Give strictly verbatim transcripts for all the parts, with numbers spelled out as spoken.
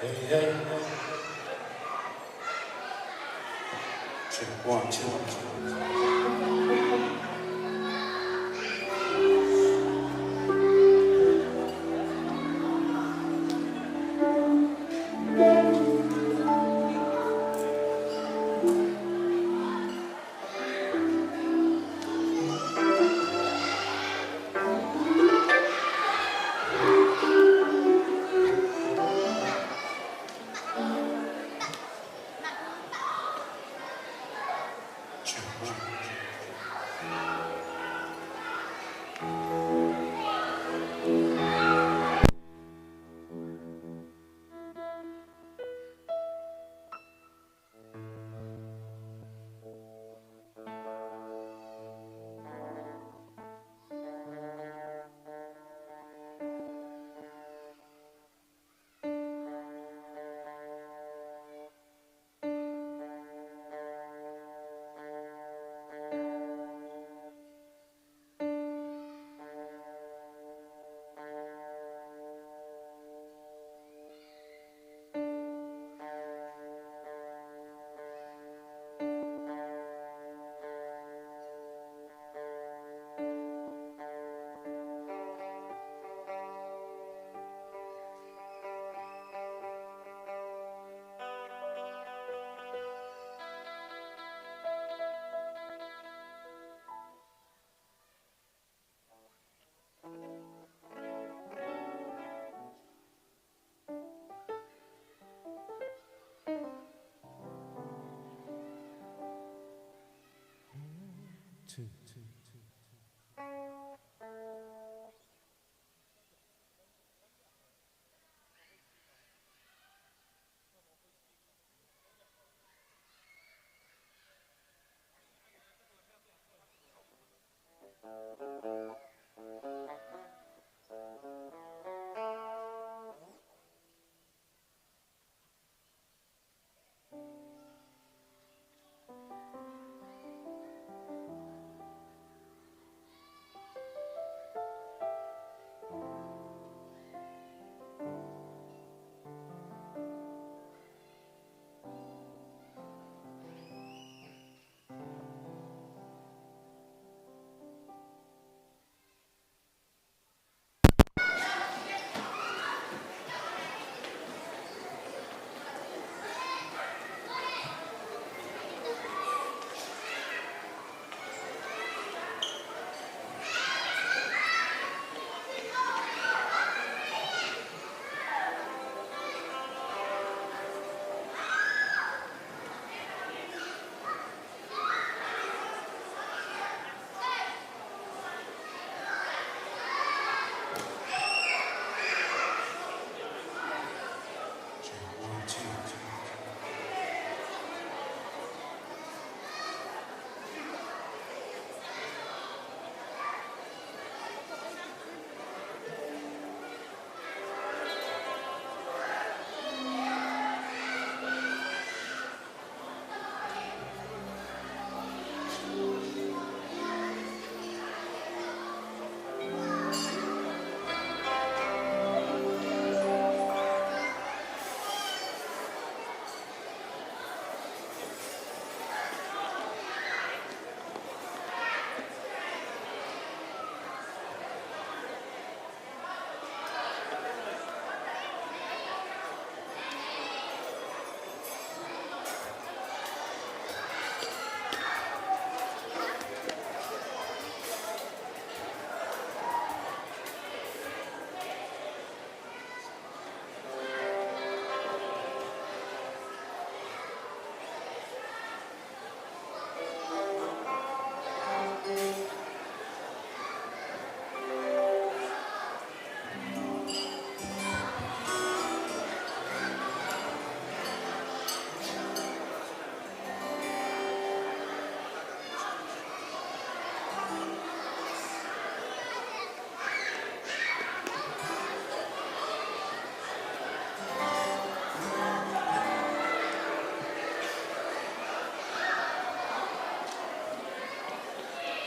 Hey, hey. Check, one, two, one, two.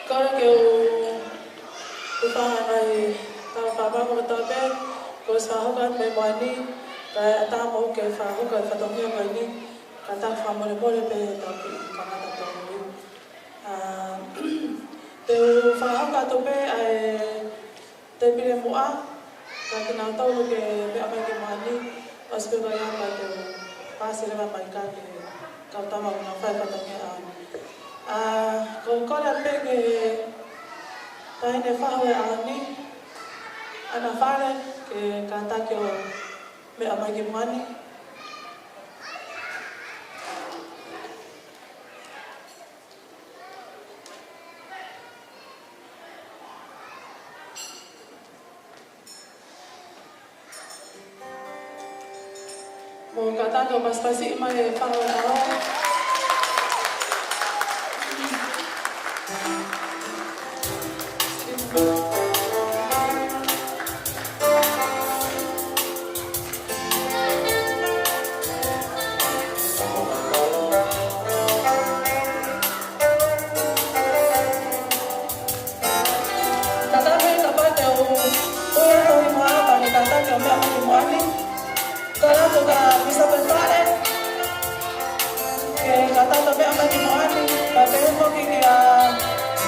Kole ke u, u fai ha ngaahi tala fakamaau kotoa pē, kuo ʻosi fakahoko atu mei muʻa ni. Kae ʻatā moʻoku ke fakahoko e fatongia ko eni, kātaki fakamolemole pē ʻetau kiʻi kamata tonu. ʻA, te u fakahoko atu pē ʻa e tēpile muʻa, ka kinautolu ke meʻa mai ki muʻa ni, ʻosi pē ko ia ka te u paasi leva mai ka ke kau tama ʻo nau fai fatongia ʻaho ni. ʻA, ko e kole pē ki he taʻahine fahu ʻo e ʻaho ni, ʻAna Fale, ke kātaki ʻo meʻa mai ki muʻa ni. Mou kātaki ʻo pasipasi mai e fahu ʻo e ʻaho. Kātaki, kapau te u ui atu e tohi muʻa, pea ke kātaki ʻo meʻa mai ki muʻa ni. Kole atu kia Pīsope Fale ke kātaki ʻo meʻa mai ki muʻa ni, pea pehē foki kia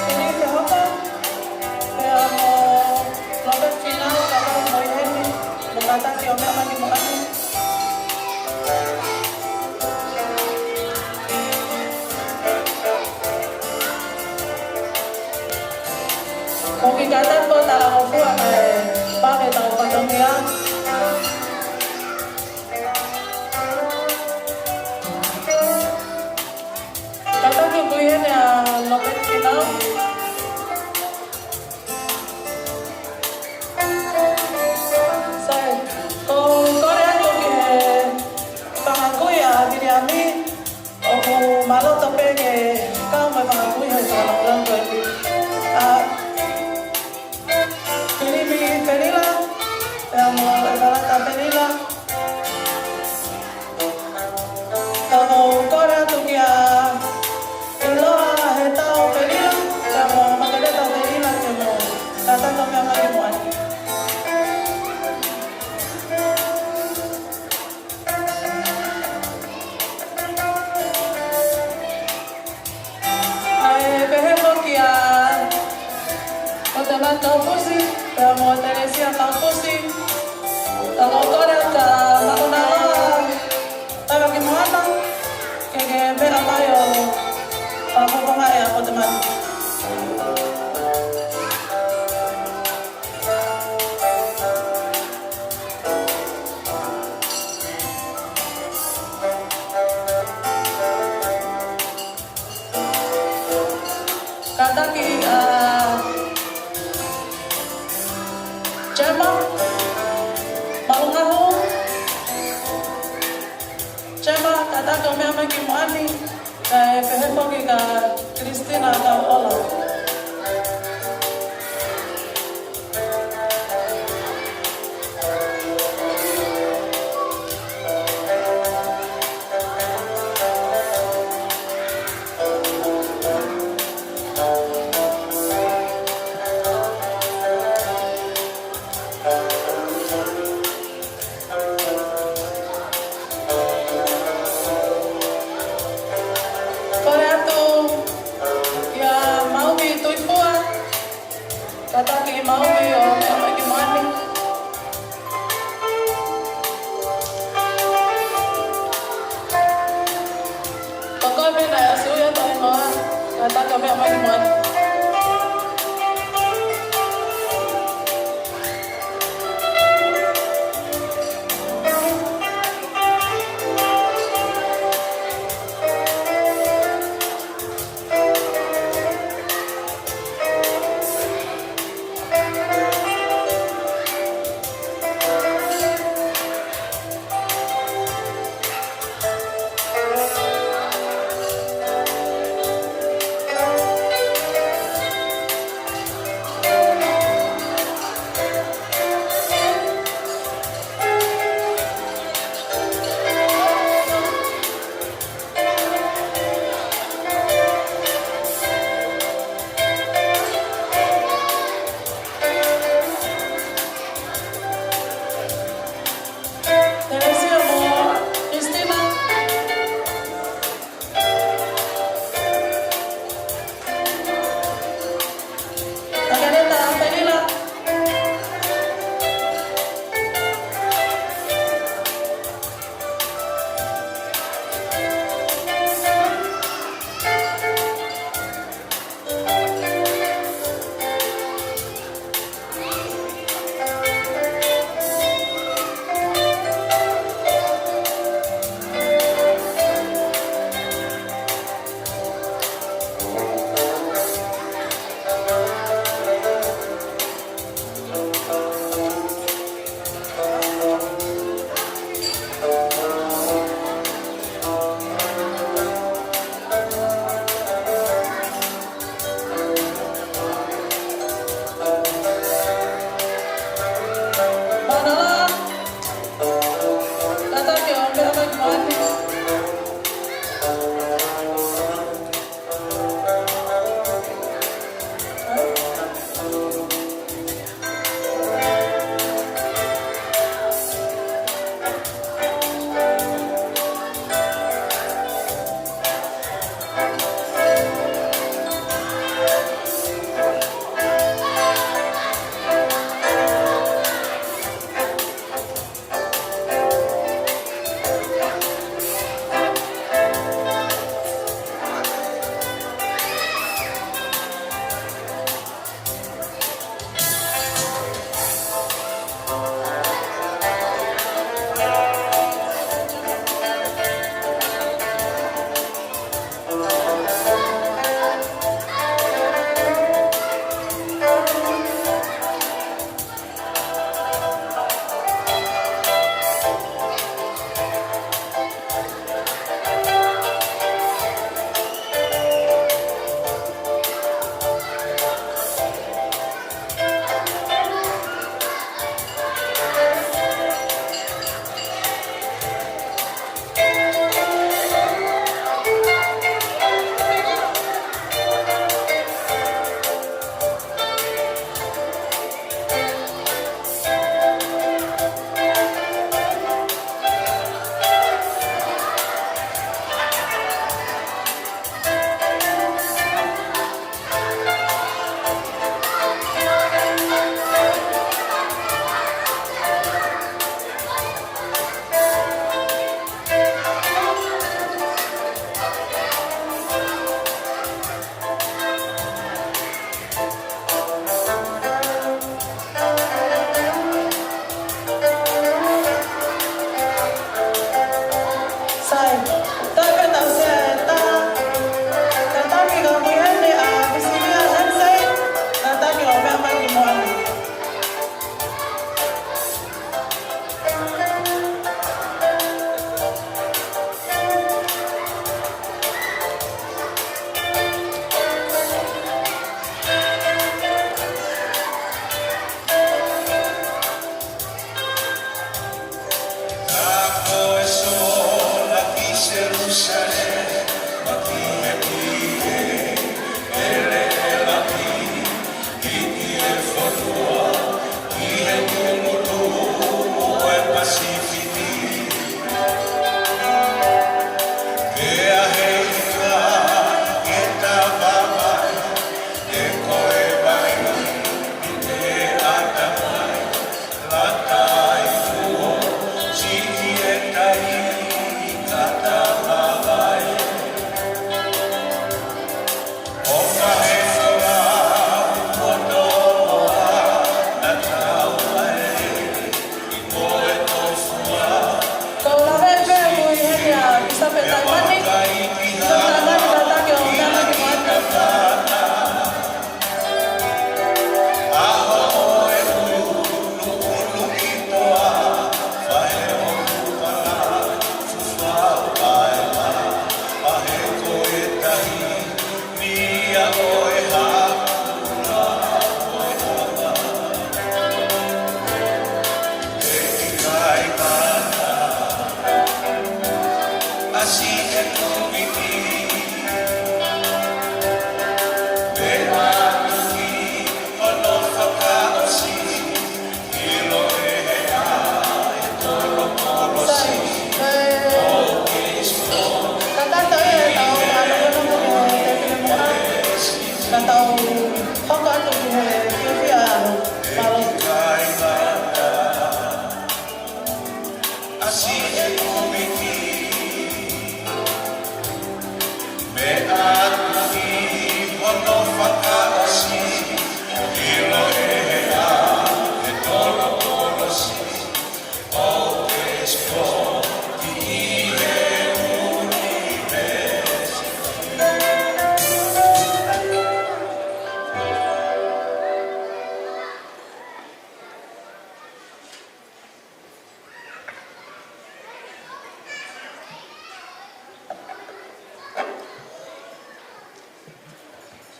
Pilipe Hoka, pea mo Lopeti Finau, kapau mo e heni, mou kātaki ʻo meʻa mai ki muʻa ni. Mou kiʻi kātaki ʻo talangofua kae pau ke tau fatongia. Kātaki ʻoku ʻi heni ʻa Lopeti Finau. Sai, ko e kole atu ki he fanga kui ʻa Viliami, ʻoku ma loto pē ke kau mai fanga kui he fakalāngilangi ko eni. ʻA, Filipi Felila, pea mo ʻEvalata Felila. Ka mou kole atu kia ʻIloa Hetau Felila, pea mo Makeleta Felila, ke mou kātaki ʻo meʻa mai ki muʻa ni. Kae pehē foki kia Kotemani Kaufusi, pea mo Telesia Kaufusi, ka mou kole atu kia Maʻunaloa Taivakimoana, ke ke meʻa mai ʻo fakafofongaʻi ʻa Kotemani. Kātaki ʻa Gemma Maʻungahu. Gemma, kātaki ʻo meʻa mai ki muʻa ni, kae pehē foki kia Christina Kauʻola. Kole atu kia Maumi Tuifua, kātaki Maumi ʻo meʻa mai ki muʻa ni. Ko koe pē naʻe ʻosi ui atu e tohi muʻa, kātaki ʻo meʻa mai ki muʻa ni.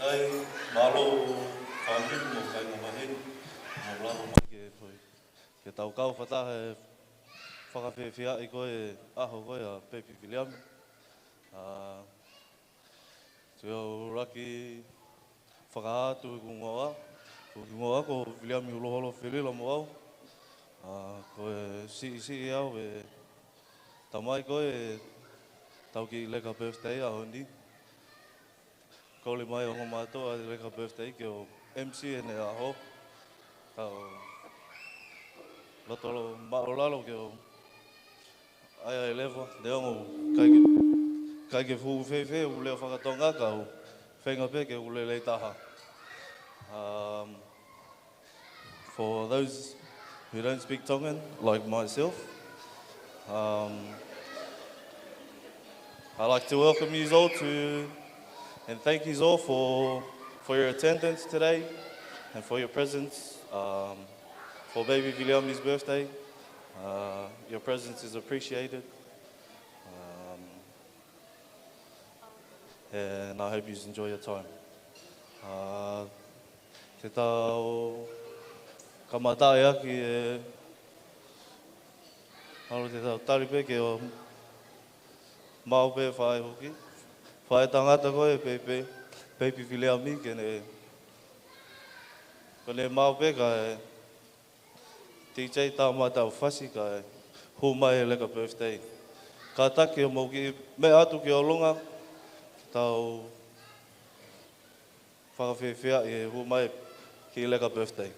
Mālō, fāmili mo e kāinga maheni, mo lava mai ke foʻi, ke tau kau fakataha he fakafiefia ʻi ko e ʻaho ko ē ʻa Pepi Viliami. ʻA, te u ʻuluaki fakahā atu ʻeku ngoa, ko ʻeku ngoa ko Viliami Uloholo Felila mo au. ʻA, ko e siʻisiʻi au ʻe tamai ko ē ʻetau kiʻi leka birthday ʻaho ni. Kole mai ʻe he ongo mātuʻa ʻa e leka birthday ke u M C ʻene ʻaho. Ka u loto māʻulalo ke u ʻai ʻa e leva, neongo ʻikai ke, ʻikai ke fuʻu fēfē ʻeku lea faka-Tonga ka u feinga pē ke u lelei taha. Um, For those who don't speak Tongan, like myself, um, I'd like to welcome you all to, and thank you all for, for your attendance today and for your presence, um, for Baby Viliami's birthday. Uh, your presence is appreciated. Um, And I hope you enjoy your time. Uh, te tau kamataʻi ʻaki e, ʻalu te tau tali pē ke ʻo maʻu pē fai hoki. Fai tangata ko e Pepi, Pepi Viliami ke ne, ko ne maʻu pē kae D J tā mai ʻetau fasi kae hū mai e leka birthday. Kātaki ʻo mou kiʻi meʻa atu ki ʻolunga, tau fakafiefia ʻi he hū mai kiʻi leka birthday.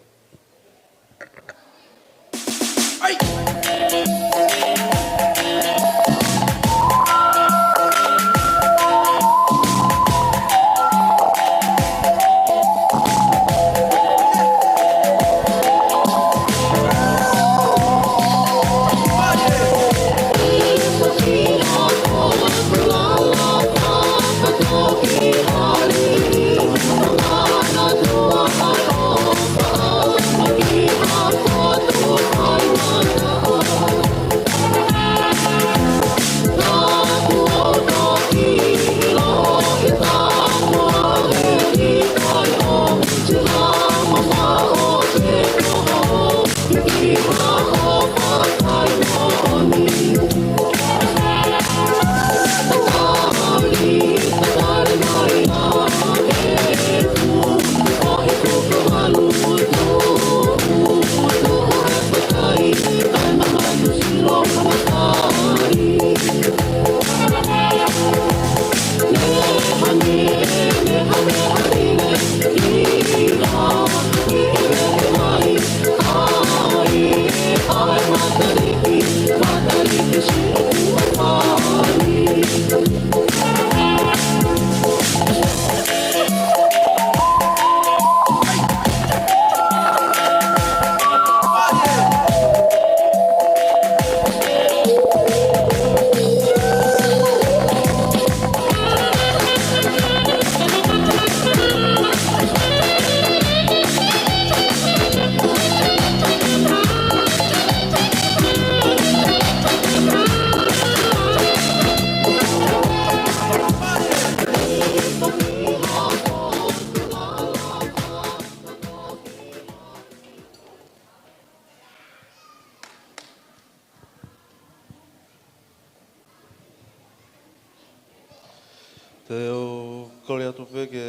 Te u kole atu pē ke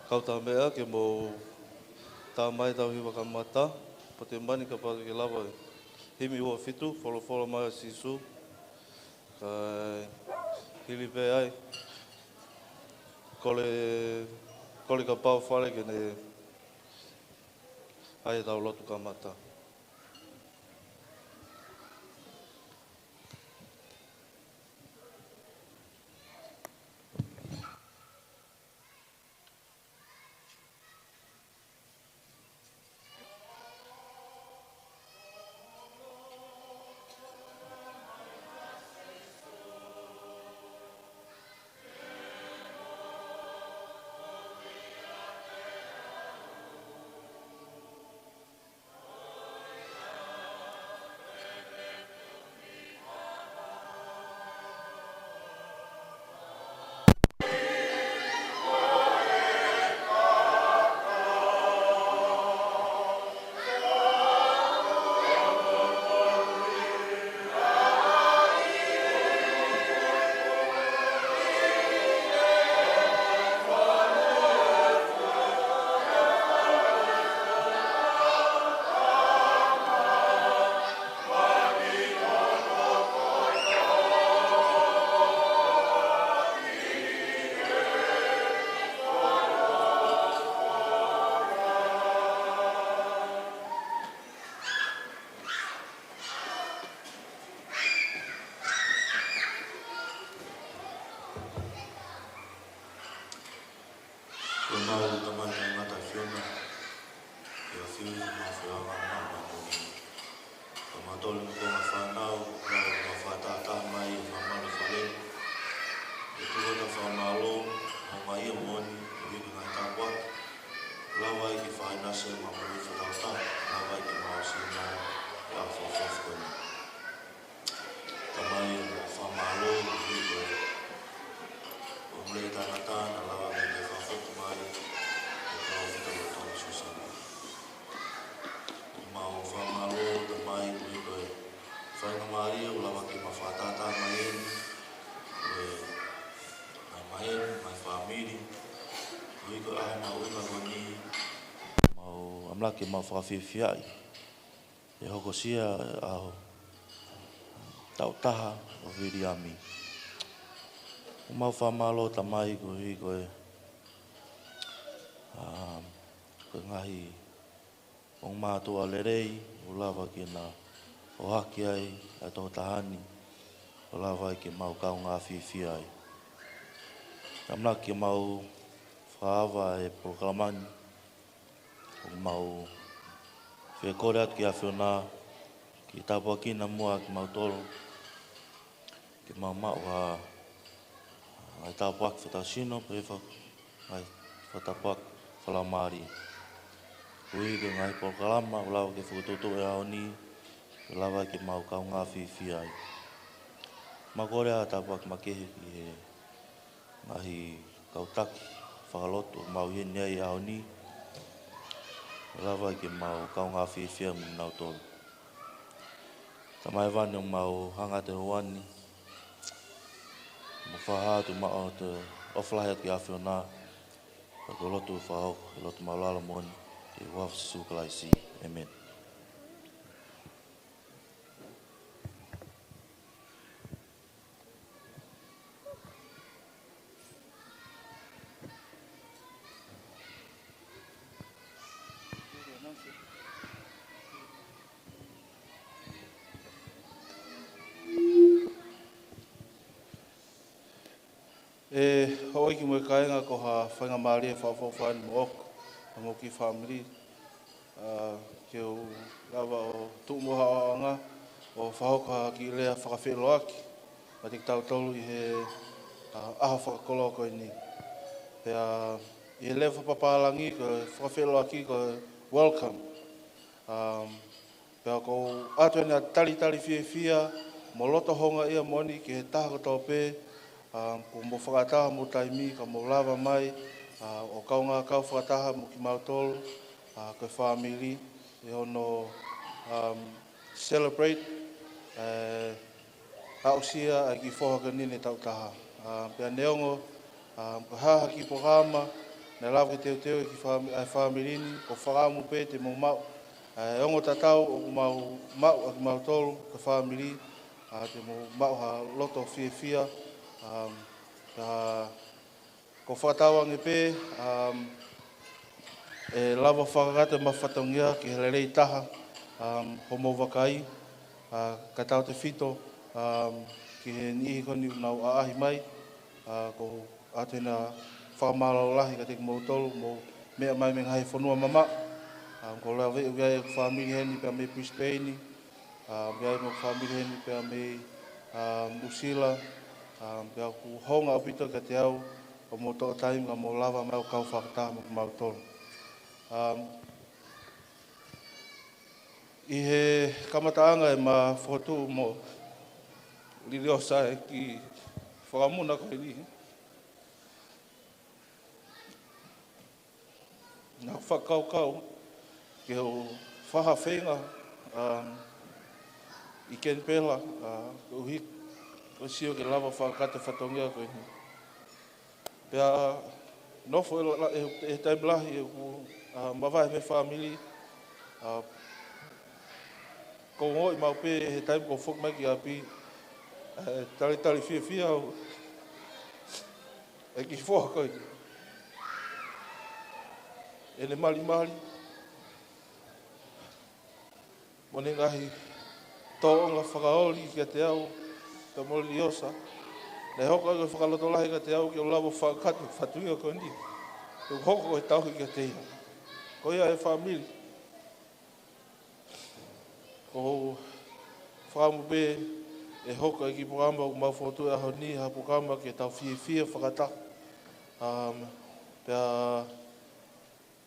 kau tā meʻa ke mou tā mai ʻetau hiva kamata, pea te u mani kapau te ke lava e himi ua fitu, Folofola mai ʻa Sīsū, kae hili pē ai, kole, kole kapau fale ke ne ʻai ʻetau lotu kamata. Mau Tamai Taʻengata ʻAfiona, ʻi he ʻafio ʻi he mau faiʻanga ʻo māmani. Ka mau toli mo e ngaahi fānau, lau mo fakatātā mai ʻi he māmani fale. ʻE tuku ʻetau fakamālō, ʻo ngaahi ia moʻoni, ʻo hiki ngaahi tāpuaki. Lava ai ke fai nasi ʻemau moʻui fakataha, lava ai ke mau sio mai, ʻi he ʻaho fakaʻofoʻofa ko eni. Tamai, ʻoku mau fakamālō, ʻi he ʻoku mole tangata naʻa lava ke ke fakafoki mai, ʻo kau fita lo tau Sūsana. ʻOku mau fakamālō, Tamai, ʻi he faingamālie ʻoku lava ke mau fakatātā mai eni, ʻi he ngaahi maheni, ngaahi fāmili, ʻi he ʻaho mahuʻinga ko eni, mau ʻamanaki ke mau fakafiefiaʻi. ʻE hokosia ʻa e ʻaho taʻu taha ʻo Viliami. ʻOku mau fakamālō Tamai koeʻuhi ko e, ʻa, ko e ngaahi ongo mātuʻa lelei, ʻoku lava ke na ʻohake ai ʻa e tokotaha ni, ʻo lava ai ke mau kaungā fiefia ai. ʻAmanaki ke mau fakaava e polokalama ni, ʻoku mau fie kole atu ki he ʻAfiona, ke tāpuakiʻi muʻa kimautolu, ke mau maʻu ha, ha tāpuaki fakatausinó, pea faka-, ha fakatāpuaki fakalaumālie. Koeʻuhi ko e ngaahi polokalama, ʻoku lava ke fokotuʻutuʻu he ʻaho ni, ʻoku lava ke mau kaungā fiefia ai. Mau kole ha tāpuaki makehe ki he ngaahi kau taki fakalotu ʻoku mau ʻi heni ai he ʻaho ni, ʻo lava ke mau kaungā fiefia mo kinautolu. Tamai, ʻoku mau hanga atu he houa ni, mo fakahā atu maʻu ʻa e ʻofa lahi atu ki he ʻAfiona, pea ko e lotu fakahoko, ko e lotu māʻulalo moʻoni, ʻi he huafa ʻo Sīsū Kalaisi. ʻĒmeni. ʻE houʻeiki mo e kāinga, ko ha faingamālie fakaʻofoʻofa eni moʻoku, mo e kiʻi fāmili, ʻa, ke u lava ʻo tuʻu mo haʻo ʻaonga, ʻo fakahoko ha kiʻi lea fakafeʻiloaki maʻatautolu ʻi he, ʻa, ʻaho fakakoloa ko eni. Pea ʻi he lea fakapapālangi ko e fakafeʻiloaki ko e welcome. Um, Pea ʻoku ou ʻoatu eni ʻa e talitali fiefia mo e loto houngaʻia moʻoni ki he taha kotoa pē, ʻa, kuo mou fakaʻatā homou taimi ka mou lava mai, ʻa, ʻo kaungā kau fakataha mo kimautolu, ʻa, ko e fāmili, ʻi hono, um, celebrate, ʻa e aʻusia ʻa e kiʻi foha ko eni ʻene taʻu taha. ʻA, pea neongo, ʻa, ko e hā ha kiʻi polokalama naʻe lava ke teuteu ʻe he kiʻi fāmi-, ʻa e fāmili ni, ʻoku ou fakaʻamu pē te mou maʻu ʻa e ongo tatau ʻoku mau maʻu ʻa kimautolu ko e fāmili, ʻa, te mou maʻu ha loto fiefia, ʻa, ʻa, ʻoku ou fakatauange pē, um, ʻe lava fakakakato ʻema fatongia ki he lelei taha, um, homou vakai, ʻa, kae tautefito, um, ki he niʻihi ko eni ʻoku nau ʻaʻahi mai, ʻa, ʻoku ou ʻoatu eni ʻa e fakamālō lahi kiate kimoutolu, mou meʻa mai mei he ngaahi fonua mamaʻo, um, ʻoku ou lave ʻi ai ʻeku fāmili heni pea mei Brisbane, ʻa, pea ʻi ai mo e fāmili heni pea mei, ʻa, Nuʻusila, ʻa, pea ʻoku hounga ʻaupito kiate au, ʻoku mou toʻo taimi ka mou lava mai ʻo kau fakataha mo kimautolu. Um, ʻi he kamataʻanga ʻema fokotuʻu mo Liliosa e kiʻi fakamuna ko eni, naʻá ku fakakaukau ke u fai ha feinga, um, ʻi Kenipela, ʻa, koeʻuhi ko e sio ke lava fakakakato e fatongia ko eni. Pea nofo ʻi he la-, ʻi he, ʻi he taimi lahi ʻeku, ʻa, mavahe mei he fāmili, ʻa, ʻoku ou ongoʻi maʻu pē he taimi ʻoku ou foki mai ki ʻapi, ʻa, talitali fiefia au ʻe he kiʻi foha ko eni. ʻEne malimali mo ʻene ngaahi tōʻonga fakaoli kiate au, pea mo Liliosa, naʻe hoko ai ko e fakalotolahi kiate au ke u lava fakakakato e fatongia ko eni. ʻoku hoko ʻo tauhi kiate ia. Ko ia ʻe fāmili, ʻoku ou fakaʻamu pē ʻe hoko e kiʻi polokalama ʻoku mau fokotuʻu he ʻaho ni, ha polokalama ke tau fiefia fakataha. Um, pea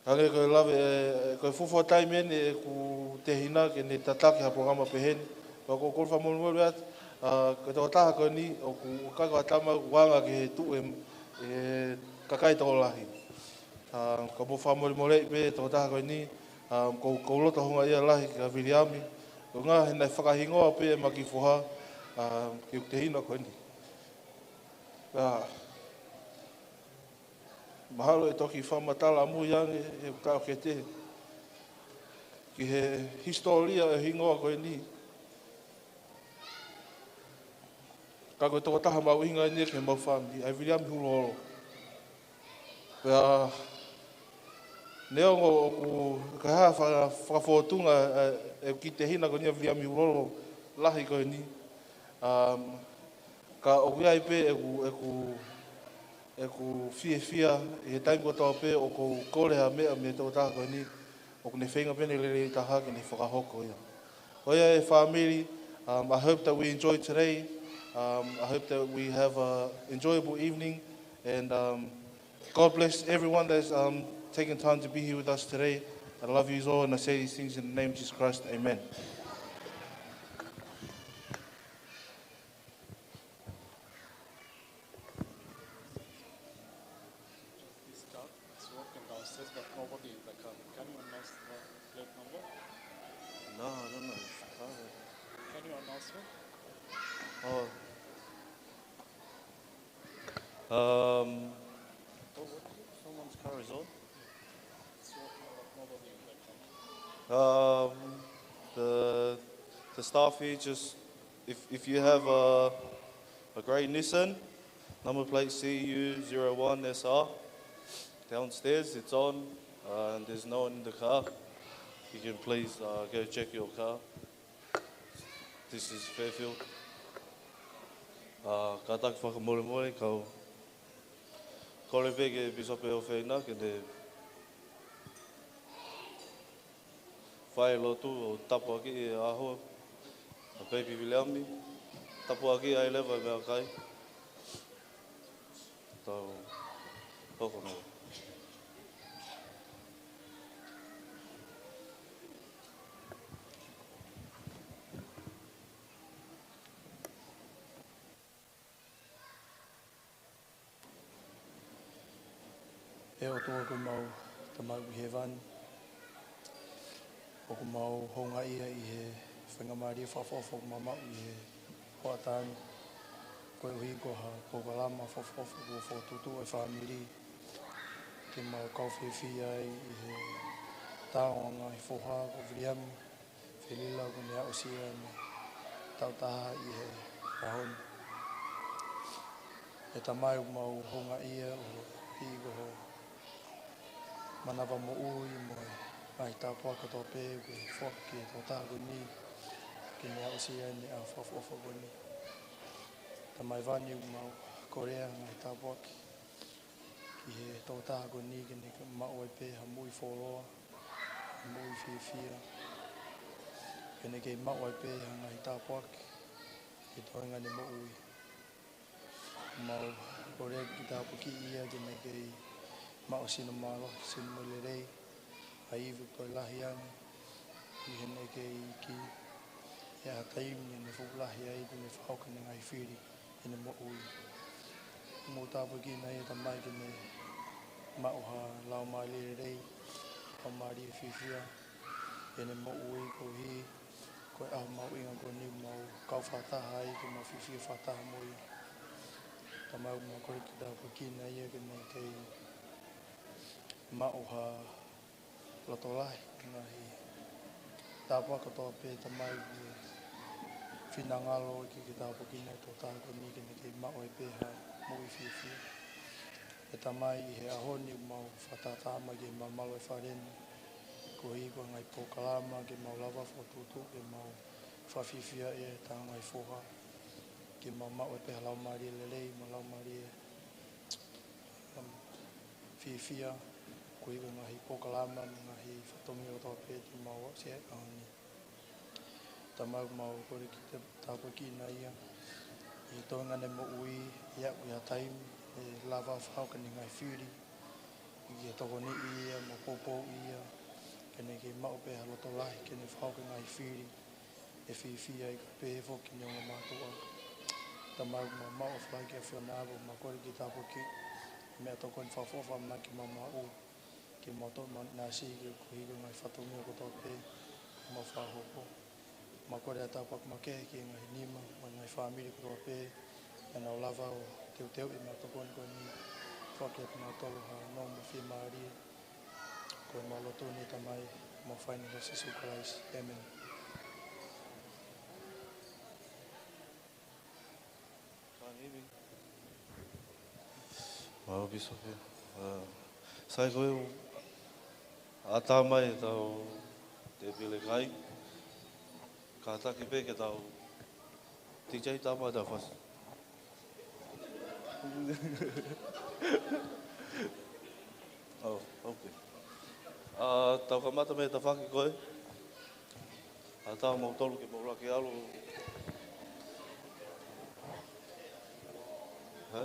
hangē ko e lave, ē, ko e fuofua taimi eni ʻeku tehina ke ne tataki ha polokalama pehē ni. Pea ʻoku ou kole fakamolemole atu, ā, ko e tokotaha ko eni ʻoku ʻikai ko ha tama ʻoku anga ke tuʻu e, e kakai tokolahi. Ā, ka mou fakamolemoleʻi pē e tokotaha ko eni, ā, ʻoku ou, ʻoku ou loto houngaʻia lahi kia Viliami. Ko e ʻuhinga he naʻe fakahingoa pē ʻema kiʻi foha, ā, ke u tehina ko eni. Ā, mahalo ʻe toki fakamatala mui ange ʻe he kau kete ki he hisitōlia ʻo e hingoa ko eni. Ka ko e tokotaha mahuʻinga eni ki heʻemau fāmili, ʻa e Viliami Huloholo. Pea neongo ʻoku ʻikai ha faka-, fakafōtunga, ē, ʻeku kiʻi tehina ko eni ʻa Viliami Huloholo lahi ko eni. Um, ka ʻoku ʻi ai pē ʻeku, ʻeku, ʻeku fiefia ʻi he taimi kotoa pē ʻoku ou kole ha meʻa mei he tokotaha ko eni, ʻoku ne feinga pē ʻene lelei taha ke ne fakahoko ia. Ko ia ʻe fāmili, um, I hope that we enjoy today. Um, I hope that we have a enjoyable evening. And, um, God bless everyone that's, um, taken time to be here with us today. I love you all, and I say these things in the name of Jesus Christ. Amen. This truck is working downstairs, but nobody in the car. Can you announce the plate number? No, I don't know. It's covered. Can you announce it? Oh. Um, oh, what? Someone's car is on. Um, the, the staff here, just if, if you have a, a grey Nissan, number plate C U zero one S R, downstairs, it's on, uh, and there's no one in the car. You can please, uh, go check your car. This is Fairfield. Uh, kātaki fakamolemole, kau kole pē ki he pīsope ʻo Feina ke ne fai lotu ʻo tāpuakiʻi e ʻaho ʻa Baby Viliami. Tāpuakiʻi ai leva e meʻakai. Tau hoko mai. ʻE ʻOtua ko homau Tamai ʻi hēvani, ʻoku mau houngaʻia ʻi he faingamālie fakaʻofoʻofa ʻoku mau maʻu ʻi he hoʻatā ni. Koeʻuhi ko ha polokalama fakaʻofoʻofa kuo fokotuʻutuʻu ʻe he fāmili ke mau kau fiefia ai ʻi he tao ʻa e ngaahi foha ko Viliami, Felila, kuo ne aʻusia ʻene taʻu taha ʻi he ʻaho ni. ʻE Tamai, ʻoku mau houngaʻia ʻi he koeʻuhi ko hoʻo manava moʻui mo e ngaahi tāpuaki kotoa pē kuo ke foaki ki he tokotaha ko eni ke ne aʻusia ʻene ʻaho fakaʻofoʻofa ko eni. Tamai Vani, ʻoku mau kole ʻa e ngaahi tāpuaki ki he tokotaha ko eni ke ne maʻu ai pē ha moʻui fuoloa, ha moʻui fiefia. Ke ne kei maʻu ai pē ha ngaahi tāpuaki ki he toenga ʻene moʻui. Mau kole ke ke tāpuakiʻi ia ke ne kei maʻu sino mālohi, sino moʻui lelei, ʻa e ivi ʻoku toe lahi ange, ʻi heʻene kei iiki, ʻi ha taimi ʻe ne fuʻu lahi ai, te ne fakahoko ʻene ngaahi fili ʻi heʻene moʻui. Mau tāpuakiʻi ʻa e Tamai ke ne maʻu ha laumālie lelei, laumālie fiefia ʻi heʻene moʻui koeʻuhi ko e ʻaho mahuʻinga ko eni ʻoku mau kau fakataha ai ke mau fiefia fakataha mo ia. Tamai, ʻoku mau kole ke ke tāpuakiʻi ʻa ia ke ne kei maʻu ha loto lahi, ngaahi tāpuaki kotoa pē, Tamai, ʻoku finangalo ke ke tāpuakiʻi ʻa e tokotaha ko eni ke ne kei maʻu ai pē ha moʻui fiefia. ʻE Tamai, ʻi he ʻaho ni ʻoku mau fakatātā mai ki he malumalu ʻo e fale ni, koeʻuhi ko e ngaahi polokalama ke mau lava fokotuʻutuʻu ke mau fakafiefia ai ʻetau ngaahi foha, ke mau maʻu ai pē ha laumālie lelei, mo e laumālie, um, fiefia, koeʻuhi ko e ngaahi polokalama mo e ngaahi fatongia kotoa pē te mau aʻusia he ʻaho ni. Tamai, ʻoku mau kole ke ke tāpuakiʻi ʻa ia ʻi he toenga ʻene moʻui, ʻi he aʻu ki ha taimi ʻe lava fakahoko ʻene ngaahi fili, ke ke tokoniʻi ia mo poupouʻi ia, ke ne kei maʻu pē ha loto lahi ke ne fakahoko e ngaahi fili ʻe fiefia ai kae pehē foki ki heʻene ongo mātuʻa. Tamai, ʻoku mau maʻu ʻa e fai ki he ʻAfiona, ʻoku mau kole ke ke tāpuakiʻi e meʻatokoni fakaʻofoʻofa ʻoku mau maʻu, ke mau toʻo mai ʻa e siʻi koeʻuhi ko e ngaahi fatongia kotoa pē ʻoku mau fakahoko. Mau kole ʻa e tāpuaki makehe ki he ngaahi nima mo e ngaahi fāmili kotoa pē, ke nau lava ʻo teuteuʻi e meʻatokoni ko eni. Foaki kiate kinautolu ha nonga mo e fiemālie. Ko ʻemau lotu ni, Tamai, ʻoku mau fai ni ʻia Sīsū Kalaisi. ʻĒmeni. Mālō Pīsope. Ā, sai, ko e ʻatā mai ʻetau tēpile kai. Kātaki pē ke tau, DJ, tā mai ʻetau fasi. Oh, okay. Ā, tau kamata mei he tafaʻaki ko ē. Ā, tā mautolu ke mau lava ke ʻalu. Hē?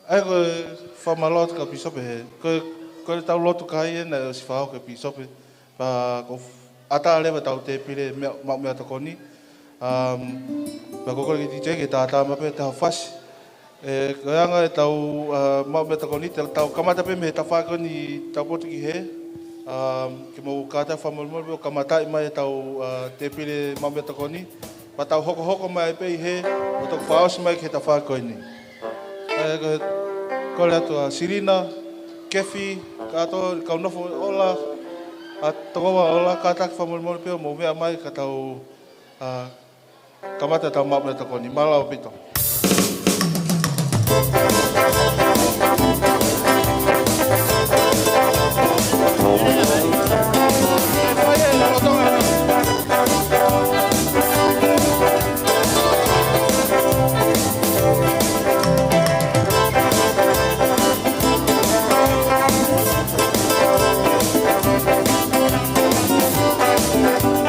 ʻA ia ko e fakamālō atu kia Pīsope he, ko e, ko ʻetau lotu kai ē naʻe ʻosi fakahoko ʻe Pīsope. Pea ko e ʻatā leva ʻetau tēpile meʻa, maʻu meʻatokoni. Um, pea ko e kole ki he DJ ke tātā mai pē ʻetau fasi. ʻE, ko e anga ʻetau, ā, maʻu meʻatokoni, te tau kamata pē mei he tafaʻaki ko eni taupotu ki hē. Um, ke mau kātaki fakamolemole pē ʻo kamataʻi mai ʻetau, ā, tēpile maʻu meʻatokoni. Pea tau hokohoko mai pē ʻi hē, ʻo toki fakaʻosi mai ki he tafaʻaki ko eni. ʻA ia ko e kole atu ʻa Silina, Kefi, kātoa, kau nofo ʻola, ʻa Tokova ʻola, kātaki fakamolemole pē ʻo mou meʻa mai ka tau, ā, kamata ʻetau maʻu meʻatokoni. Mālō ʻaupito.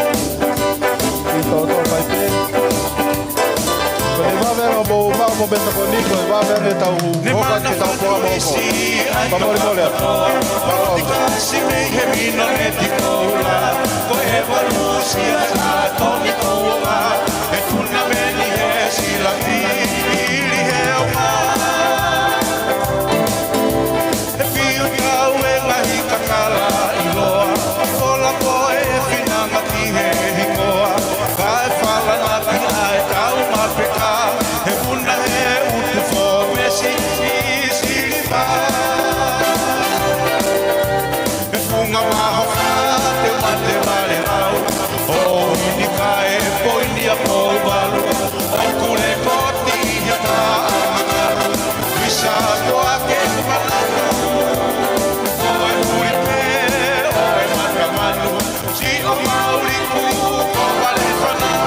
ʻI toto mai pē. Ko e vave ange mo, mo, mo meʻatokoni, ko e vave ange ʻetau hoka ke tau poa mo ko. Fakamolemole atu. Mālō. Kasi mei he mino ne tikoula, ko e valusia a toni koula, e tuna meni he sila pili he oka. He fiu kau e ngaahi kakala ʻiloa, ola ko e finanga ki he hingoa, kae falanaki ʻa e tau mapeka, he puna he utu fōmesi ni siliva. He funga mahoka te mate vale au, ʻo ini kae poini a pou valu, ʻoku lekoti he taʻanga. Visa toa ke manatu, ko e huli pē ʻo e matamanu, siʻo mauli kuo vale fanau.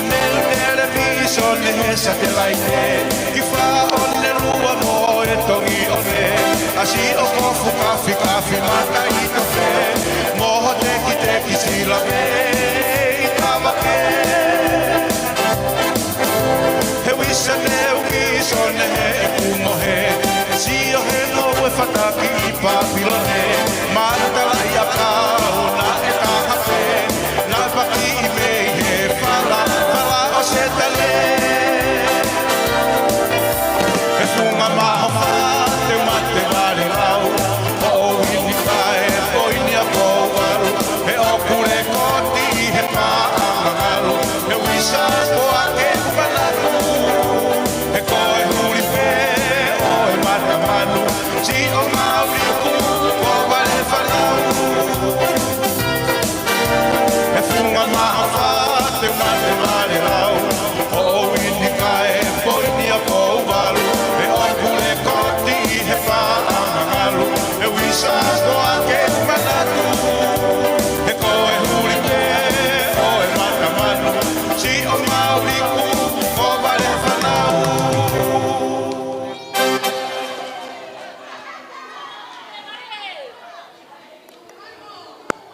Neu televīsone he satelaite, ki fā ʻo ne lua mo e tongi ʻo ne, ʻasi ʻo kofu kafikafi mata ʻi tofe, mo ho tekiteki sila pē ʻi kavake. He visa televīsone he ʻeku mohe, sio he ngoue fataki ʻi Papilone, matalaʻi a pau naʻe taha pē, naʻe pakiʻi mei he fala, fala ʻo Setane. He funga mahoka te mate vale au, ʻo ini kae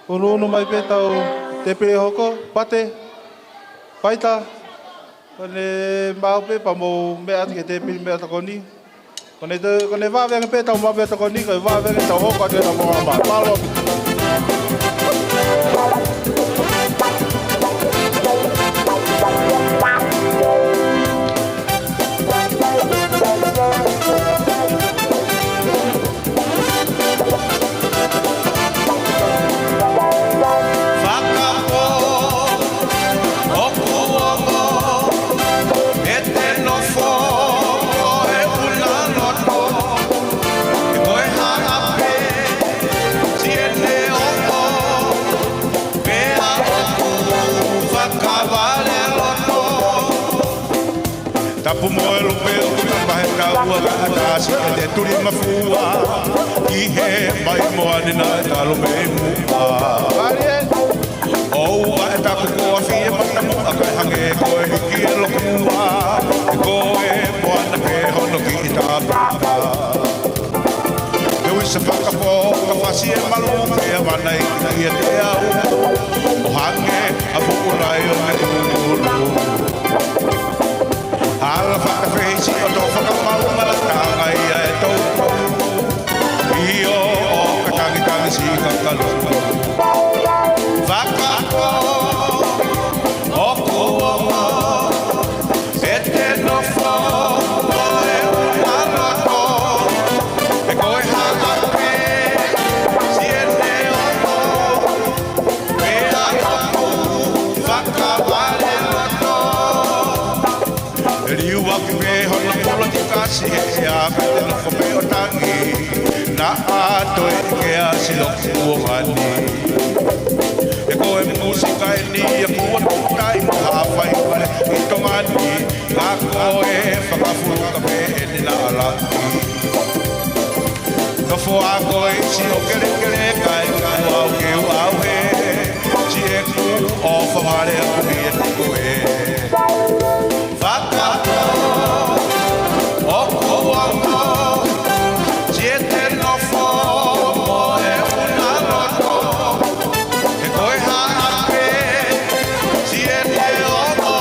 Unuunu mai pē ʻetau tēpile hoko, Pate, Paita, ko ʻene maʻu pē pea mou meʻa atu ki he tēpile meʻatokoni. Ko ʻene, ko ʻene vave ange pē ʻetau maʻu meʻatokoni, ko e vave ange ʻetau hoko atu ʻetau polokalama. Mālō. Fakapō, ʻoku ongo, ʻete nofo, ko e ʻuna loto, ko e hā pē, siʻene ongo, pea ʻoku fakavale loto. Tapu mo e lupe ʻoku tapa he taua ka ʻatasi ʻete tuli mafua. ʻI he mai moa ni naʻe talu mei muʻa. ʻOua ʻe taku ko afie matamuʻa kae hangē ko e hiki e lokua. Ko e moana pē hono kiʻi tāpuaki. Te uisa fakapō, ka fasi e malu, pea mana i ki e te au. ʻO hangē ʻa fuʻu laione ʻuʻulu. Ala fakafeisi ʻo tō fakamaʻu mala tānga ia e tō. ʻIo ʻo ka tangitangi si ka kalu. Fakapō, ʻoku ongo, ʻete nofo, ko e ʻuna loto, ʻe ko e hā pē, siʻene ongo, pea ʻoku fakavale loto. ʻE liuaki pē hono pula ki kasi he ʻea ka te nofo pē ʻo tangi. Naʻa toe ke asi loku ʻo mani. ʻE ko e musika eni ʻa kuo tuʻutai mo hāfai vale ʻi Tonga ni. Ka ko e fakafuka pē eni naʻa lahi. Nofo ā koe siʻo kelekele kai ka au ke u au he. Siʻeku ʻofa vale ʻaku ʻiate koe. Fakapō, ʻoku ongo, siʻete nofo, mo e ʻuna loto, ʻe ko e hā pē, siʻete ongo,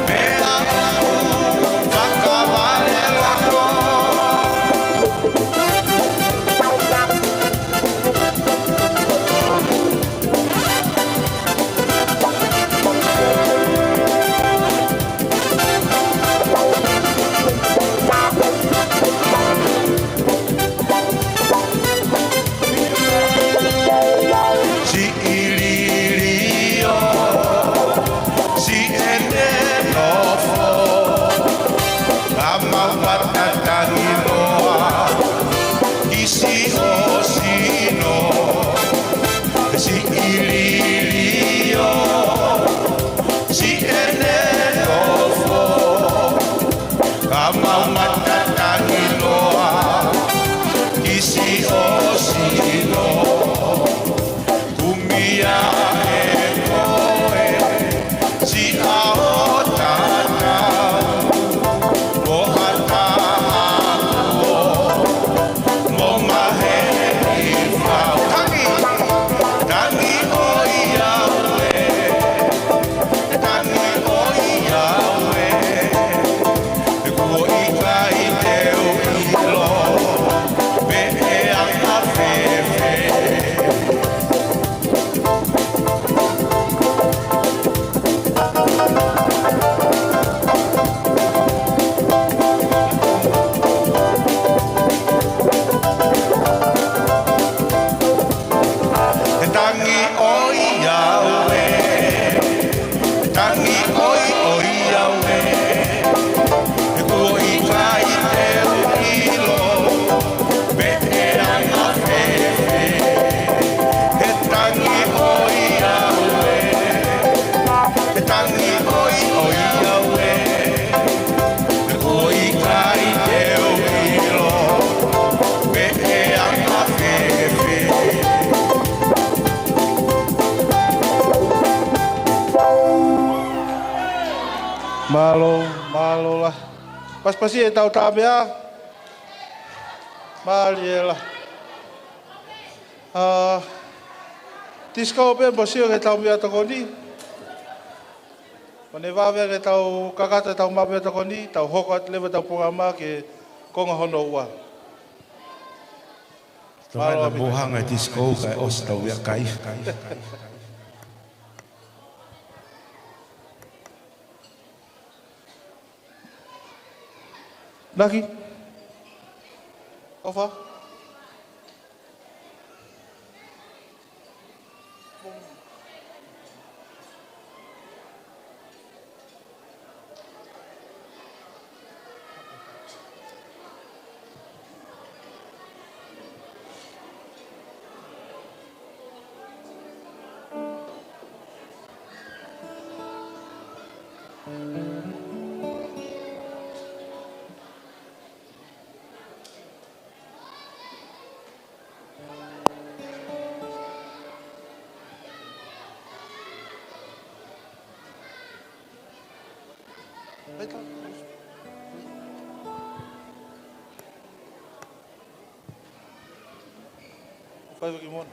pea ʻoku fakavale loto. Siʻi lilio, siʻene nofo, ka mau mata tangi noa, ki siʻo sino. Siʻi lilio, siʻene nofo, ka mau mata tangi noa, ki siʻo sino. Kumi ā ʻe koe, siʻa ʻo tatau, ko ha taha kuo mo mahe i fau. Tangi, tangi ʻo i au ē, tangi ʻo i au ē, he kuo ʻikai te u ʻilo pe ʻe anga fēfē. He tangi ʻo i au ē, tangi ʻo i, ʻo i au ē, he kuo ʻikai te u ʻilo pe ʻe anga fēfē. He tangi ʻo i au ē, he tangi ʻo i, ʻo i au ē, he kuo ʻikai te u ʻilo pe ʻe anga fēfē. Mālō, mālō lahi. Pasipasi ʻetau tā meʻa. Mālie lahi. Ā, Tisiko pē mo sio ki heʻetau meʻatokoni. ʻO ne vave ange ʻetau kakato ʻetau maʻu meʻatokoni, tau hoko atu leva ʻetau polokalama ki he konga hono ua. Tau mai la mo hanga e tisiko kae ʻosi ʻetau meʻakai. Naki. ʻOfa. Fai wiki mona.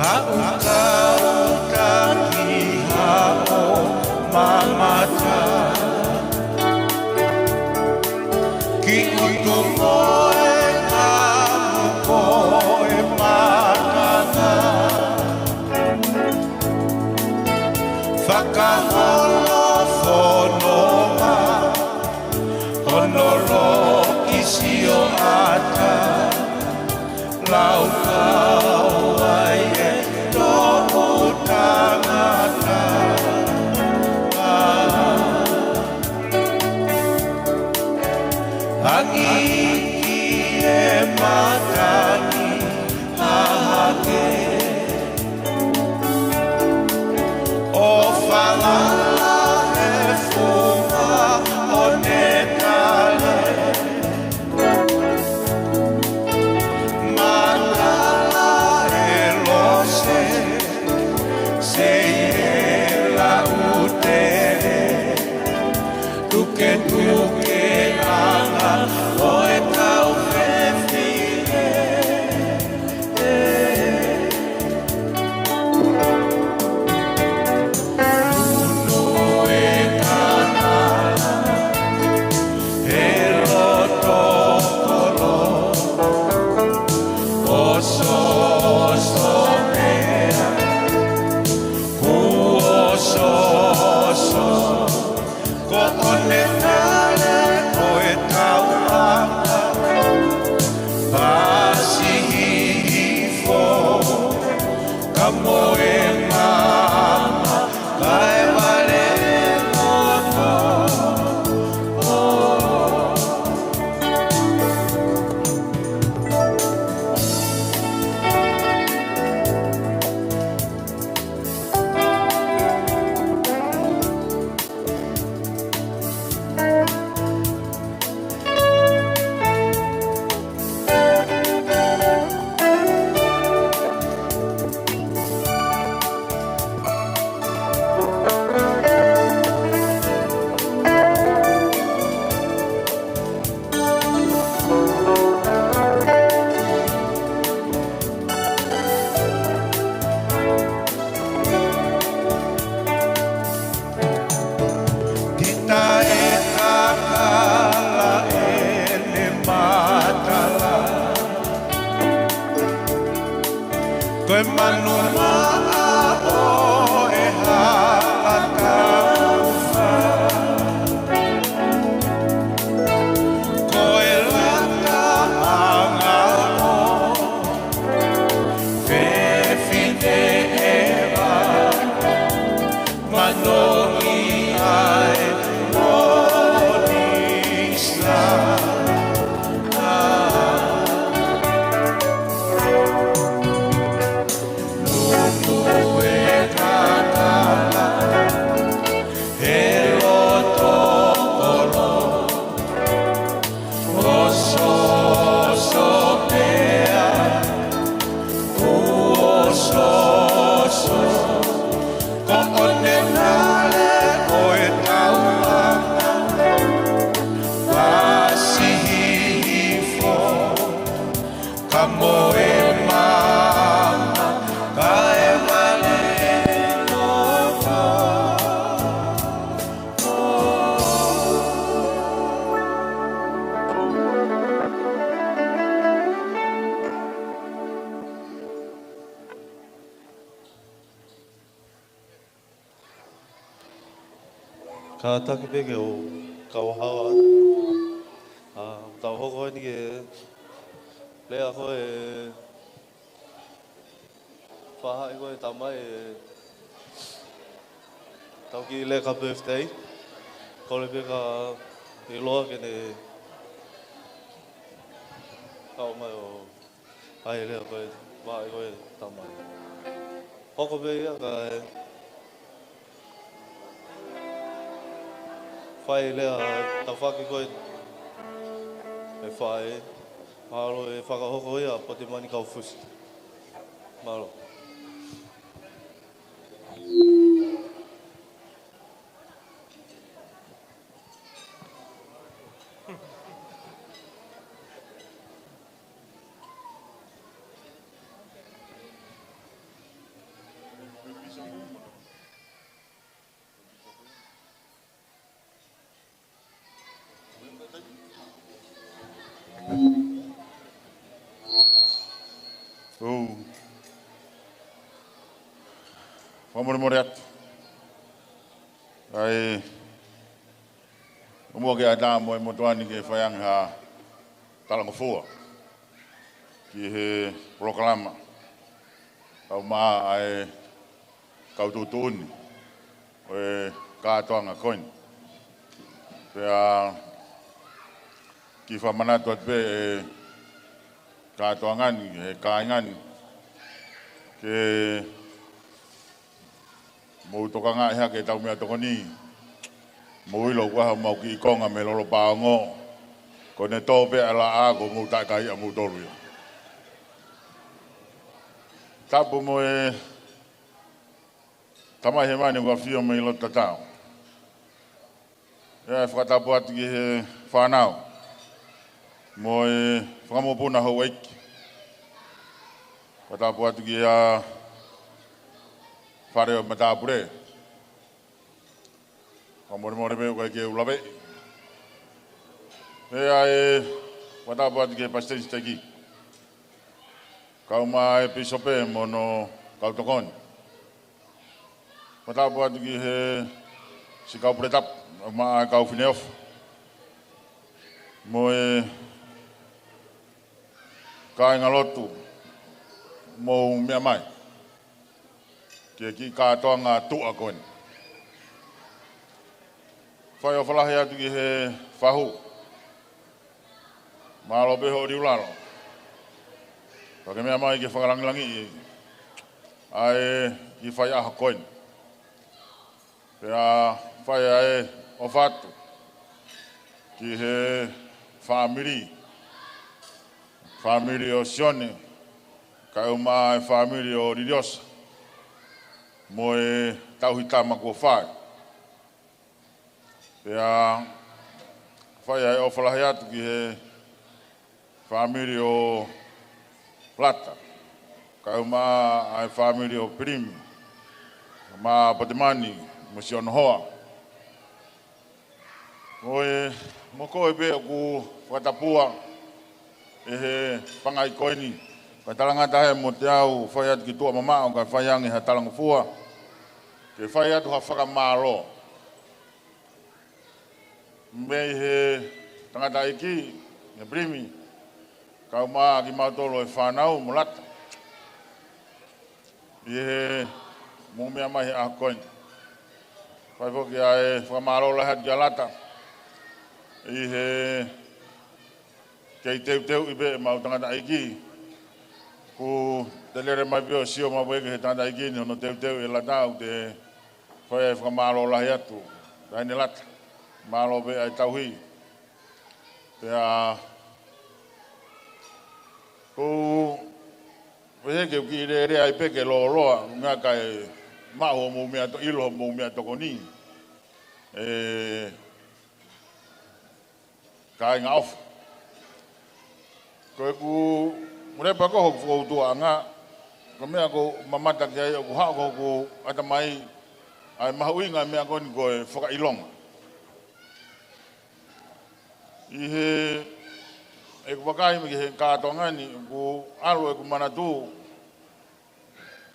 Haʻu kau taki haʻo mamata ki ʻutu mo e kamu ko e matanga. Fakaholo fononga hono loki sio ata, lau kau ai e toku tangata. Angi ki e matangi hahake. ʻO falala he funga ʻo ne tale. Matala e lose, sei e lautele. Tuketuke ʻanga ʻo e kau fefine. Unu e kana he loto kolo. Oso, oso pea. Kuo oso, oso. Ko ʻene tale ko e tauʻanga, pasi hihifo, ka mo e maama, kae vale moto. Ko e manu maʻa ʻo e hala kaufa, ko e lata ʻanga ʻo e fefine ʻeva, manongi ai ʻo nisa. Ka moe mama, kae vale loto. Kātaki pē ke u kau hao atu. ʻA, tau hoko eni ki he lea ko ē faʻahi ko ē tamai ē, tau kiʻi lea ka birthday. Kole pē ka ʻiloa ke ne kau mai ʻo ʻai e lea ko ē, vaʻe ko ē tamai. Hoko pē ia kae fai e lea tafaʻaki ko ē ʻe fai. Mālō e fakahoko ia, Potemani Kaufusi. Mālō. ʻOu. Fakamolemole atu. ʻAi, ʻoku muʻa ke ʻatā mo e motuʻa ni ke fai ange ha talangofua ki he polokalama. Kau mai ʻa e kau tuʻutuʻuni ʻo e kātoanga ko eni. Pea kiʻi fakamanatu atu pē ʻe kātoanga ni, ʻe kāinga ni, ke mou tokangaʻi hake ʻetau meʻatokoni, mou ʻilo ʻoku ʻi ai homau kiʻi konga mei Lolopaongo, ko ʻene tō pē ʻa e laʻā ko mou taʻekai ʻa moutolu ia. Tapu mo e Tamai Hēvani ʻoku ʻafio mei loto tatau. ʻE fakatapu atu ki he fānau mo e fakamokopuna houʻeiki. Fakatapu atu ki he fale ʻo e matāpule. Fakamolemole pē ʻoku ʻikai ke u laveʻi. ʻE fakatapu atu ki he palesiteni siteiki, kau mai e pīsope mo hono kau tokoni. Fakatapu atu ki he siʻi kau pule tapu, kau mai e kau fineʻofa mo e kāingalotu, mou meʻa mai ki he kiʻi kātoanga tuʻa ko eni. Fai ʻofa lahi atu ki he fahu. Mālō pē hoʻo liu lalo. Pea ke meʻa mai ke fakalangilangiʻi ʻa e kiʻi faiʻaho ko eni. Pea fai ʻa e ʻofa atu ki he fāmili, fāmili ʻo Sione, kae ʻumaʻā e fāmili ʻo Liliosa mo e tauhi tama kuo fai. Pea fai ʻa e ʻofa lahi atu ki he fāmili ʻo Lata, kae ʻumaʻā ʻa e fāmili ʻo Pilimi, mo Potemani, mo siʻono hoa. Mo e, mo koe pē ʻoku fakatapua ʻe he pangai ko eni, ko Kae talangata he mo te au fai atu ki tuʻa mamaʻo, kae fai ange ha talangofua, ke fai atu ha fakamālō mei he tangataʻeiki, he Pilimi, kae ʻumaʻā kimautolu e fānau mo Lata, ʻi he mou meʻa mai he ʻaho ko eni. Fai foki ʻa e fakamālō lahi atu kia Lata, ʻi he kei teuteuʻi pē ʻemau tangataʻeiki. Kuo te lele mai pē ʻo sio maʻu pē ki he tangataʻeiki ni, hono teuteuʻi ʻe Lata, ʻoku te fai ai e fakamālō lahi atu. Taʻahine Lata, mālō pē ʻa e tauhi. Pea ʻoku pehē ke u kiʻi lele ai pē ke lōloa, meʻa kae maʻu hoʻomou meʻa to-, ʻilo hoʻomou meʻatokoni, ʻe kāinga ʻofa. Ko ʻeku mulepa ko hoku fokoutuaʻanga, ko e meʻa ʻoku ou mamata ki ai, ʻoku haʻu ki hoku ʻatamai ʻa e mahuʻinga e meʻa ko eni ko e fakaʻilonga. ʻI heʻeku vakai mai ki he kātoanga ni, ʻoku ʻalu ʻeku manatu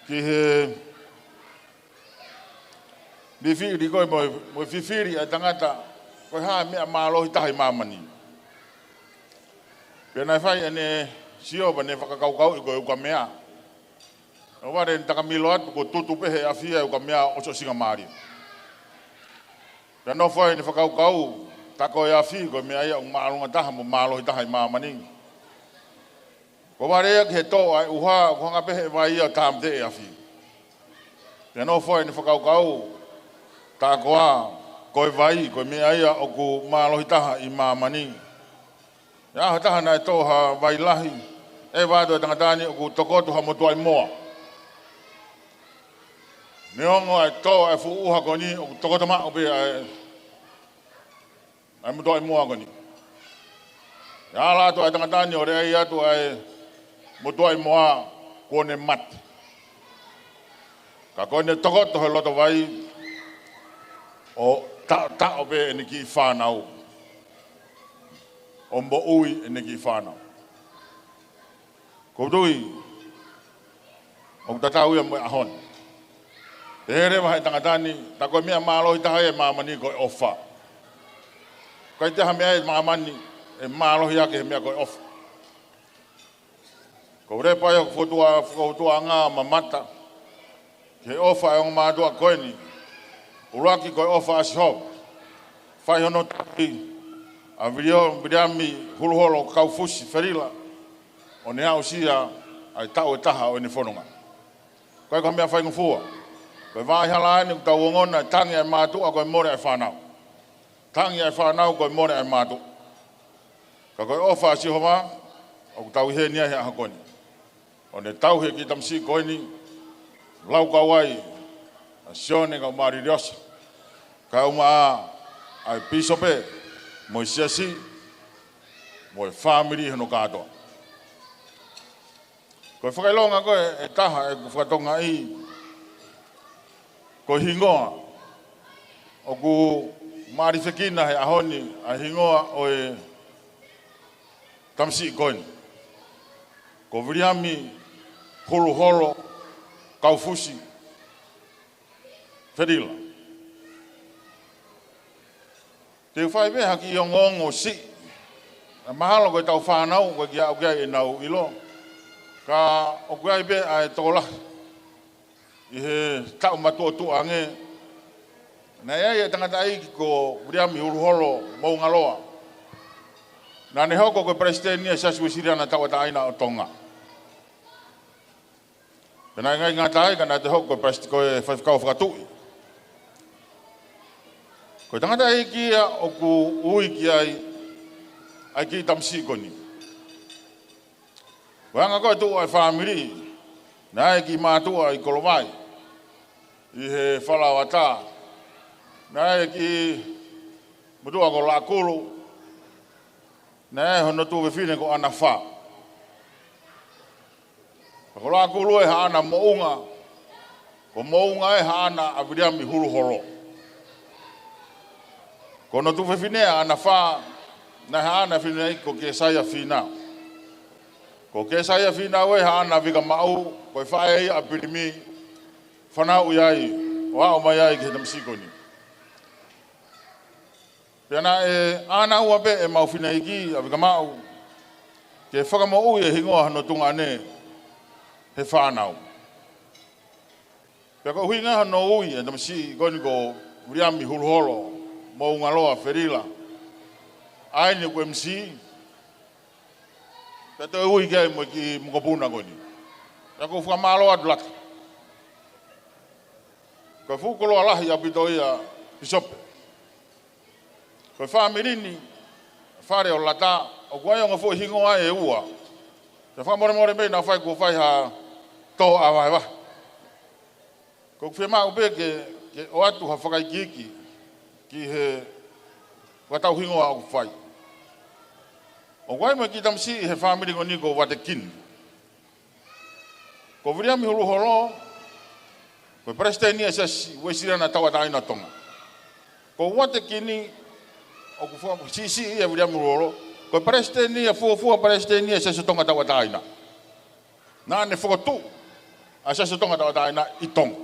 ki he fifili ko ē mo, mo e fifili ʻa e tangata, ko e hā e meʻa mālohi taha ʻi māmani. Pea naʻe fai ʻene sio pea ne fakakaukauʻi ko e ukamea. ʻO vale ʻene takamilo atu kuo tutu pē he ʻafi ʻa e ukamea ʻo ʻosiʻosingamālie. Pea nofo ai ʻene fakakaukau, tā ko e ʻafi ko e meʻa ia ʻoku māʻolunga taha mo mālohi taha ʻi māmani. Ko e vale ia ki he tō ʻa e ʻuha, ʻoku hanga pē he vai ia ʻo tāmateʻi e ʻafi. Pea nofo ai ʻene fakakaukau, tā koā ko e vai ko e meʻa ia ʻoku mālohi taha ʻi māmani. ʻI ha ʻaho ʻe taha naʻe tō ha vai lahi, ʻeva atu e tangata ni ʻoku tokoto ha motuʻaʻi moa. Neongo ʻa e tō ʻa e fuʻu ʻuha ko eni, ʻoku tokoto maʻu pē ʻa e, ʻa e motuʻaʻi moa ko eni. ʻE ala atu ʻa e tangata ni ʻo leʻei atu ʻa e motuʻaʻi moa, kuo ne mate. Ka ko ʻene tokoto he loto vai, ʻo taʻotaʻo pē ʻene kiʻi fānau, ʻo moʻui ʻene kiʻi fānau. ʻOku ou tui ʻoku tatau ia mo e ʻaho ni. Pehē leva ʻe he tangata ni, tā ko e meʻa mālohi taha ia ʻi māmani ko e ʻofa. ʻIkai toe ha meʻa ʻi māmani ʻe mālohi hake he meʻa ko e ʻofa. Ko e lepa ia ʻoku fokotuʻu, fokotuʻuʻanga mamata ki he ʻofa ʻa e ongo mātuʻa ko eni. ʻUluaki ko e ʻofa ʻa Sihova. Fai hono tauhi ʻa Vilio-, Viliami Huluholo Kaufusi Felila, ʻo ne aʻusia ʻa e taʻu ʻe taha ʻo ʻene fononga. ʻIkai ko ha meʻa faingofua. Ko e vaʻa hala eni ʻoku tau ongona, tangi ʻa e mātuʻa ko e mole ʻa e fānau. Tangi ʻa e fānau ko e mole ʻa e mātuʻa. Ka ko e ʻofa ʻa Sihova ʻoku tau ʻi heni ai he ʻaho ko eni. ʻO ne tauhi e kiʻi tamasiʻi ko eni, laukau ai ʻa Sione Kaumāliliosa, kae ʻumaʻā ʻa e pīsope, mo e siasi, mo e fāmili hono kātoa. Ko e fakaʻilonga ko ē ʻe taha ʻeku fakatokangaʻi, ko e hingoa ʻoku mālifekina he ʻaho ni, ʻa e hingoa ʻo e tamasiʻi ko eni, ko Viliami Huluholo Kaufusi Felila. Te u fai pē ha kiʻi ongoongo siʻi. Mahalo ko ʻetau fānau ʻoku ʻikai ke aʻu ki ai ʻenau ʻilo, ka ʻoku ʻi ai pē ʻa e tokolahi ʻi he taʻu matuʻotuʻa ange. Naʻe ʻi ai e tangataʻeiki ko Viliami Huluholo Moungaloa. Naʻa ne hoko ko e palesiteni ʻa e Siasi Uēsiliana Tauʻatāina ʻo Tonga. Pea naʻe ʻikai ngata ai, ka naʻa ne hoko ko e palesiteni, ko e faifekau fakatuʻi. Ko e tangataʻeiki ia ʻoku ui ki ai ʻa e kiʻi tamasiʻi ko eni. Ko e anga ko ē e tuʻu ʻa e fāmili, naʻe ʻi ai e kiʻi mātuʻa ʻi Kolovai, ʻi he falaoa tā. Naʻe ʻi ai e kiʻi motuʻa ko Laʻakulu, naʻe ʻi ai hono tuofefine ko ʻAnafā. Ko Laʻakulu ʻe haʻana Moʻunga, ko Moʻunga ʻe haʻana ʻa Viliami Huluholo. Ko hono tuofefine ʻa ʻAnafā, naʻe haʻana fineʻeiki ko Kēsaia Fina. Ko Kesaia Fīnaue Haʻana Vikamaʻu, ko e faʻē ia ʻa Pilimi, fanauʻi ai, ʻo aʻu mai ai ki he tamasiʻi ko eni. Pea naʻe ʻānaua pē ʻemau fineʻeiki ʻa Vikamaʻu, ke fakamoʻui e hingoa hono tuongaʻane he fānau. Pea ko e ʻuhinga hono ui e tamasiʻi ko eni ko Viliami Huluholo Moungaloa Felila, ʻa eni ʻoku M C, pea toe ui ki ai mo e kiʻi mokopuna ko eni. Pea ʻoku ou fakamālō atu lahi. Ko e fuʻu koloa lahi ʻaupito ia, Pīsope. Ko e fāmili ni, fale ʻo Lata, ʻoku ʻi ai ongo foʻi hingoa ʻe ua. Pea fakamolemole mei naʻa fai kuo fai ha tō ʻa vahevahe. ʻOku ou fiemaʻu pē ke, ke ʻoatu ha fakaikiiki ki he fakatau hingoa ʻoku fai. ʻOku ʻi ai mo e kiʻi tamasiʻi he fāmili ko eni ko Vatekini. Ko Viliami Huluholo, ko e palesiteni ʻa e Siasi Uēsiliana Tauʻatāina ʻo Tonga. Ko Vatekini, ʻoku fua-, siʻisiʻi ia Viliami Huluholo, ko e palesiteni ia, fuofua palesiteni ʻa e Siasi ʻo Tonga Tauʻatāina. Naʻa ne fokotuʻu ʻa e Siasi ʻo Tonga Tauʻatāina ʻi Tonga.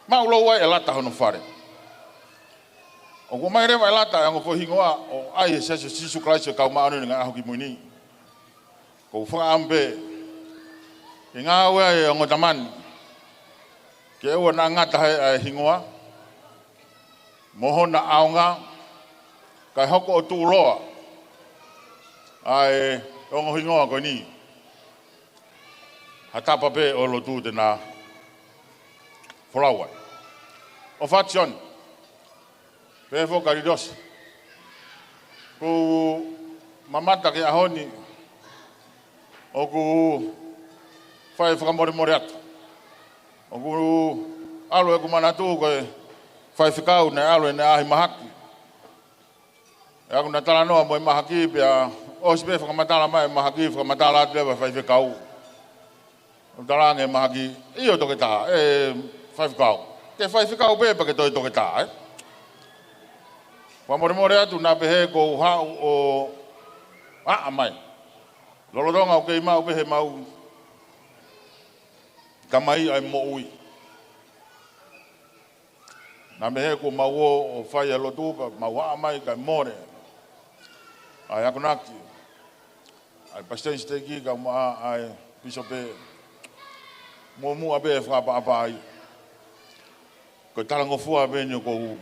Maʻulou ai ʻe Lata hono fale. ʻOku ʻomai leva ʻe Lata e ongo foʻi hingoa ʻo ʻai he Siasi ʻo Sīsū Kalaisi ʻo e Kau Māʻoniʻoni ʻi he Ngaahi ʻAho Kimui Ni. ʻOku ou fakaʻamu pē ke ngāue ai e ongo tama ni, ke ʻoua naʻa ngata he ʻa e hingoa mo hona ʻaonga, kae hoko ʻo tuʻuloa ʻa e ongo hingoa ko eni ha tapa pē ʻo e lotu te na folau ai. ʻOfa atu Sione, pehē foki kia Liliosa. ʻOku ou mamata ki he ʻaho ni, ʻoku ou fai e fakamolemole atu. ʻOku ʻalu ʻeku manatu ko e faifekau naʻe ʻalu ʻene ʻaʻahi mahaki. ʻE, ʻoku na talanoa mo e mahaki pea ʻosi pē fakamatala mai e mahaki, fakamatala atu leva e faifekau. ʻO talaange mahaki, ʻio toketā, ʻe faifekau. Ke faifekau pē pea ke toe toketā, ē? Fakamolemole atu naʻa pehē ʻoku ou haʻu ʻo ʻaʻa mai. Lolotonga ʻoku kei maʻu pē heʻemau tamai ʻa e moʻui. Naʻa pehē kuo mau ō ʻo fai e lotu pea mau ʻaʻa mai kae mole ʻa e akonaki ʻa e palesiteni siteiki kae ʻumaʻā ʻa e pīsope. Muʻomuʻa pē e fakaʻapaʻapa ai. Ko e talangofua pē eni ʻoku ou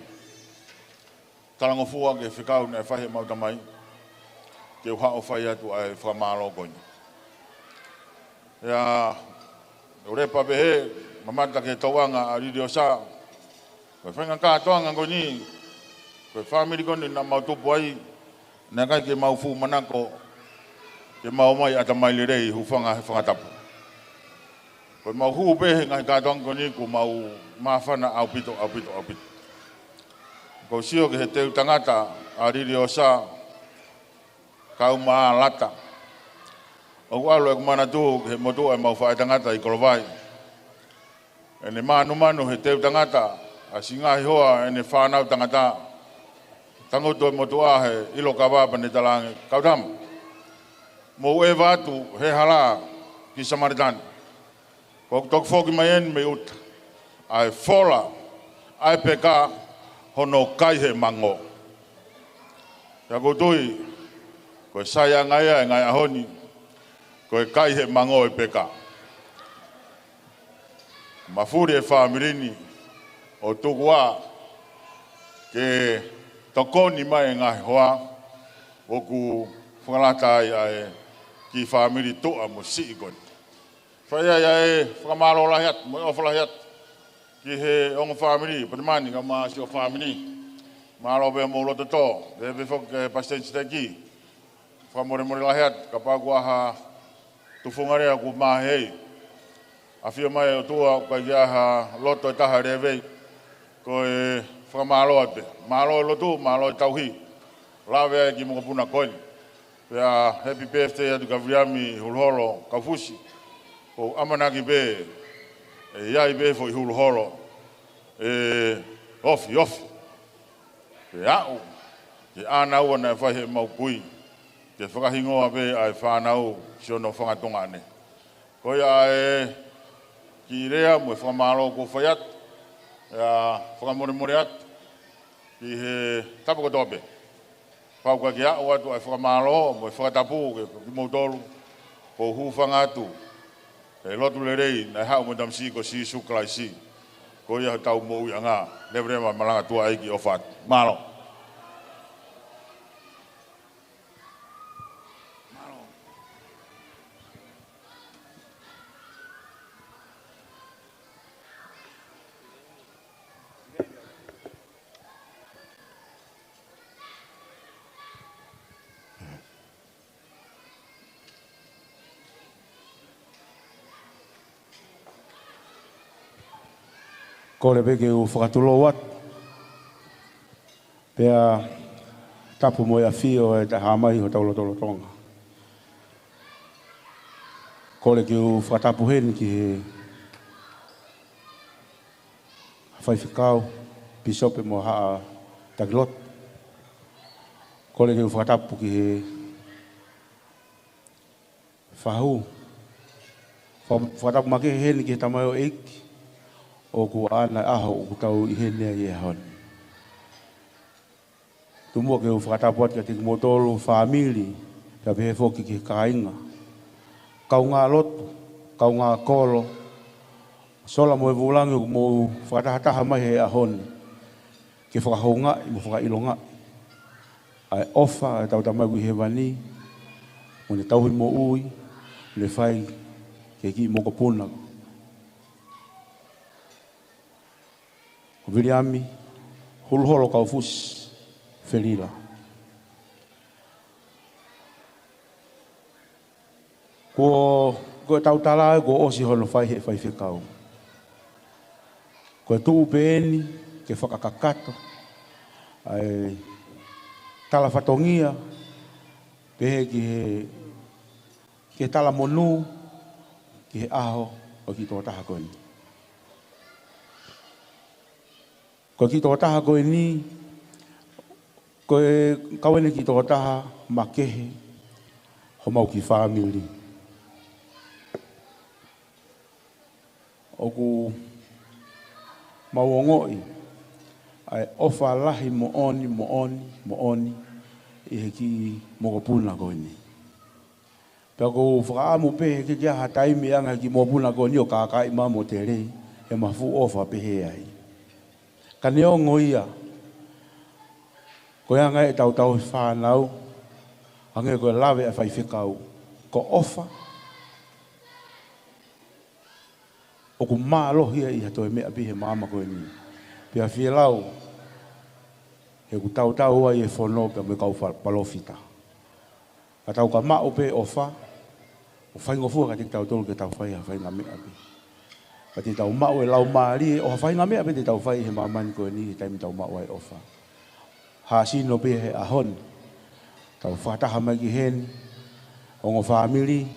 talangofua ki he fekau naʻe fai heʻemau tamai, ke u haʻu ʻo fai atu ʻa e fakamālō ko eni. ʻIa, ʻoku ou lepa pehē, mamata ki he tokanga ʻa Liliosa. Ko e faʻahinga kātoanga ko eni, ko e fāmili ko eni naʻa mau tupu ai, naʻe ʻikai ke mau fuʻu manako ke mau ʻomai ʻatamai lelei, hūfanga he fanga tapu. Ko ʻemau hū pē he ngaahi kātoanga ko eni kuo mau māfana ʻaupito, ʻaupito, ʻaupito. ʻOku ou sio ki he teu tangata ʻa Liliosa, kae ʻumaʻā Lata. ʻOku ʻalu ʻeku manatu ki he motuʻa ʻemau faʻētangata ʻi Kolovai. ʻEne mānumanu he teu tangata, ʻa e siʻi ngaahi hoa ʻene fānau tangata. Tangutu e motuʻa he ʻilo kava pea ne talaange, Kautama, mou ʻeva atu he hala ki Samalitani. Kuo toki foki mai eni mei ʻuta ʻa e fola ʻa e peka hono kai he mango. Pea ʻoku ou tui, ko e saiʻia ia e ngaahi ʻaho ni, ko e kai he mango e peka. Mafuli e fāmili ni ʻo tuku ā ke tokoni mai e ngaahi hoa, ʻoku fakalata ai ʻa e kiʻi fāmili tuʻa mo siʻi ko eni. Fai ai ʻa e fakamālō lahi atu, mo e ʻofa lahi atu ki he ongo fāmili, Potemani kae ʻumaʻā siʻo fāmili. Mālō pē hoʻomou loto tō, pehē pē foki ki he palesiteni siteiki. Fakamolemole lahi atu, kapau kuo ʻi ai ha tufunga lea kuo mahei. ʻAfio mai e ʻOtua, ʻoku ʻikai ke ʻi ai ha loto ʻe taha ʻe lēvei. Ko e fakamālō atu pē. Mālō e lotu, mālō e tauhi. Lave ai ki he mokopuna ko eni. Pea happy birthday atu kia Viliami Huluholo Kaufusi. ʻOku ou ʻamanaki pē ʻe ʻi ai pē foʻi Huluholo ʻe ofiofi. Pea aʻu ki he ʻānaua naʻe fai heʻemau kui. Ke fakahingoa pē ʻa e fānau siʻono fanga tuongaʻane. Ko ia ʻa e kiʻi lea mo e fakamālō kuo fai atu, ʻa e fakamolemole atu ki he tapa kotoa pē. Pau ka ke aʻu atu ʻa e fakamālō mo e fakatapu ke kimoutolu, ʻoku ou hūfanga atu he lotu lelei naʻe haʻu mo e tamasiʻi ko Sīsū Kalaisi. Ko ia hotau moʻuiʻanga. Leveleva malanga tuʻa ʻEiki, ʻofa atu. Mālō. Kole pē ke u fakatulou atu, pea tapu mo e ʻafio ʻa e Taʻehāmai ʻi hotau lotolotonga. Kole ke u fakatapu heni ki he faifekau, pīsope mo e haʻa taki lotu. Kole ke u fakatapu ki he fahu. Fa-, fakatapu makehe heni ki he tamaioʻeiki ʻoku ʻaʻana e ʻaho ʻoku tau ʻi heni ai he ʻaho ni. Tomuʻa ke u fakatapu atu kiate kimoutolu fāmili, pea pehē foki ki he kāinga, kaungā lotu, kaungā kolo, sola mo e vūlangi ʻoku mou fakatahataha mai he ʻaho ni ke fakahoungaʻi mo fakaʻilongaʻi ʻa e ʻofa ʻa ʻetau Tamai ʻoku ʻi hēvani, mo ʻene tauhi moʻui naʻe fai ki he kiʻi mokopuna ko Viliami Huluholo Kaufusi Felila. Kuo, ko ʻetau tala ē kuo ʻosi hono fai ʻe he faifekau. Ko e tuʻu pē eni ke fakakakato ʻa e tala fatongia, pehē ki he, ki he tala monū, ki he ʻaho ʻo e kiʻi tokotaha ko eni. Ko e kiʻi tokotaha ko eni, ko e kau eni kiʻi tokotaha makehe homau kiʻi fāmili. ʻOku mau ongoʻi ʻa e ʻofa lahi moʻoni, moʻoni, moʻoni ʻi he kiʻi mokopuna ko eni. Pea ʻoku ou fakaʻamu pē he ʻikai ke ʻi ai ha taimi ʻe anga e kiʻi mokopuna ko eni ʻo kākaaʻi mai mo tele, he mafu ʻofa pehē ai. Ka neongo ia, ko e anga ʻetau tauhi fānau, hangē ko e lave ʻa e faifekau, ko ʻofa ʻoku mālohi ia ʻi ha toe meʻa pē he māmani ko eni. Pea fielau, he ʻoku tautau ai e fono pea mo e kau fa-, palōfita. Ka tau ka maʻu pē ʻofa, ʻo faingofua kiate kitautolu ke tau fai ha faʻahinga meʻa pē. Ka te tau maʻu e laumālie ʻo ha faʻahinga meʻa pē te tau fai he māmani ko eni he taimi tau maʻu ai ʻofa. Hāsino pē he ʻaho ni, tau fakataha mai ki heni, ongo fāmili,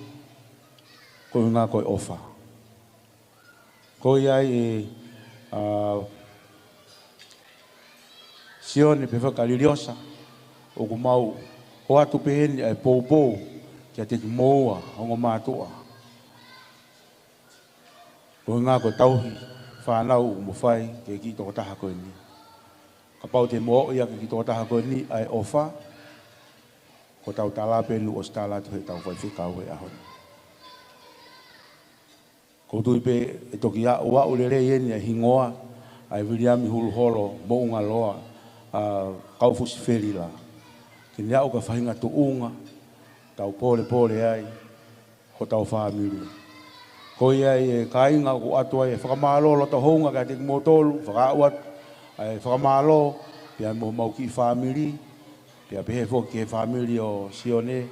ko e ʻuhinga ko e ʻofa. Ko ia ai ē, ʻa Sione pea faka Liliosa, ʻoku mau ʻoatu pē heni ʻa e poupou kiate kimoua ongo mātuʻa. Ko e ʻuhinga ko e tauhi fānau ʻoku mou fai ki he kiʻi tokotaha ko eni. Kapau te mou ʻoʻi ʻaki e kiʻi tokotaha ko eni ʻa e ʻofa, ko ʻetau tala pē eni ʻoku ʻosi tala atu heʻetau faifekau he ʻaho ni. ʻOku ou tui pē ʻe toki aʻu, aʻu lelei eni ʻa e hingoa ʻa e Viliami Huluholo Moʻungaloa, ʻa, Kaufusi Felila. Ke ne aʻu ki ha faʻahinga tuʻunga, tau pōlepole ai, hotau fāmili. Ko ia ai ē kāinga ʻoku ʻoatu ai e fakamālō loto hounga kiate kimoutolu, fakaaʻu atu ʻa e fakamālō, pea mo homau kiʻi fāmili, pea pehē foki ki he fāmili ʻo Sione,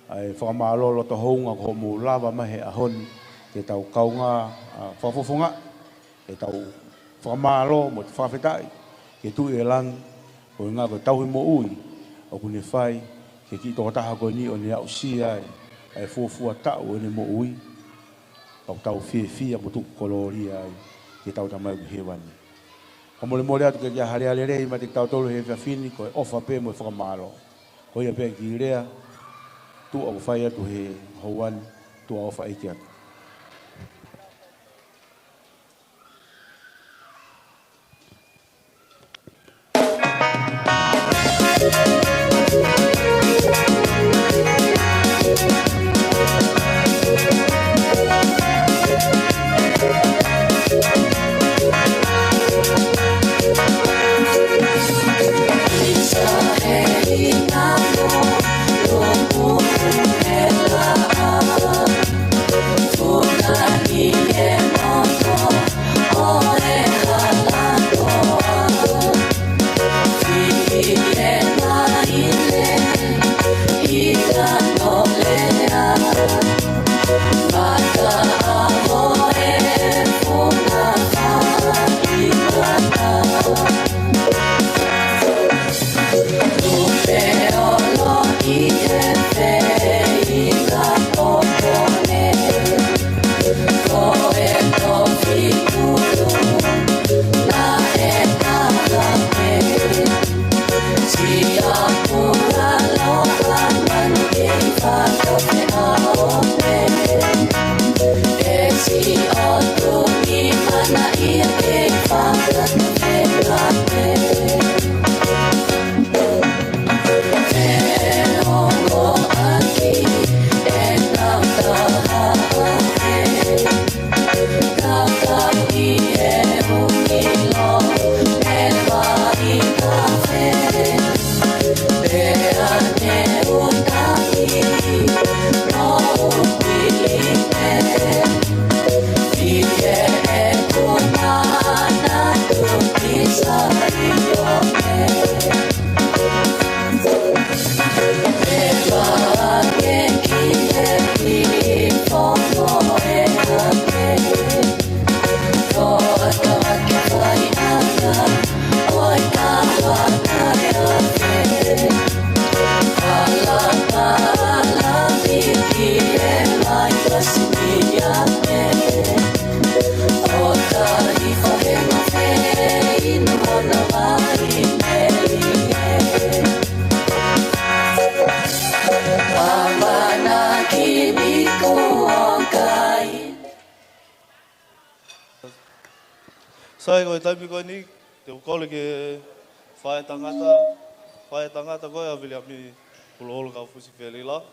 ʻa e fakamālō loto hounga ko hoʻomou lava mai he ʻaho ni, ke tau kaungā, ʻa, fakafofongaʻi ʻetau fakamālō mo e fakafetaʻi ki he Tuʻi ʻo Langi, ko e ʻuhinga ko e tauhi moʻui ʻoku ne fai ki he kiʻi tokotaha ko eni ʻo ne aʻusia ai ʻa e fuofua taʻu ʻo ʻene moʻui, ʻoku tau fiefia mo tuku kolōlia ai ki heʻetau Tamai ʻoku ʻi hēvani. Fakamolemole atu ke ʻikai ha lea lelei meiate kitautolu he efiafi ni, ko e ʻofa pē mo e fakamālō. Ko ia pē kiʻi lea, tuʻa ʻoku fai atu he houa ni, tuʻa ʻofa ʻeiki atu. Sai, ko e taimi ko eni, te u kole ke fai tangata, fai tangata ko ē ʻa Viliami Huloholo Kaufusi Felila,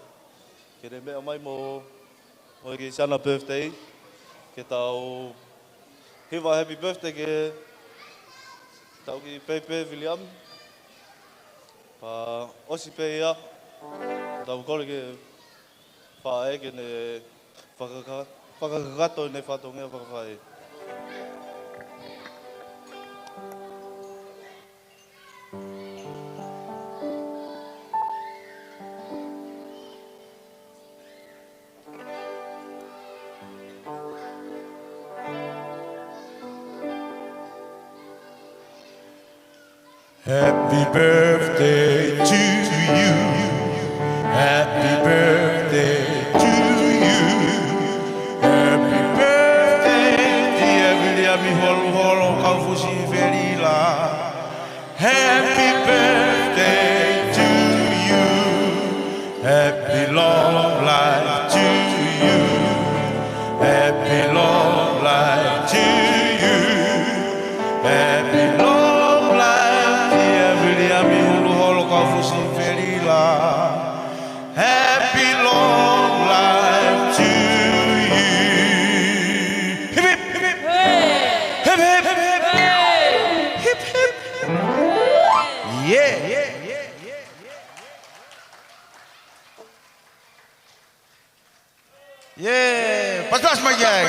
ke ne meʻa mai mo, mo e kiʻi siana birthday, ke tau hiva happy birthday ki heʻetau kiʻi pēpē Viliami. Pea ʻosi pē ia, te u kole ke fai ke ne fakaka-, fakakakato ʻene fatongia fakafaʻē. Happy birthday to you. Happy birthday to you. Happy birthday, dear Viliami Huloholo Kaufusi Felila. Happy birthday to you. Happy long life to you. Happy long life to you. Happy long life, dear Viliami Huloholo Kaufusi Felila. Happy long life to you. Hip, hip, hip, hip. Hip, hip, hip, hip. Hip, hip, hip. Yeah. Yeah, pasipasi mai ai.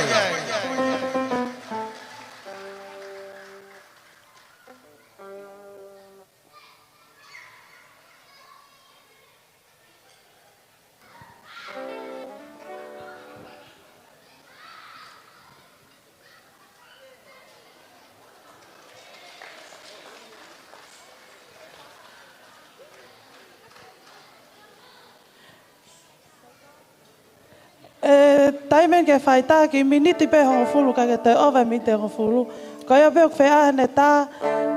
ʻE, taimi eni ke fai tā kiʻi miniti pē hongofulu, ka ke toe ʻova e miniti hongofulu. Ko ia pē ʻoku feʻao ʻene tā,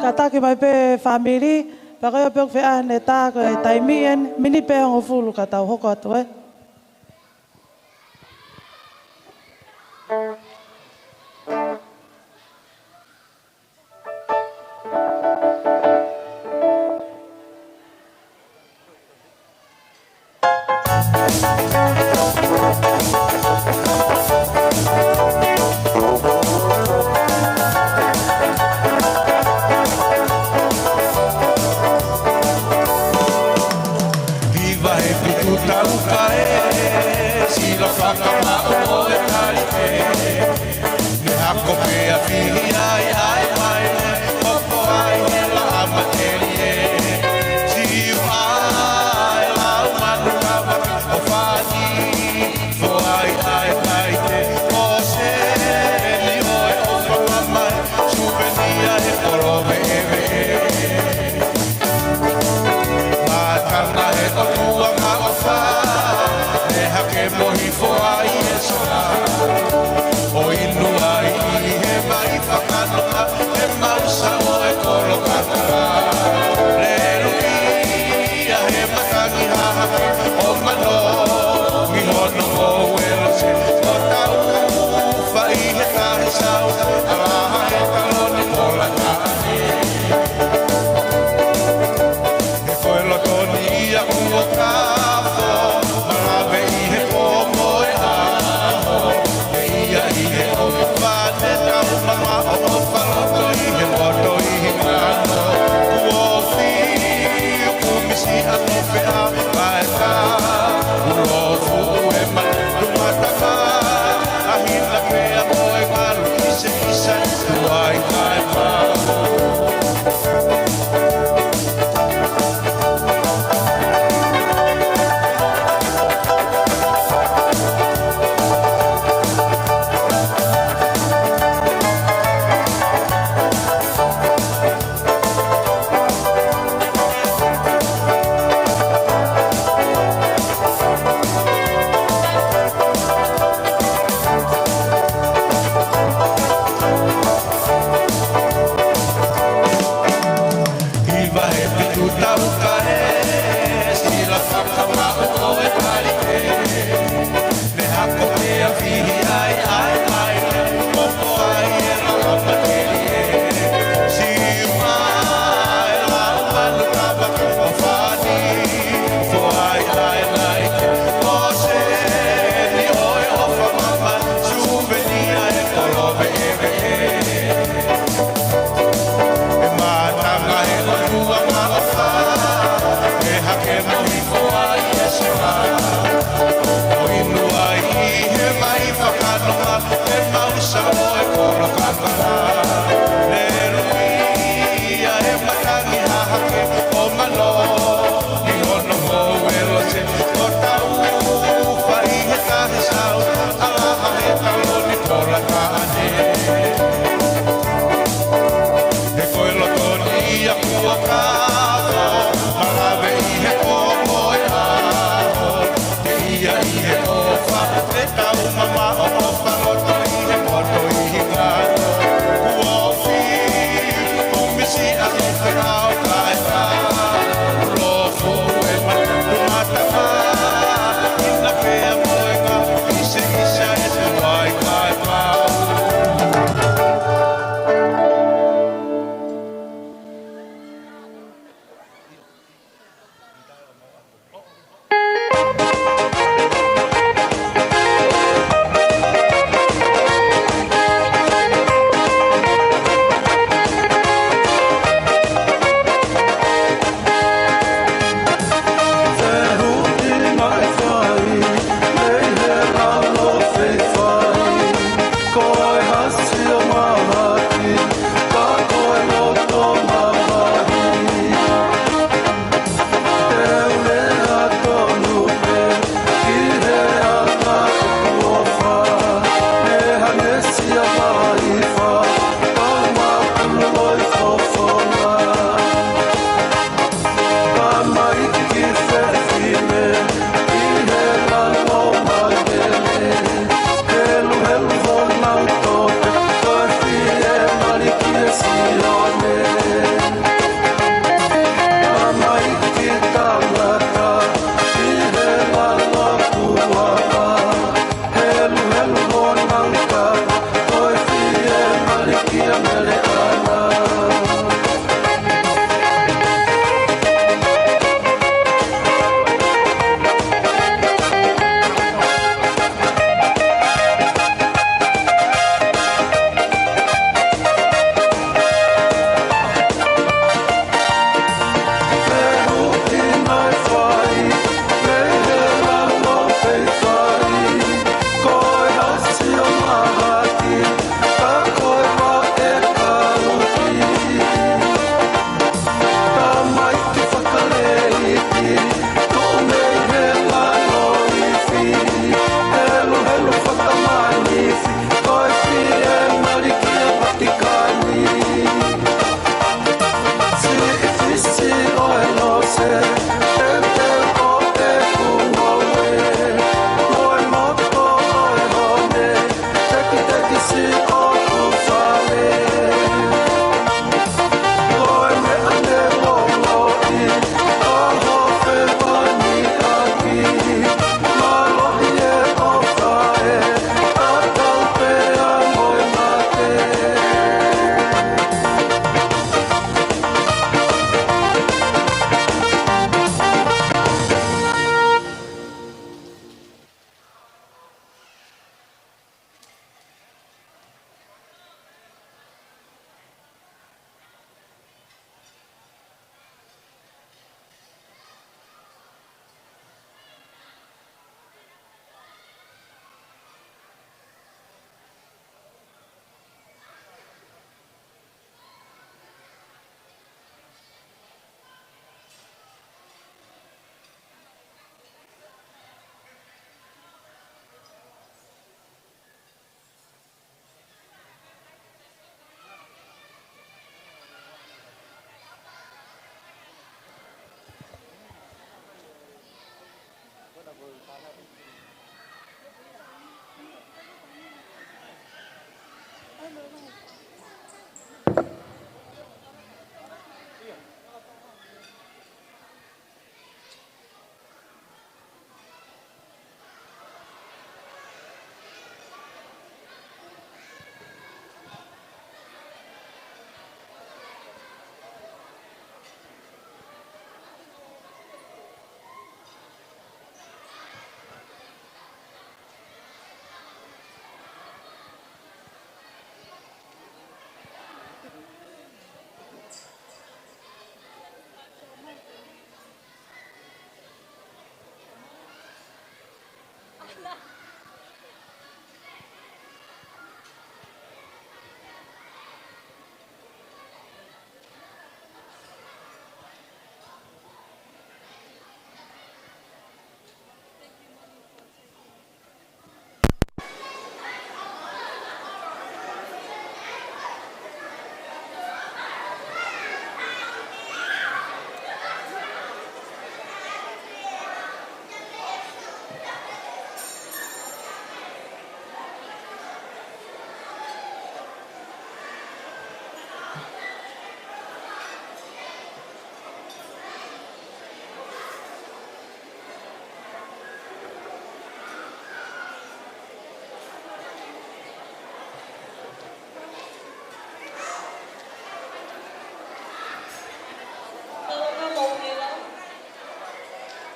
ka taki mai pē fāmili, pea ko ia pē ʻoku feʻao ʻene tā, ko e taimi eni, miniti pē hongofulu ka tau hoko atu, ē.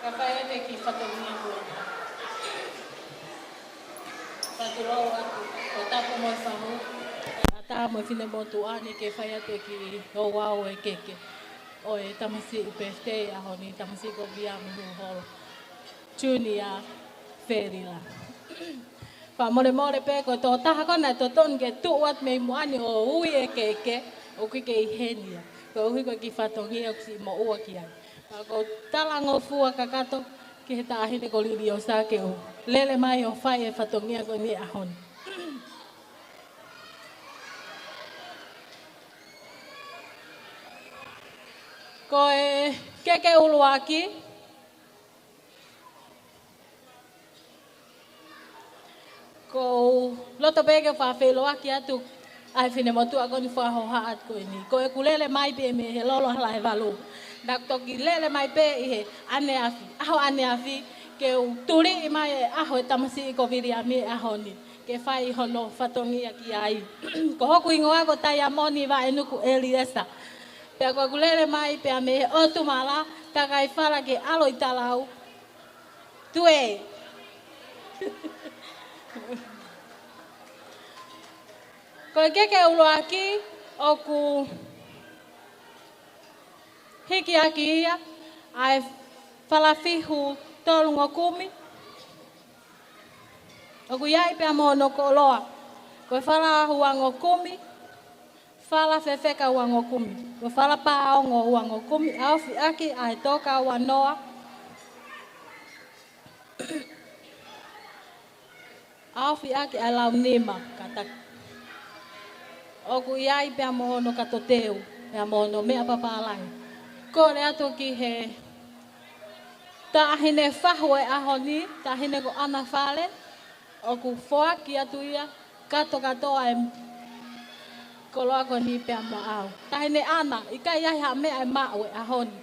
Ka fai atu e kiʻi fatongia ko eni. Fakatulou atu, ʻo tapu mo e fahu, ʻatā mo e finemotuʻa ni ke fai atu e kiʻi ouau e keke ʻo e tamasiʻi birthday ʻaho ni, tamasiʻi ko Viami Huholo Junior Felila. Fakamolemole pē ko e tokotaha ko ē naʻe totonu ke tuʻu atu mei muʻa ni ʻo ui e keke, ʻoku ʻikai ke ʻi heni ia. Koeʻuhi ko e kiʻi fatongia ʻoku siʻi moʻua ki ai. Ka ʻoku ou talangofua kakato ki he Taʻahine ko Liliosa ke u lele mai ʻo fai e fatongia ko eni he ʻaho ni. Ko e keke ʻuluaki, ʻoku ou loto pē ke fakafeʻiloaki atu ʻa e finemotuʻa ko eni fakahohaʻa atu ko eni. Ko ʻeku lele mai pē mei he lolo hala ʻe valu, naʻá ku toki lele mai pē ʻi he ʻaneafi, ʻaho ʻaneafi, ke u tuliʻi mai e ʻaho e tamasiʻi ko Viliami he ʻaho ni. ke fai hono fatongia ki ai. Ko hoku hingoa ko Taiamoni Vaenuku Eliesa. Pea ko ʻeku lele mai pea mei he ʻotu mala, kakai fala ke ʻalu ʻi talau. Tue. Ko e keke ʻuluaki ʻoku hikiʻaki ia ʻa e fala fihu tolu ngokumi. ʻOku ʻi ai pea mo hono koloa. Ko e fala ua ngokumi, fala fefeka ua ngokumi. Ko e fala paongo ua ngokumi, ʻaofi ʻaki ʻa e toka ua noa. ʻAofi ʻaki ʻa e lau nima kātaki. ʻOku ʻi ai pea mo hono kato teu, pea mo hono meʻa papālangi. Kole atu ki he taʻahine fahu ʻo e ʻaho ni, taʻahine ko ʻAna Fale, ʻoku foaki atu ia, katokato ʻa e koloa ko eni pea maʻau. Taʻahine ʻAna, ʻikai ai ha meʻa ʻe maʻu he ʻaho ni.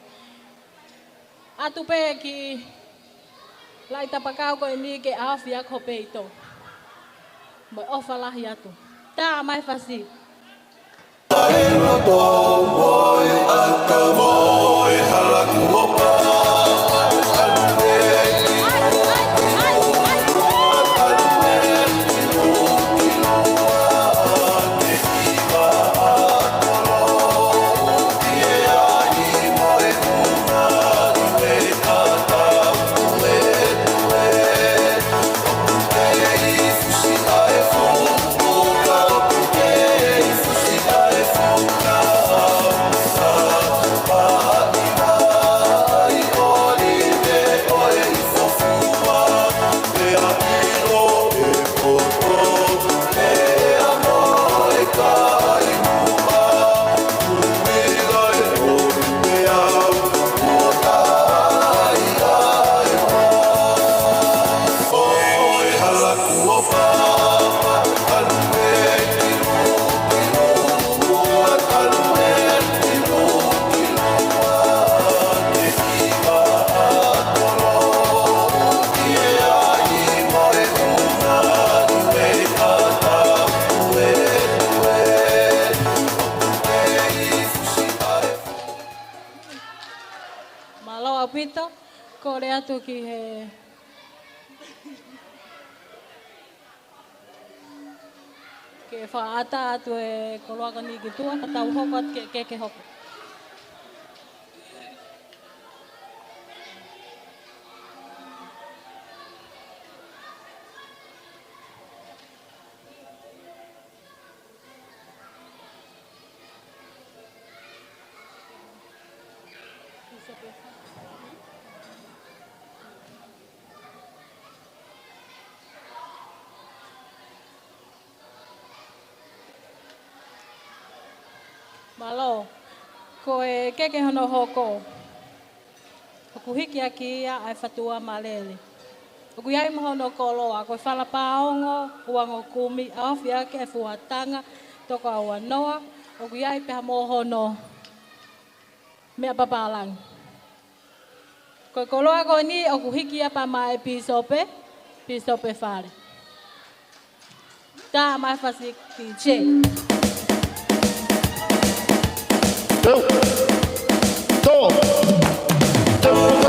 ʻAtu pē ki Laʻitapakau ko eni ke ʻaofi ʻaki ho peito. Mo e ʻofa lahi atu. Tā mai fasi. Mālō ʻaupito, kole atu ki he ke fakaʻatā atu e koloa ko eni ki tuʻa, ka tau hoko atu ke, ke, ke hoko. Mālō. Ko e keke hono hoko, ʻoku hikiʻaki ia ʻa e fatua malele. ʻOku ʻi ai mo hono koloa, ko e fala paongo ua ngokumi, ʻaofi ʻaki e fuatanga toka ua noa, ʻoku ʻi ai pea mo hono meʻa papālangi. Ko e koloa ko eni ʻoku hiki ia pea maʻa e pīsope, Pīsope Fale. Tā mai fasi ki Che. Teu. Tō. Teu.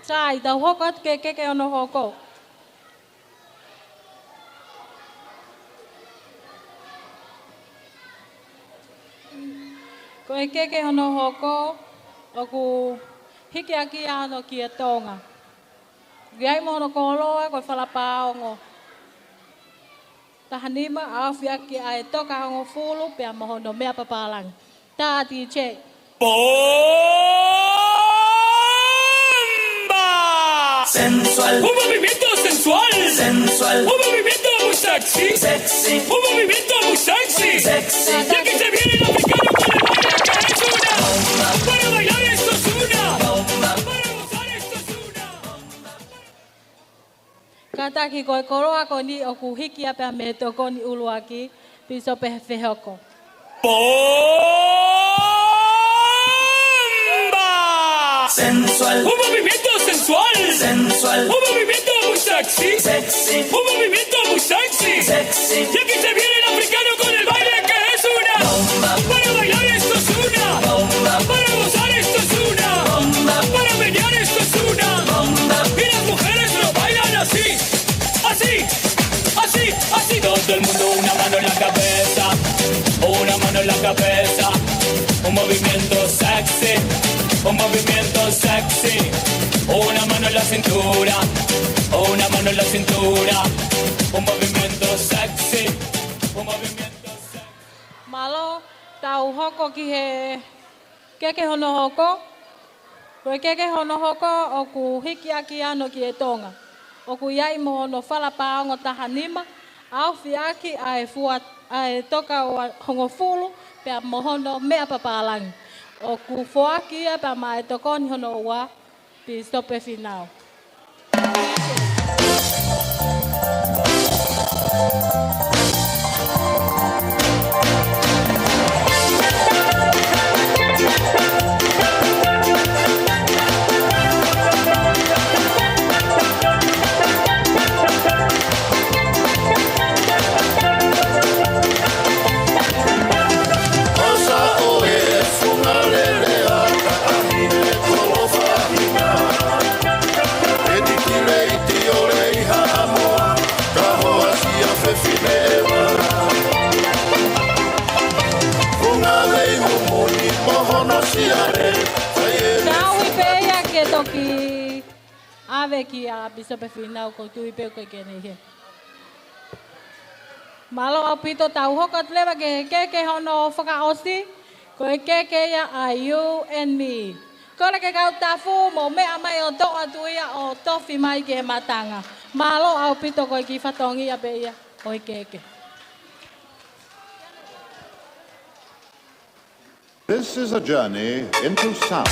Sai, tau hoko atu ki he keke hono hoko. Ko e keke hono hoko, ʻoku hikiʻaki ia hono kia Tonga. ʻOku ʻi ai mo hono koloa, ko e fala paongo. taha nima, ʻa ofi ʻaki ʻa e toka hongofulu pea mo hono meʻa papālangi. Tā D J. Bomba! Sensual. Un movimiento sensual. Sensual. Un movimiento muy sexy. Sexy. Un movimiento muy sexy. Sexy. Y aquí se viene el africano con el baile que es una. Para bailar esto es una. Para gozar esto es una. Kātaki ko e koloa ko eni ʻoku hiki ia pea mei he tokoni ʻuluaki, Pīsope Fehoko. Bomba! Sensual. Un movimiento sensual. Sensual. Un movimiento muy sexy. Sexy. Un movimiento muy sexy. Sexy. Y aquí se viene el africano con el baile que es una. Bomba. Para bailar esto es una. Bomba. Para gozar esto es una. Bomba. Para menear esto es una. Bomba. Y las mujeres lo bailan así. Así, así, así. Todo el mundo una mano en la cabeza, una mano en la cabeza. Un movimiento sexy, un movimiento sexy. Una mano en la cintura, una mano en la cintura. Un movimiento sexy, un movimiento sexy. Mālō, tau hoko ki he keke hono hoko. Ko e keke hono hoko ʻoku hiki ʻaki ʻa hono kiʻi tonga. ʻOku ʻi ai mo hono fala pāongo taha nima, ʻa ofi ʻaki ʻa e fua, ʻa e toka ua hongofulu, pea mo hono meʻa papālangi. ʻOku foaki ia pea maʻa e tokoni hono ua, Pīsope Fīnau. Tau ui pē ia ke toki ʻave kia Pīsope Fīnau, ʻoku ou tui pē ʻoku ʻikai ke ne ʻi heni. Mālō ʻaupito, tau hoko atu leva ki he keke hono fakaʻosi, ko e keke ia ʻa You and Me. Kole ke kau tafu mo meʻa mai ʻo toʻo atu ia ʻo tofi mai ki he matanga. Mālō ʻaupito, ko e kiʻi fatongia pē ia ʻo e keke. This is a journey into sound.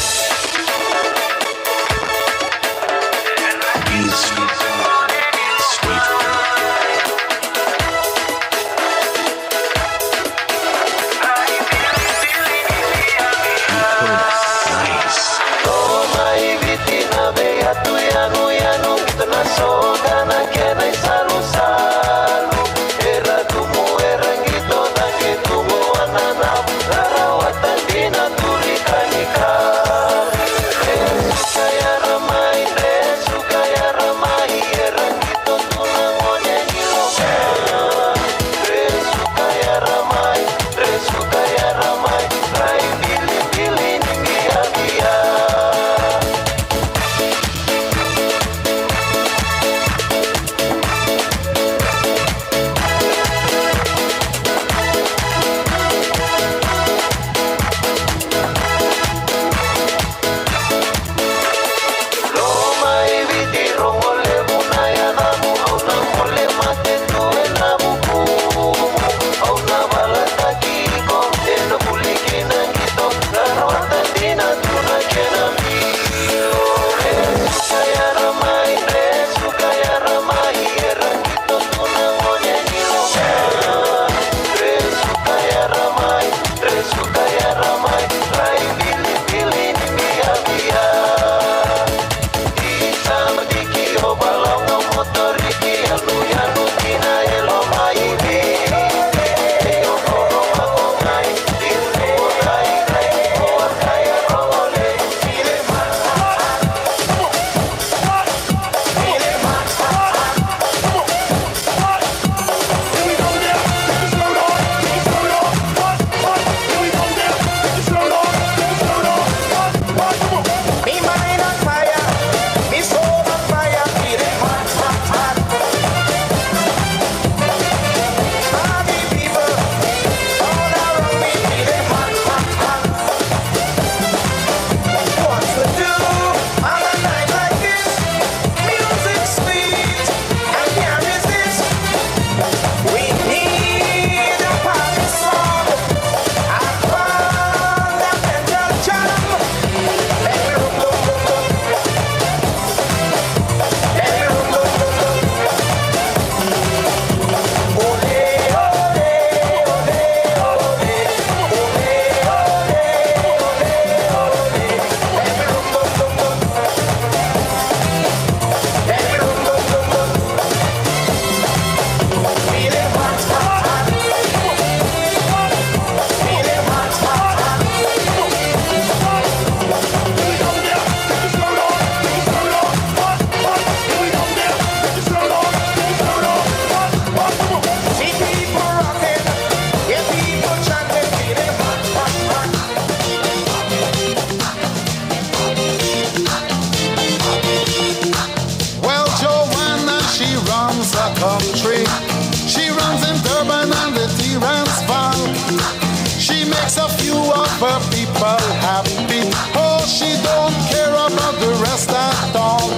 Her people happy. Oh, she don't care about the rest at all.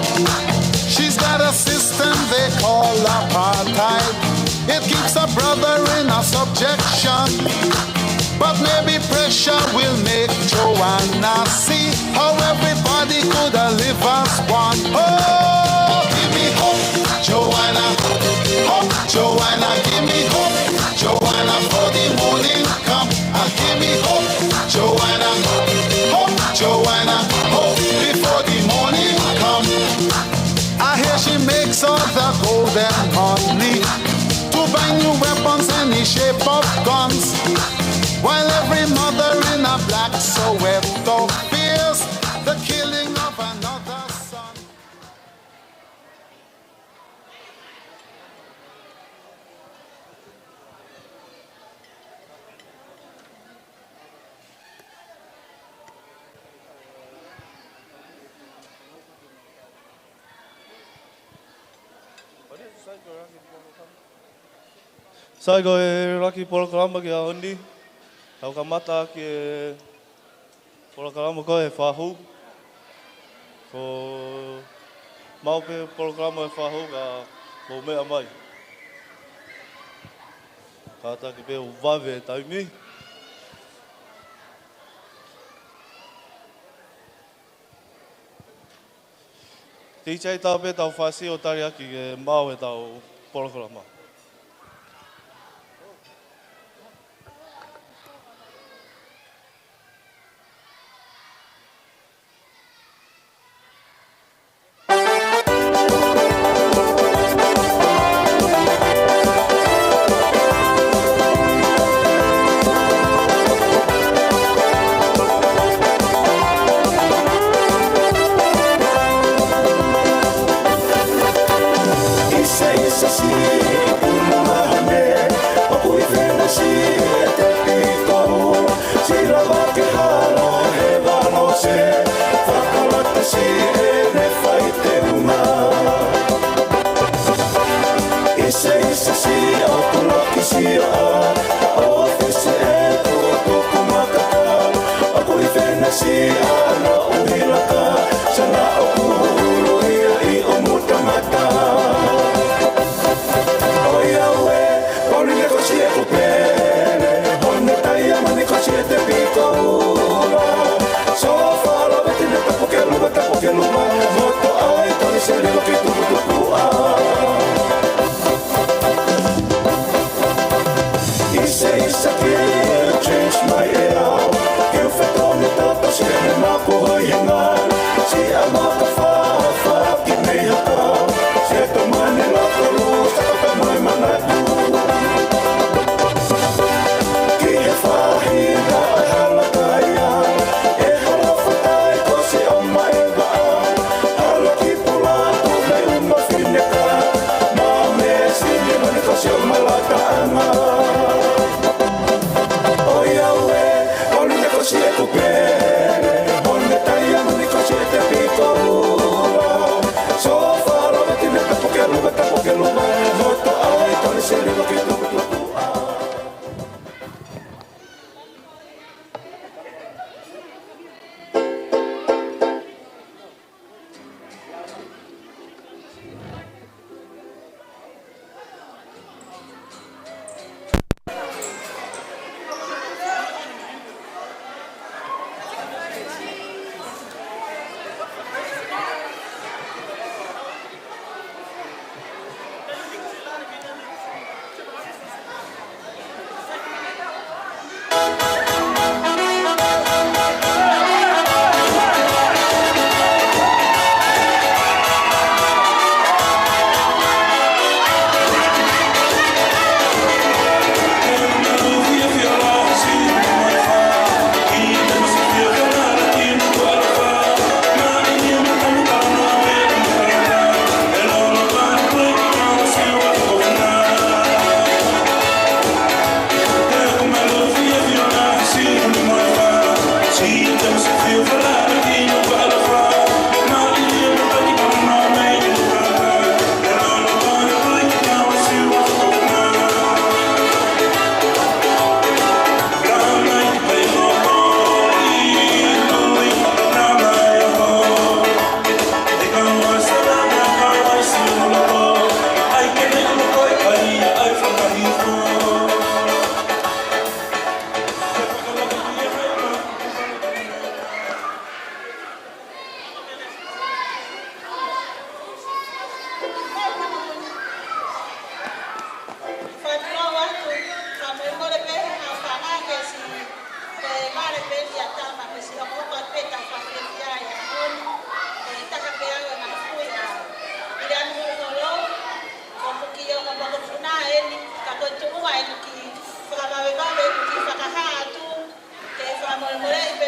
She's got a system they call apartheid. It keeps a brother in a subjection. But maybe pressure will make Joanna see how everybody could a live as one. Oh, give me hope, Joanna. Hope, Joanna, give me hope. Joanna, for the morning come. Ah, give me hope, Joanna. Hope, Joanna. Hope before the morning come. I hear she makes all the golden money to buy new weapons, any shape of guns, while every mother in a black Soweto fears the killing of another son. Sai ko e ʻuluaki polokalama ki he ʻaho ni. Tau kamata ki he polokalama ko e fakahū. Ko e maʻu pē polokalama e fakahū ka mou meʻa mai. Kātaki pē ʻo vave e taimi. Teacher, tau pē tau fasi ʻo tali ʻaki ke maʻu ʻetau polokalama.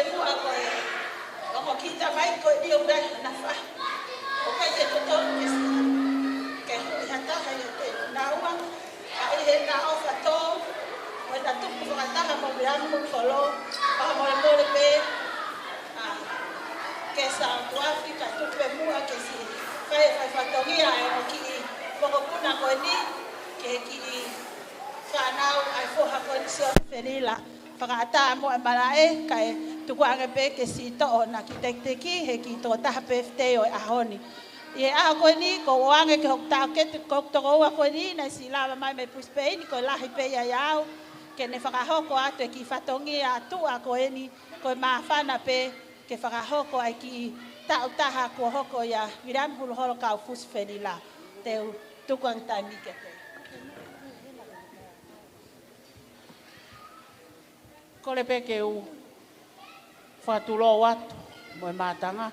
Pea ko e, ʻoku kita mai ko e ʻio mai na fa. ʻOku ʻikai ke totonu ke si, ke hui ha taha ʻi he te naua. ʻA ʻi he na ʻofa tō, mo e na tupu fakataha mo Viliami Huluholo, pea mo e mole pē, ʻa, ke sa tuafi ka tupe mua ke si, fai, fai fatongia e mo kiʻi, mokopuna ko eni, ke kiʻi, fānau ʻa e foha ko eni Sione Felila. Fakaʻatā mo e malaʻe, kae tukuange pē ke si toʻo na kiʻi tekiteki, he kiʻi tokotaha pē fitei ʻo e ʻaho ni. ʻI he ʻaho ko eni, ko u ʻoange ke hoku taʻokete, ko hoku tokoua ko eni, naʻe si lava mai mei Brisbane, ko e lahi pē ia ʻia au, ke ne fakahoko atu e kiʻi fatongia ʻa tuʻa ko eni, ko e māfana pē, ke fakahoko ai kiʻi taʻu taha kuo hoko ia Viliami Huluholo Kaufusi Felila. Te u tukuange taimi ke te. Kole pē ke u fakatulou atu mo e mātanga.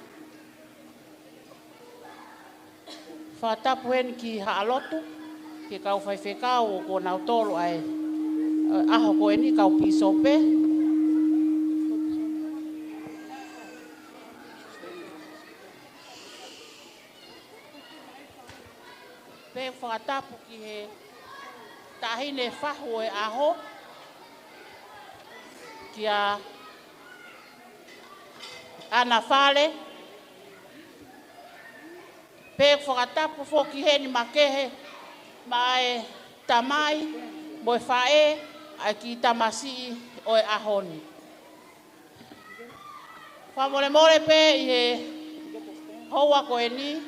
Fakatapu heni ki Haʻalotu, ki he kau faifekau ʻoku nau tolu ʻa e, ʻa e ʻaho ko eni kau pīsope. Pea fakatapu ki he taʻahine fahu ʻo e ʻaho, kia ʻAna Fale. Pea fakatapu foki heni makehe maʻa e tamai mo e faʻē ʻa e kiʻi tamasiʻi ʻo e ʻaho ni. Fakamolemole pē ʻi he houa ko eni,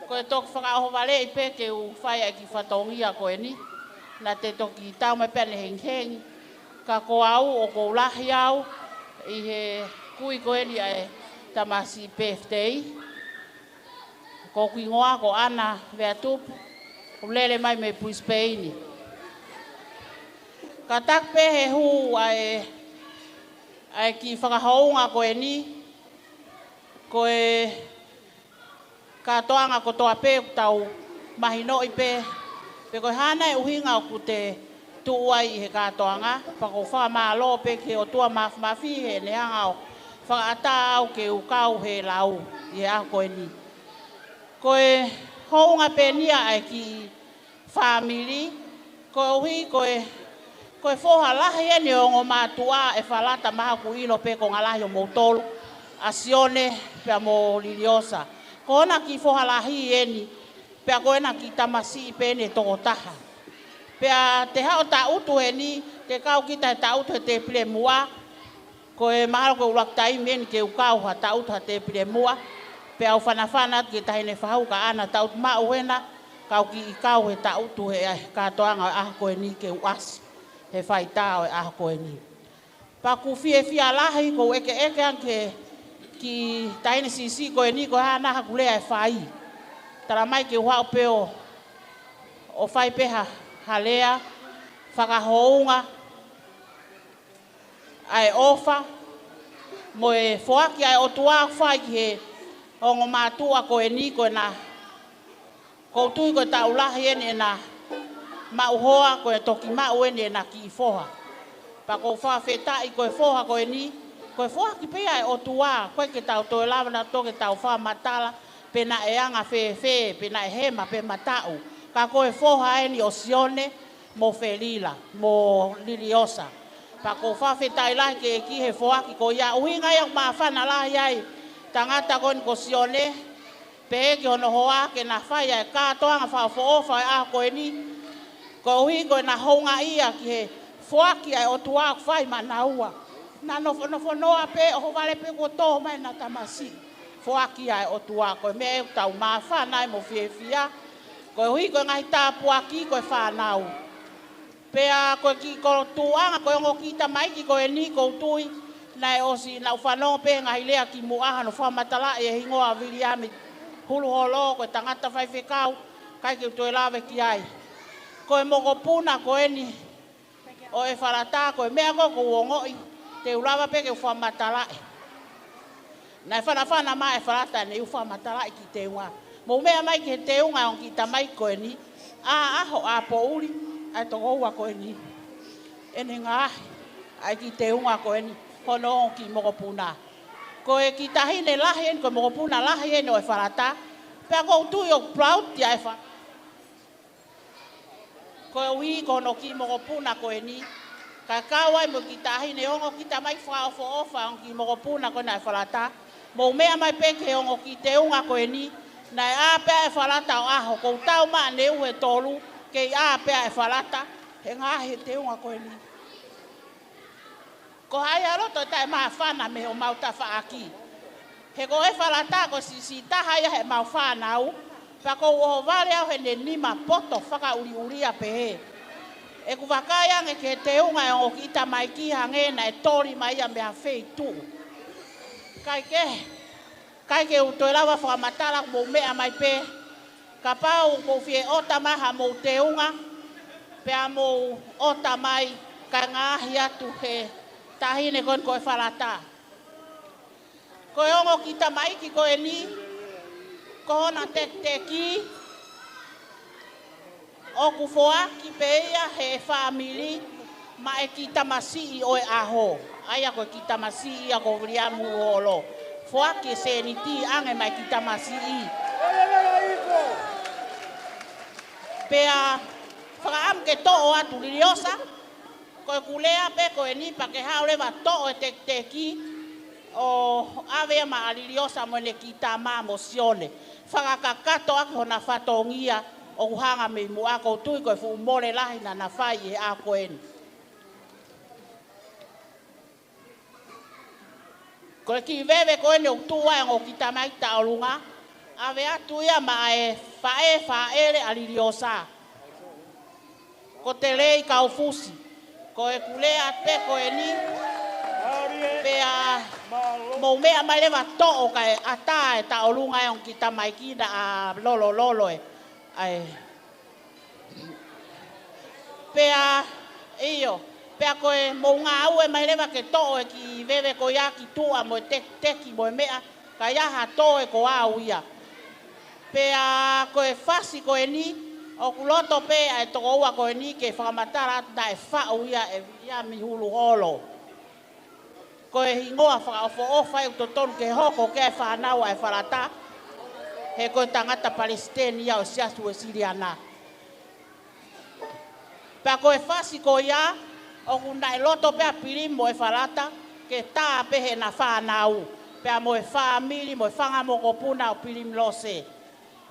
ko e toki fakaʻohovaleʻi pē ke u fai ʻa e kiʻi fatongia ko eni, naʻa te toki tau mai pē ʻanenai hengihengi, ka ko au ʻoku ou lahi au ʻi he kui ko eni ʻa e tamasiʻi pefitei. Ko hoku hingoa ko ʻAna Veatupu, ʻoku ou lele mai mei Brisbane. Kātaki pē he hū ʻa e, ʻa e kiʻi fakahounga ko eni, ko e kātoanga kotoa pē ʻoku tau mahinoʻi pē, pe ko e hā nai e ʻuhinga ʻoku te tuʻu ai ʻi he kātoanga, pea ʻoku ou fakamālō pē ki he ʻOtua Māfimafi heʻene hanga ʻo fakaʻatā au ke u kau he lau ʻi he ʻaho ko eni. Ko e hounga pē eni ia ʻa e kiʻi fāmili, koeʻuhi ko e, ko e foha lahi eni ʻo e ongo mātuʻa ʻe Falata, mahalo ʻoku ʻilo pē ko e ngaahi lahi ʻo moutolu, ʻa Sione pea mo Liliosa. Ko hona kiʻi foha lahi eni, pea ko ena kiʻi tamasiʻi pē eni ʻe toko taha. Pea te haʻu ʻo taʻutu heni, te kau kita he taʻutu he tēpile muʻa, ko e mahalo ko e ʻuluaki taimi eni ke u kau ha taʻutu ha tēpile muʻa, pea u fanafana atu ki he taʻahine fahu ka ʻAna taʻutu maʻu ena, kau kiʻi kau he taʻutu he, he kātoanga ʻo e ʻaho ko eni ke u ʻasi he faitā ʻo e ʻaho ko eni. Pea ʻoku ou fiefia lahi, ʻoku ou ʻekeʻeke ange ki he taʻahine siʻisiʻi ko eni, ko e hā nai haku lea ʻe fai. Tala mai ke u haʻu pē ʻo, ʻo fai pē ha, ha lea fakahounga ʻa e ʻofa mo e foaki ʻa e ʻOtua ʻoku fai ki he ongo mātuʻa ko eni, ko ena ʻoku ou tui ko e taʻu lahi eni ʻena maʻu hoa, ko e toki maʻu eni ʻena kiʻi foha. Pea ʻoku ou fakafetaʻi ko e foha ko eni, ko e foaki pē ia ʻa e ʻOtua, ʻoku ʻikai ke tau toe lava naʻa toe ke tau fakamatala pe naʻe anga fēfē, pe naʻe hema pe mataʻu. Ka ko e foha eni ʻo Sione mo Felila, mo Liliosa. Pea ʻoku ou fakafetaʻi lahi ki he ʻEiki he foaki ko ia, ʻuhinga ia ʻoku māfana lahi ai tangata ko eni ko Sione, pehē ki hono hoa ke na fai ʻa e kātoanga fakaʻofoʻofa ʻo e ʻaho ko eni, koeʻuhi ko ʻena houngaʻia ki he foaki ʻa e ʻOtua ʻoku fai maʻanaua. Na nofo, nofonoa pē, ʻohovale pē kuo tō mai ʻena tamasiʻi. Foaki ʻa e ʻOtua, ko e meʻa ʻoku tau māfana ai mo fiefia, koeʻuhi ko e ngaahi tāpuaki ko e fānau. Pea ko e kiʻi kolotuʻanga, ko e ongo kiʻi tamaiki ko eni ʻoku ou tui, naʻe ʻosi, naʻa ku fanongo pē he ngaahi lea kimuʻa hono fakamatalaʻi e hingoa Viliami Huluholo, ko e tangata faifekau, ʻikai ke u toe lave ki ai. Ko e mokopuna ko eni ʻo e Falata, ko e meʻa ko ē ʻoku ou ongoʻi, te u lava pē ke u fakamatalaʻi. Naʻe fanafana mai ʻe Falata ʻene ʻū fakamatalaʻi kiʻi teunga. Mou meʻa mai ki he teunga ʻo e ongo kiʻi tamaiki ko eni, ʻa ʻaho ʻa poʻuli ʻa e tokoua ko eni. ʻEne ngaahi, ʻa e kiʻi teunga ko eni. hono kiʻi mokopuna. Ko e kiʻi taʻahine lahi eni, ko e mokopuna lahi eni ʻo e Falata. Pea ʻoku ou tui ʻoku proud ia e fa-, koeʻuhi ko hono kiʻi mokopuna ko eni. Kae kau ai mo e kiʻi taʻahine ongo kiʻi tamaiki fakaʻofoʻofa ʻo e kiʻi mokopuna ko ena ʻa e Falata. Mou meʻa mai pē ki he ongo kiʻi teunga ko eni. Naʻe ʻā pē ʻa e Falata ʻo ʻaho, ʻoku ou tau maʻa ne uhe tolu, kei ʻā pē ʻa e Falata he ngaahi teunga ko eni. Ko hai ʻa loto ʻe taʻemāfana mei homau tafaʻaki. He ko e Falata ko e siʻisiʻi taha ia heʻemau fānau, pea ʻoku ou ʻohovale au heʻene nima poto fakaʻuliʻulia pehē. ʻOku ou vakai ange ki he teunga ʻo e ongo kiʻi tamaiki hangē naʻe toli mai ia mei ha feituʻu. Kae kehe, ʻikai ke u toe lava fakamatala, mou meʻa mai pē. Kapau ʻoku mou fie ʻota mai haʻamou teunga, pea mou ʻota mai kae ngaahi atu he taʻahine ko eni ko e Falata. Ko e ongo kiʻi tamaiki ko eni, ko hona tekiteki, ʻoku foaki pē ia he fāmili maʻa e kiʻi tamasiʻi ʻo e ʻaho. ʻA ia ko e kiʻi tamasiʻi ia ko Viliami Holo. Foaki e sēniti ange maʻa e kiʻi tamasiʻi. Pea fakaʻamu ke toʻo atu Liliosa, ko ʻeku lea pē ko eni pea ke haʻu leva toʻo e tekiteki ʻo ʻave ia maʻa Liliosa mo ʻene kiʻi tama mo Sione. Fakakakato ʻaki hona fatongia ʻoku hanga mei muʻa, ʻoku ou tui ko e fuʻu mole lahi naʻa na fai he ʻaho ko eni. Ko e kiʻi veve ko eni ʻoku tuʻu ai e ongo kiʻi tamaiki taʻolunga, ʻave atu ia maʻa e faʻē fāʻele ʻa Liliosa, ko Telei Kaufusi. Ko ʻeku lea pē ko eni, pea mou meʻa mai leva toʻo kae ʻatā e taʻolunga e ongo kiʻi tamaiki naʻa lolololo e, ʻa e. Pea, ʻio, pea ko e mou ngāue mai leva ke toʻo e kiʻi veve ko ia ki tuʻa mo e tekiteki mo e meʻa, ka ʻi ai ha toe ko au ia. Pea ko e fasi ko eni, ʻoku loto pē ʻa e tokoua ko eni ke fakamatala atu naʻe faʻu ia ʻe Viliami Hulu Holo. Ko e hingoa fakaʻofoʻofa ʻoku totonu ke hoko ki ai e fānau ʻa e Falata, he ko e tangata palesiteni ia ʻo e Siasi Uesiliana. Pea ko e fasi ko ia, ʻoku naʻe loto pē ʻa Pilimi mo e Falata ke tā pē heʻena fānau, pea mo e fāmili mo e fanga mokopuna ʻo Pilimi Lose.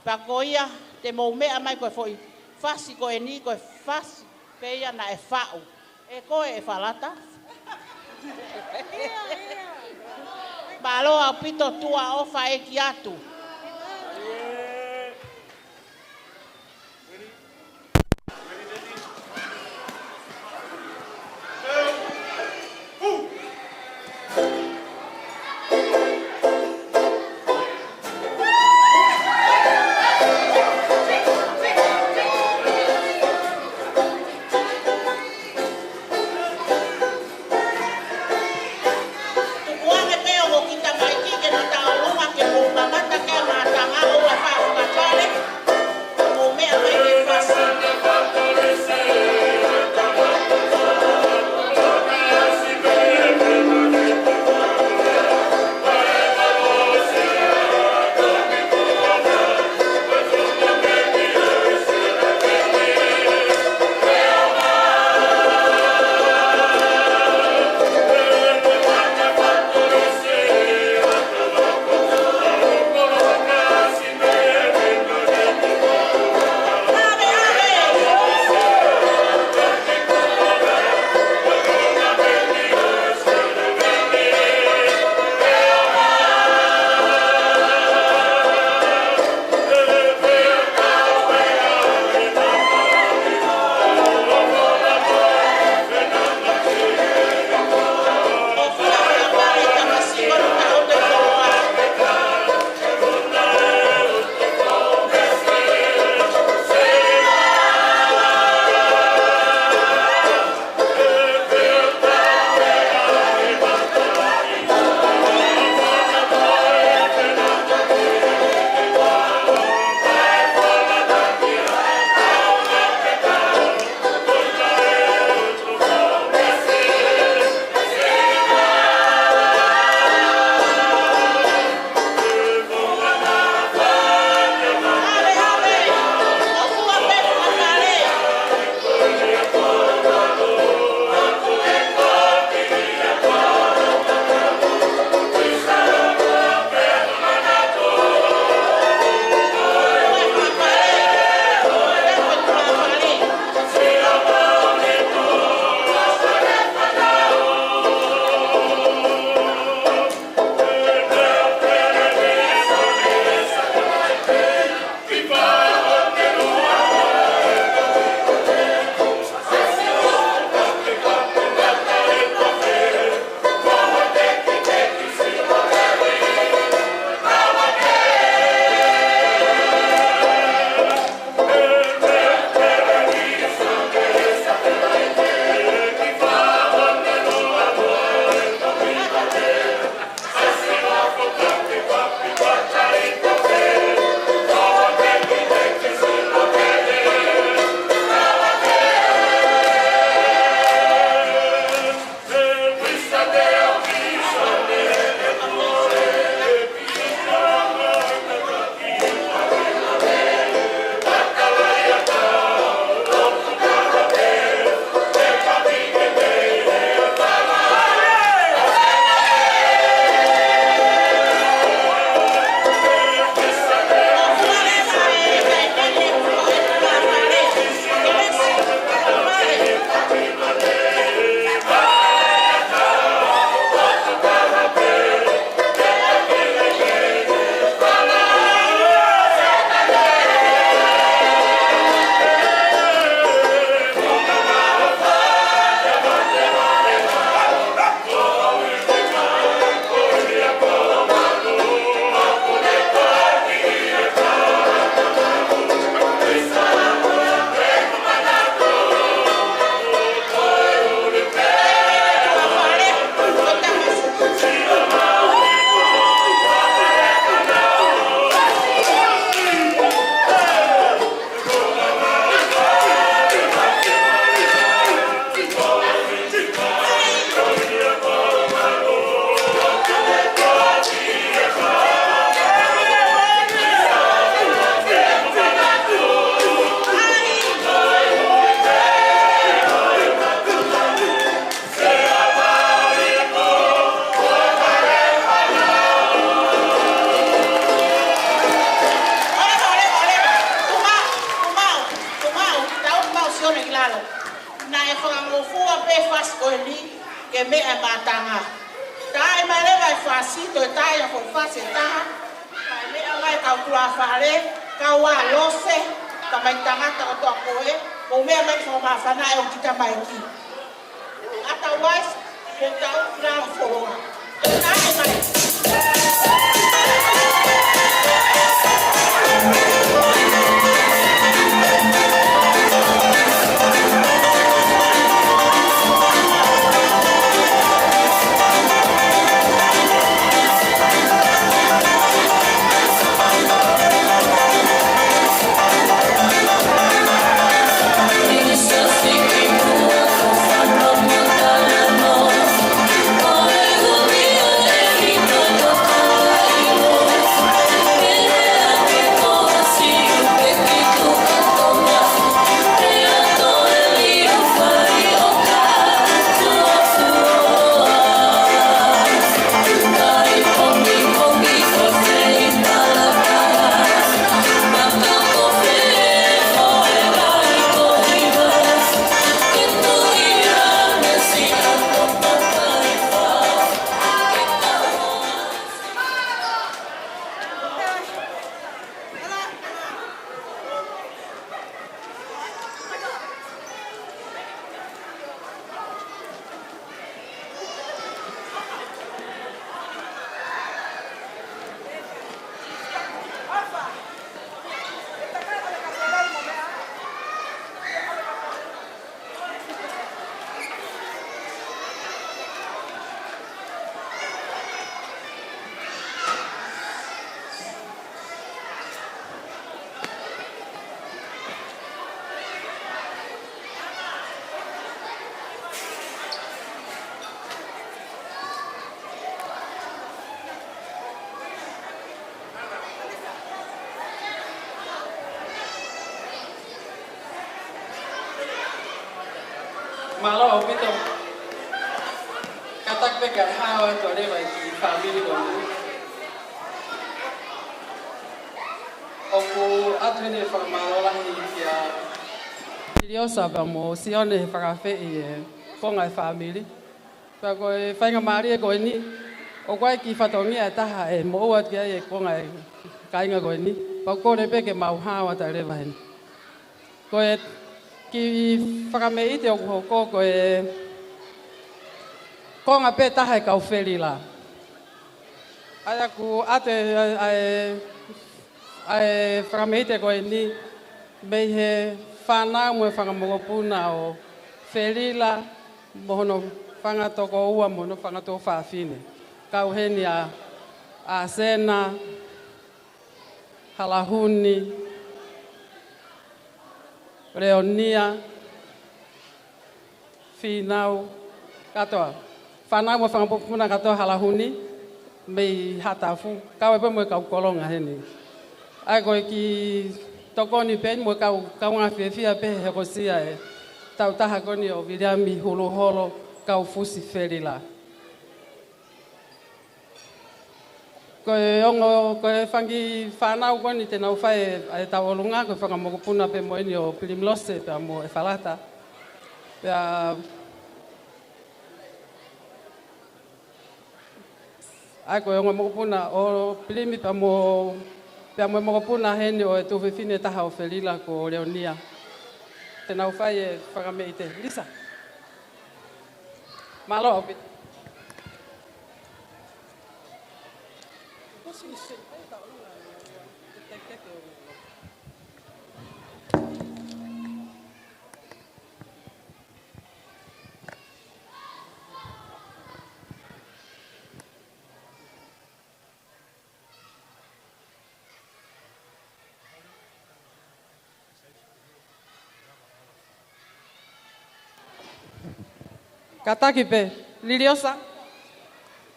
Pea ko ia, te mou meʻa mai, ko e foʻi fasi ko eni, ko e fasi pē ia naʻe faʻu ʻe koe ʻe Falata. Mālō ʻaupito, tuʻa ʻofa ʻeiki atu. Tukuange pē ongo kiʻi tamaiki ke nau taʻolunga ke mou mamata ke e meʻa e mātanga. Taʻe mai leva e fasi, toe taʻe a fo fasi e taha. Kae meʻa mai kau kula fale, kau ʻa Lose, tamai tangata kotoa ko ē, mou meʻa mai ki fo māfana ʻe ʻo kita mai ki. Otherwise, ko tau kula foloa. Taʻe mai. Mālō ʻaupito. Kātaki pē kae hao atu leva ki he fāmili ko eni. ʻOku ʻoatu heni e fakamālō lahi kia Liliosa pea mo Sione he fakaafeʻi e konga e fāmili. Pea ko e faingamālie ko eni, ʻoku ʻi ai e kiʻi fatongia ʻe taha ʻe moʻua atu ki ai e konga e kāinga ko eni. Pea ʻoku ou kole pē ke mau hao atu leva heni. Ko e kiʻi fakameʻite ʻoku hoko ko e konga pē taha e kau Felila. ʻA ia ʻoku ʻoatu e, ʻa e, ʻa e fakameʻite ko eni mei he fānau mo e fanga mokopuna ʻo Felila mo hono fanga tokoua mo hono fanga tuofāfine. Kau heni ʻa, ʻa Sena, Halahuni, Leonia, Fīnau, kātoa. Fānau mo e fanga mokopuna kātoa Halahuni, mei Haʻatafu, kau ai pē mo e kau Kolonga heni. ʻA ia ko e kiʻi tokoni pē mo e kau, kaungā fiefia pē he hokosia e tautaha ko eni ʻo Viliami Huluholo, kau fusi Felila. Ko e ongo, ko e fanga kiʻi fānau ko eni te nau fai e, e tauʻolunga, ko e fanga mokopuna pē mo eni ʻo Pilimilose pea mo ʻEfalata. Pea, ʻa ia ko e ongo mokopuna ʻo Pilimi pea mo, pea mo e mokopuna heni ʻo e tuofefine ʻe taha ʻo Felila ko Leonia. Te nau fai e fakameʻite. Lisa. Mālō ʻaupito. Kātaki pē, Liliosa.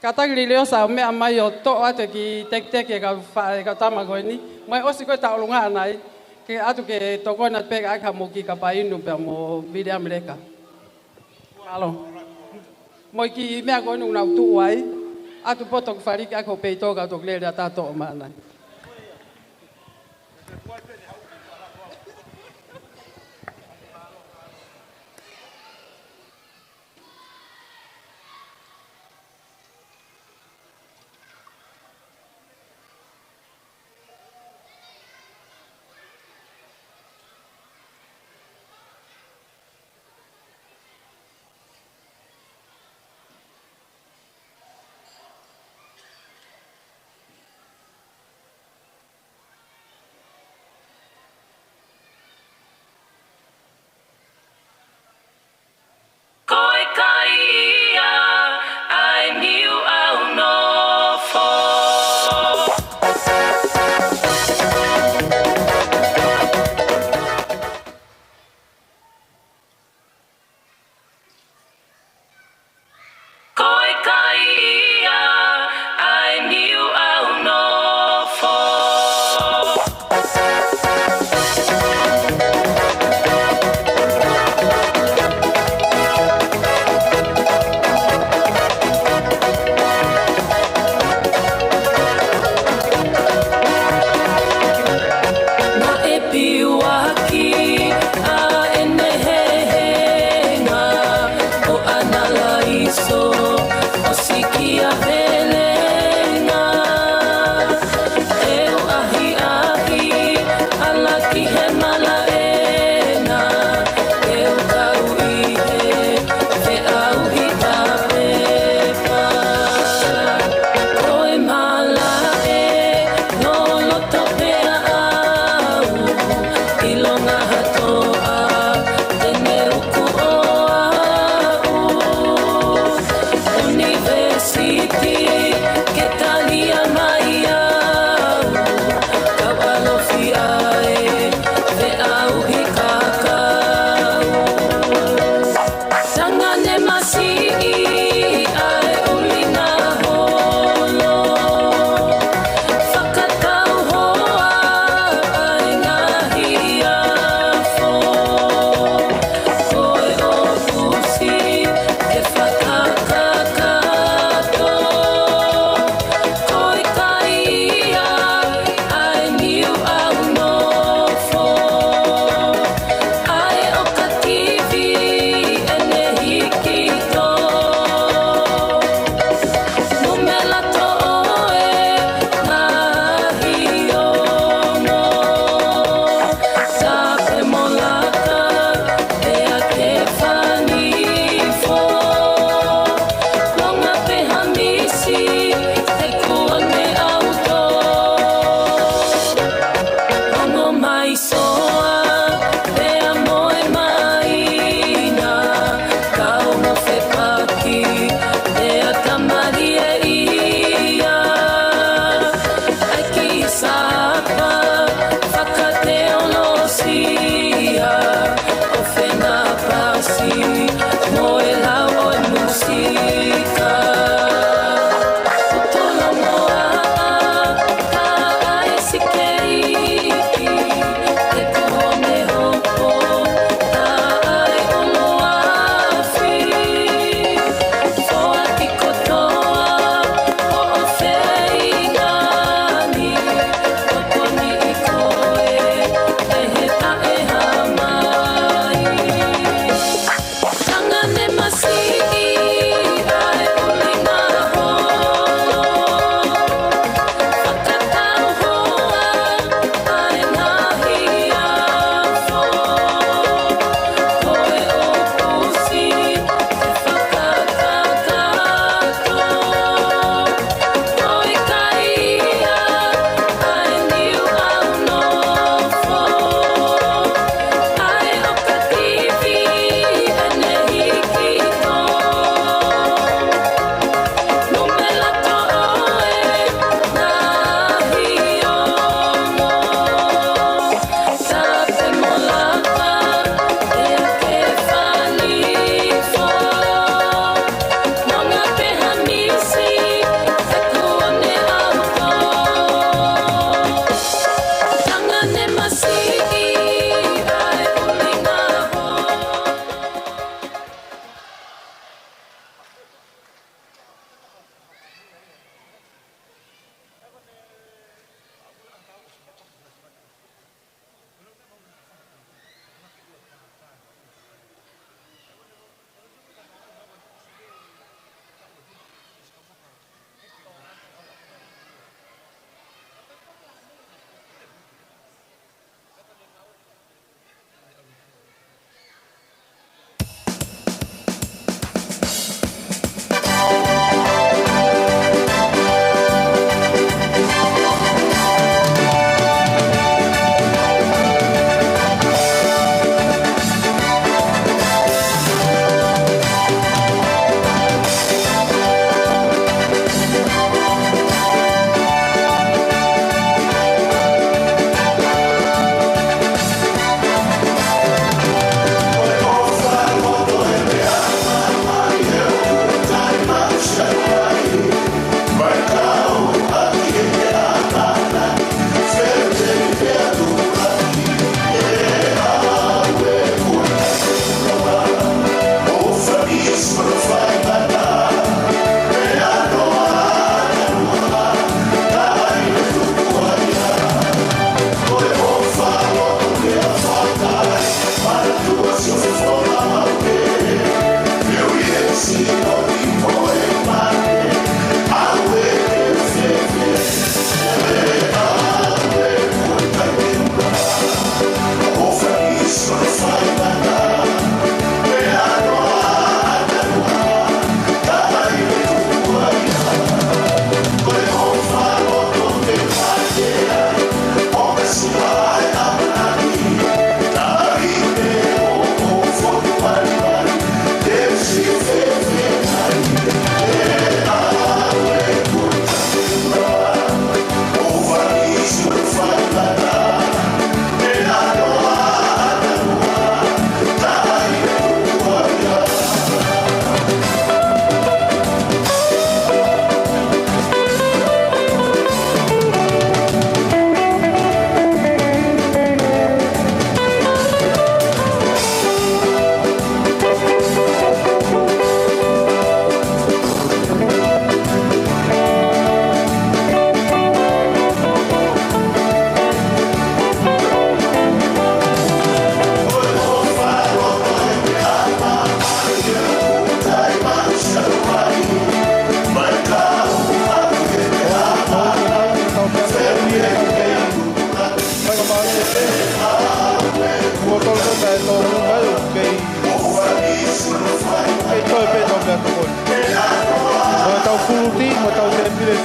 Kātaki Liliosa ʻo meʻa mai ʻo toʻo atu e kiʻi tekiteki e kau fa-, e kau tama ko eni. Mei he ʻosi ko ē tauʻolunga ʻanai, ke ʻoatu ke tokoni atu pē ʻaki ha mo kiʻi kapa inu pea mo Viliami Leka. Mālō. Mo e kiʻi meʻa ko eni ʻoku nau tuʻu ai. ʻOatu pē toki faliki ʻaki ho peito ka toki lele atu ʻo toʻo mai ʻanai.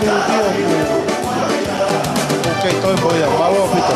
Tio, tio, ʻoku kei toe ko ia, mālō ʻaupito.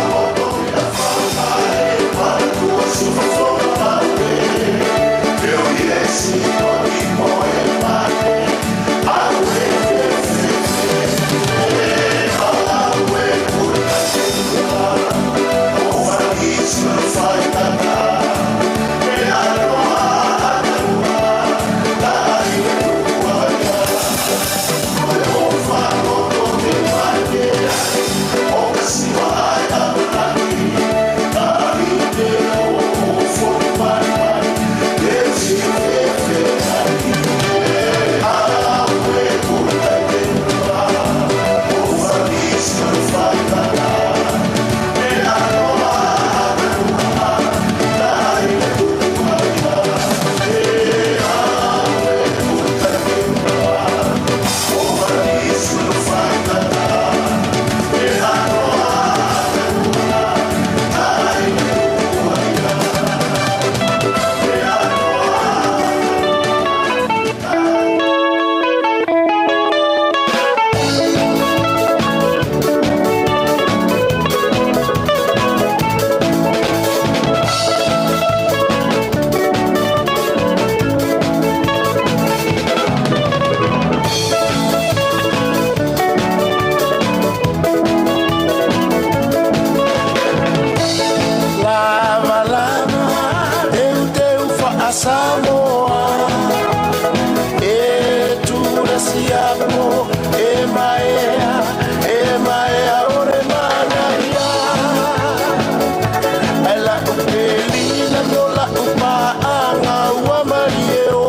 Lava lava, teuteu faʻa Samoa. ʻE Tulasiapo, ʻe maea, ʻe maea ʻo e mana ia. ʻAi laʻu pelina mo laʻu paʻanga ua malie ʻo.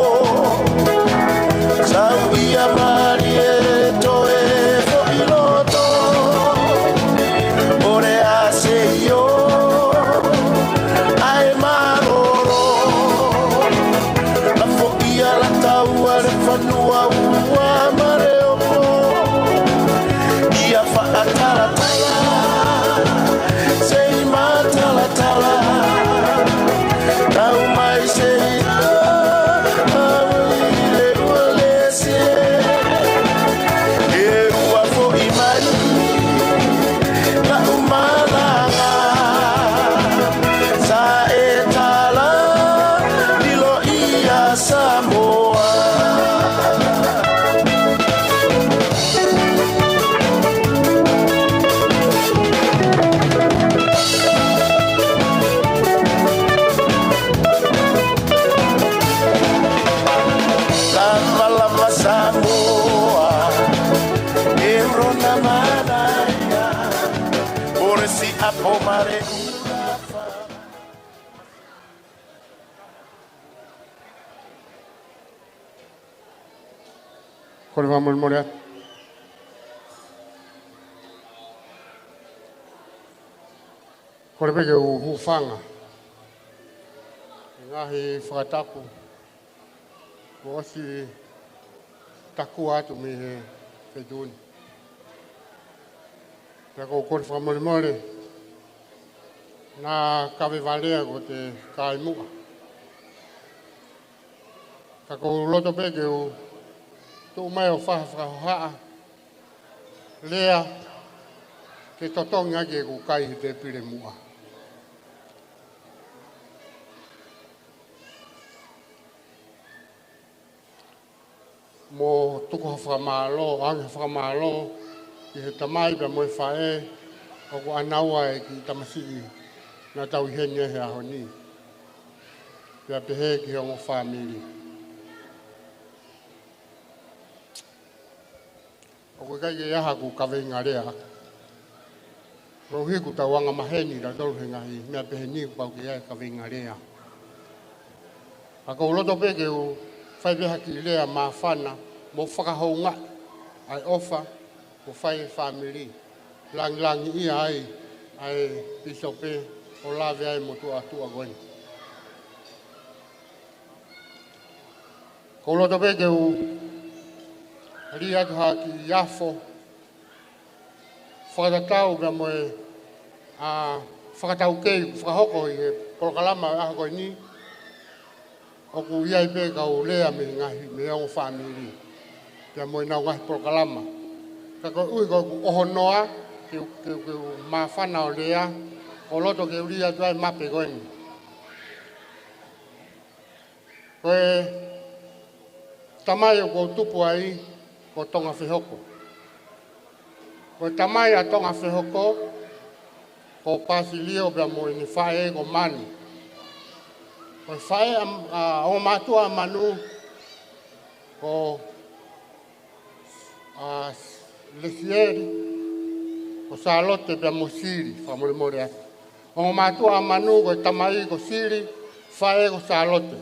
Sau ia malie toe foʻi loto. ʻOle a se io, ʻai mālōlō. A foʻi ala taua le fanua ua mare opo. Ia faʻa talatala, sei matalatala. Tau mai sei, tau mai le ua le se. ʻE ua foʻi mai, laʻu malanga. Sa e tala, ʻilo ia Samoa. Lava lava Samoa, ʻe uro na mana ia, ʻore si apo mare ula fa. Kole fakamolemole atu. Kole pē ke u hūfanga he ngaahi fakatapu kuo ʻosi takua atu mei he feituʻu ni. Pea ʻoku ou kole fakamolemole, naʻa Kavevalea ko e tokaimuʻa. Ka ʻoku ou loto pē ke u tuʻu mai ʻo fai ha fakahohaʻa lea ke totongi ʻaki ʻeku kai he tēpile muʻa. Mo tuku ha fakamālō, ʻoange ha fakamālō ki he tamai pea mo e faʻē, ʻoku ʻanaua e kiʻi tamasiʻi naʻa tau ʻi heni he ʻaho ni. Pea pehē ki he ongo fāmili. ʻOku ʻikai ke ʻi ai haʻaku kaveinga lea. Koeʻuhi kuo tau angamaheni kitautolu he ngaahi meʻa pehē ni kuo pau ke ʻi ai e kaveinga lea. Ka ʻoku ou loto pē ke u fai pē ha kiʻi lea māfana mo fakahoungaʻi ʻa e ʻofa kuo fai ʻe he fāmili. Langilangiʻia ai ʻa e pīsope ʻo lave ai mo tuʻa tuʻa ko eni. ʻOku ou loto pē ke u lī atu ha kiʻi afo fakatatau pea mo e, ʻa, fakataukei kuo fakahoko ʻi he polokalama ʻo e ʻaho ko eni. ʻOku ʻi ai pē kau lea mei he ngaahi, mei he ongo fāmili pea mo ʻenau ngaahi polokalama. Ka koeʻuhi ko ʻeku ʻohonoa ke u, ke u, ke u māfana ʻo lea, ʻoku ou loto ke u lī atu ʻa e mape ko eni. Ko e tamai ʻoku ou tupu ai, ko Tongafehoko. Ko e tamai ʻa Tongafehoko, ko Pasilio pea mo ʻene faʻē ko Manu. Ko e faʻē ʻa, ʻa, ʻo mātuʻa ʻa Manu, ko ʻa Lesieli, ko Sālote pea mo Sili, fakamolemole atu. Ongo mātuʻa ʻa Manu ko e tamai ko Sili, faʻē ko Sālote.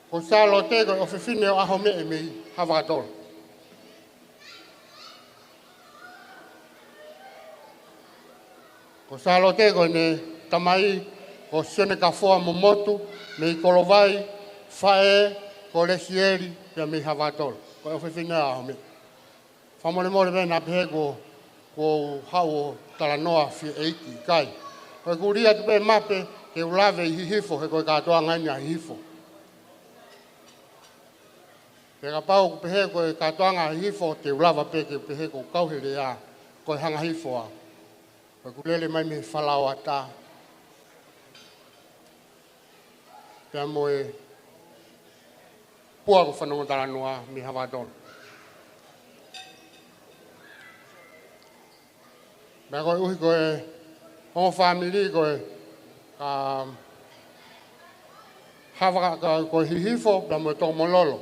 Ko Sālote ko e ʻofefine ʻo ʻAhomeʻe mei Havakatolo. Ko Sālote ko ʻene tamai ko Sione Kafoa Momotu mei Kolovai, faʻē ko Lesieli pea mei Havakatolo. Ko e ʻofefine ʻo ʻAhomeʻe. Fakamolemole pē naʻa pehē kuo, kuo u haʻu ʻo talanoa fie ʻeiki, ʻikai. Ko ʻeku lī atu pē mape ke u lave ʻi Hihifo, he ko e kātoanga eni ʻa Hihifo. Pea kapau ʻoku pehē ko e kātoanga ʻa Hihifo, te u lava pē ke u pehē ʻoku ou kau he lea, ko e Hanga Hihifo au. Ko ʻeku lele mai mei Falaoata, pea mo e Pua ko Fanongo Talanoa mei Havakatolo. Pea koeʻuhi ko e ongo fāmili ko e, ka, Havaka, ka, ko e Hihifo pea mo e Tokomololo.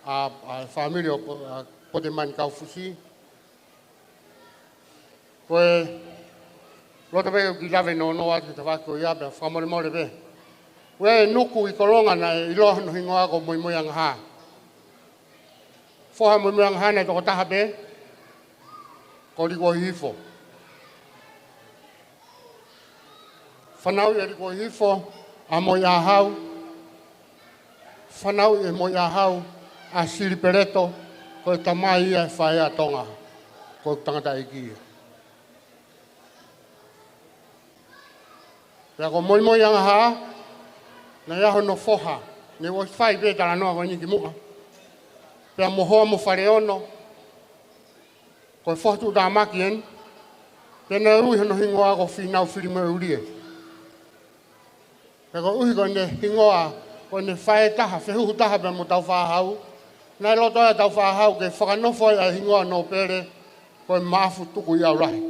ʻA, ʻa e fāmili ʻo Po-, ʻa Potemani Kaufusi. Ko e loto pē ke u kiʻi lave nounou atu ki he tafaʻaki ko ia pea fakamolemole pē. Ko e nuku ʻi Kolonga naʻe ʻiloa hono hingoa ko Moimoiangahā. Foha Moimoiangahā naʻe toko taha pē, ko Likuohihifo. Fanauʻi ʻe Likuohihifo ʻa Moiʻāhau. Fanauʻi ʻe Moiʻāhau ʻa Sili Peleto, ko e tamai ia ʻe faʻē ʻa Tonga, ko e tangataʻeiki ia. Pea ko Moimoiangahā, naʻe ʻi ai hono foha, naʻe ʻosi fai pē talanoa ko eni kimuʻa. Pea mo Hoa mo Faleono, ko e foha tuʻutāmaki eni, pea naʻe ui hono hingoa ko Fīnau Filimoeʻulie. Pea koeʻuhi ko ʻene hingoa, ko ʻene faʻē taha, fehuhu taha pea mo Taufaʻāhau, naʻe loto ai ʻa Taufaʻāhau ke fakanofo ai ʻa e hingoa nōpele, ko e Maʻafu Tukuʻiʻaulahi.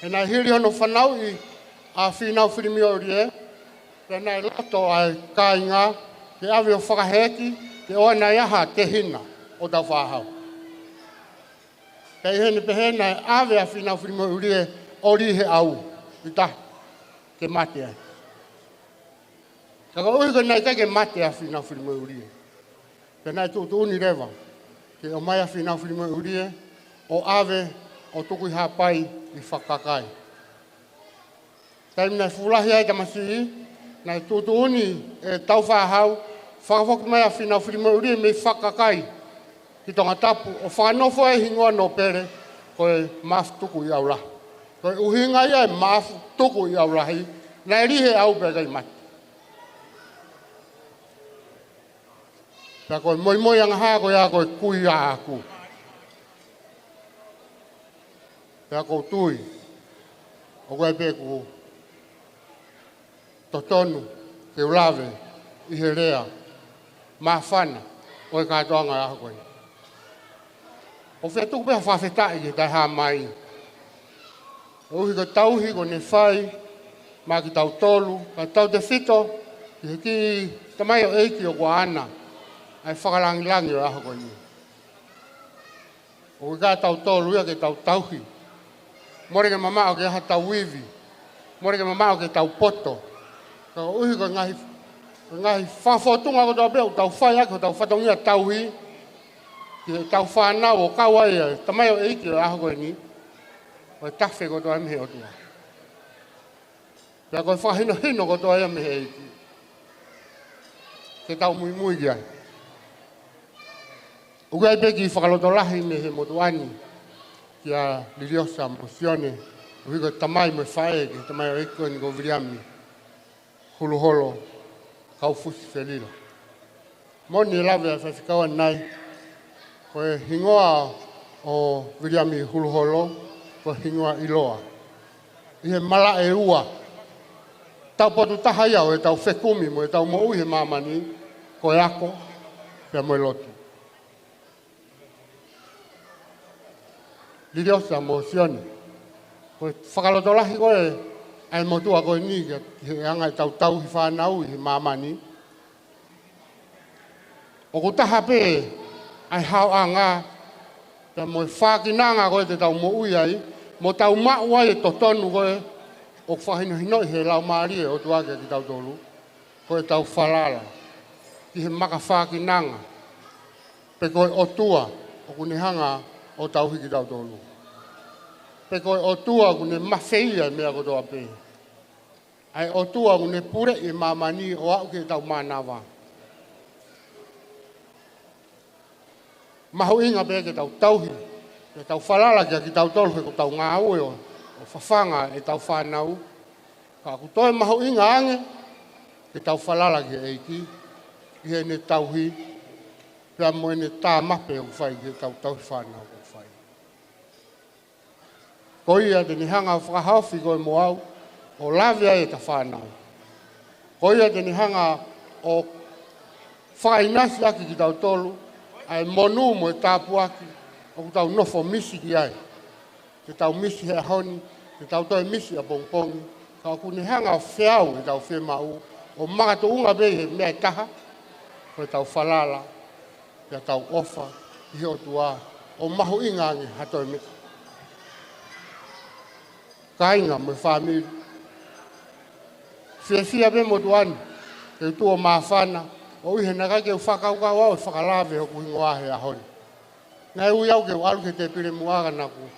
He naʻe hili hono fanauʻi ʻa Fīnau Filimoeʻulie, pea naʻe loto ʻa e kāinga ke ʻave ʻo fakahēʻi, ke ʻoua naʻa ʻi ai ha tehina ʻo Taufaʻāhau. Pea ʻi heʻene pehē naʻe ʻave ʻa Fīnau Filimoeʻulie ʻo lī he ʻau ʻi tahi ke mate ai. Ka koeʻuhi ko e naʻe ʻikai ke mate ʻa Fīnau Filimoeʻulie, pea naʻe tuʻutuʻuni leva ke ʻomai ʻa Fīnau Filimoeʻulie ʻo ʻave ʻo tuku ʻi Haʻapai ʻi Fakakakai. Taimi naʻe fuʻu lahi ai e tamasiʻi, naʻe tuʻutuʻuni ʻe Taufaʻāhau, fakafoki mai ʻa Fīnau Filimoeʻulie mei Fakakakai ki Tongatapu, ʻo fakanofo ai e hingoa nōpele ko e Maʻafu Tukuʻiʻaulahi. Ko e ʻuhinga ia e Maʻafu Tukuʻiʻaulahi, naʻe lī he ʻau pea ʻikai mate. Pea ko e Moimoiangahā ko ia ko e kui ʻaʻaku. Pea ʻoku ou tui, ʻoku ʻi ai pē ʻeku totonu ke u lave ʻi he lea māfana ʻo e kātoanga ʻo e ʻaho ko eni. ʻOku ou fie tuku pē ha fakafetaʻi ki he Taʻehāmai. Koeʻuhi ko e tauhi kuo ne fai maʻa kitautolu, kae tautefito ki he kiʻi tamaioʻeiki ʻoku ʻaʻana ʻa e fakalāngilangi ʻo e ʻaho ko eni. ʻOku ʻikai ke tau tolu ia ke tau tauhi. Mole ke mamaʻo ke ʻi ai haʻatau ivi. Mole ke mamaʻo ke tau poto. Ka koeʻuhi ko e ngaahi, ko e ngaahi fakafōtunga kotoa pē ʻoku tau fai ʻaki hotau fatongia tauhi ki heʻetau fānau ʻo kau ai ʻa e tamaioʻeiki ʻo e ʻaho ko eni, ʻoku tafe kotoa mei he ʻOtua. Pea ko e fakahinohino kotoa ia mei he ʻEiki ke tau muimui ki ai. ʻOku ʻi ai pē kiʻi fakalotolahi mei he motuʻa ni kia Liliosa mo Sione, ʻoku ʻi ai ko e tamai mo e faʻē ki he tamaioʻeiki ko eni ko Viliami Huluholo Kaufusi Felila. Moʻoni e lave ʻa e faifekau ʻanenai, Ko e hingoa ʻo Viliami Huluholo, ko e hingoa ʻiloa ʻi he malaʻe ua. Taupotu taha ia ʻo ʻetau fekumi mo ʻetau moʻui he māmani, ko e ako pea mo e lotu. Liliosa mo Sione, ko e fakalotolahi ko ē ʻa e motuʻa ko eni ki he anga ʻetau tauhi fānau ʻi he māmani. ʻOku taha pē ʻa e haoʻanga pea mo e fākinanga ko ē te tau moʻui ai, mo tau maʻu ai e totonu ko ē ʻoku fakahinohinoʻi he Laumālie ʻo e ʻOtua kiate kitautolu, ko ʻetau falala ki he makafākinanga, pe ko e ʻOtua ʻoku ne hanga ʻo tauhi kitautolu, pe ko e ʻOtua ʻoku ne mafeia e meʻa kotoa pē, ʻa e ʻOtua ʻoku ne puleʻi e māmani ʻo aʻu ki heʻetau mānava. Mahuʻinga pē ke tau tauhi, ke tau falala kiate kitautolu he ko ʻetau ngāue ʻo, ʻo fafanga ʻetau fānau. Ka ʻoku toe mahuʻinga ange ke tau falala ki he ʻEiki ʻi heʻene tauhi pea mo ʻene tāmape ʻoku fai ki heʻetau tauhi fānau ʻoku fai. Ko ia te ne hanga ʻo fakahaofi koe mo au ʻo lave ai ʻeta fānau. Ko ia te ne hanga ʻo fakaʻinasi ʻaki kitautolu ʻa e monū mo e tāpuaki ʻoku tau nofo misi ki ai. Te tau misi he ʻaho ni, te tau toe misi ʻapongipongi, ka ʻoku ne hanga ʻo feau ʻetau fiemaʻu ʻo makatuʻunga pē ʻi he meʻa ʻe taha, ko ʻetau falala pea tau ʻofa ʻi he ʻOtua ʻo mahuʻinga ange ha toe meʻa. Kāinga mo e fāmili, fiefia pē motuʻa ni ke u tuʻu ʻo māfana, ʻo ʻi he naʻe ʻikai ke u fakakaukau au ʻe fakalave hoku hingoa he ʻaho ni. Naʻe ui au ke u ʻalu ki he tēpile muʻa ka naʻa ku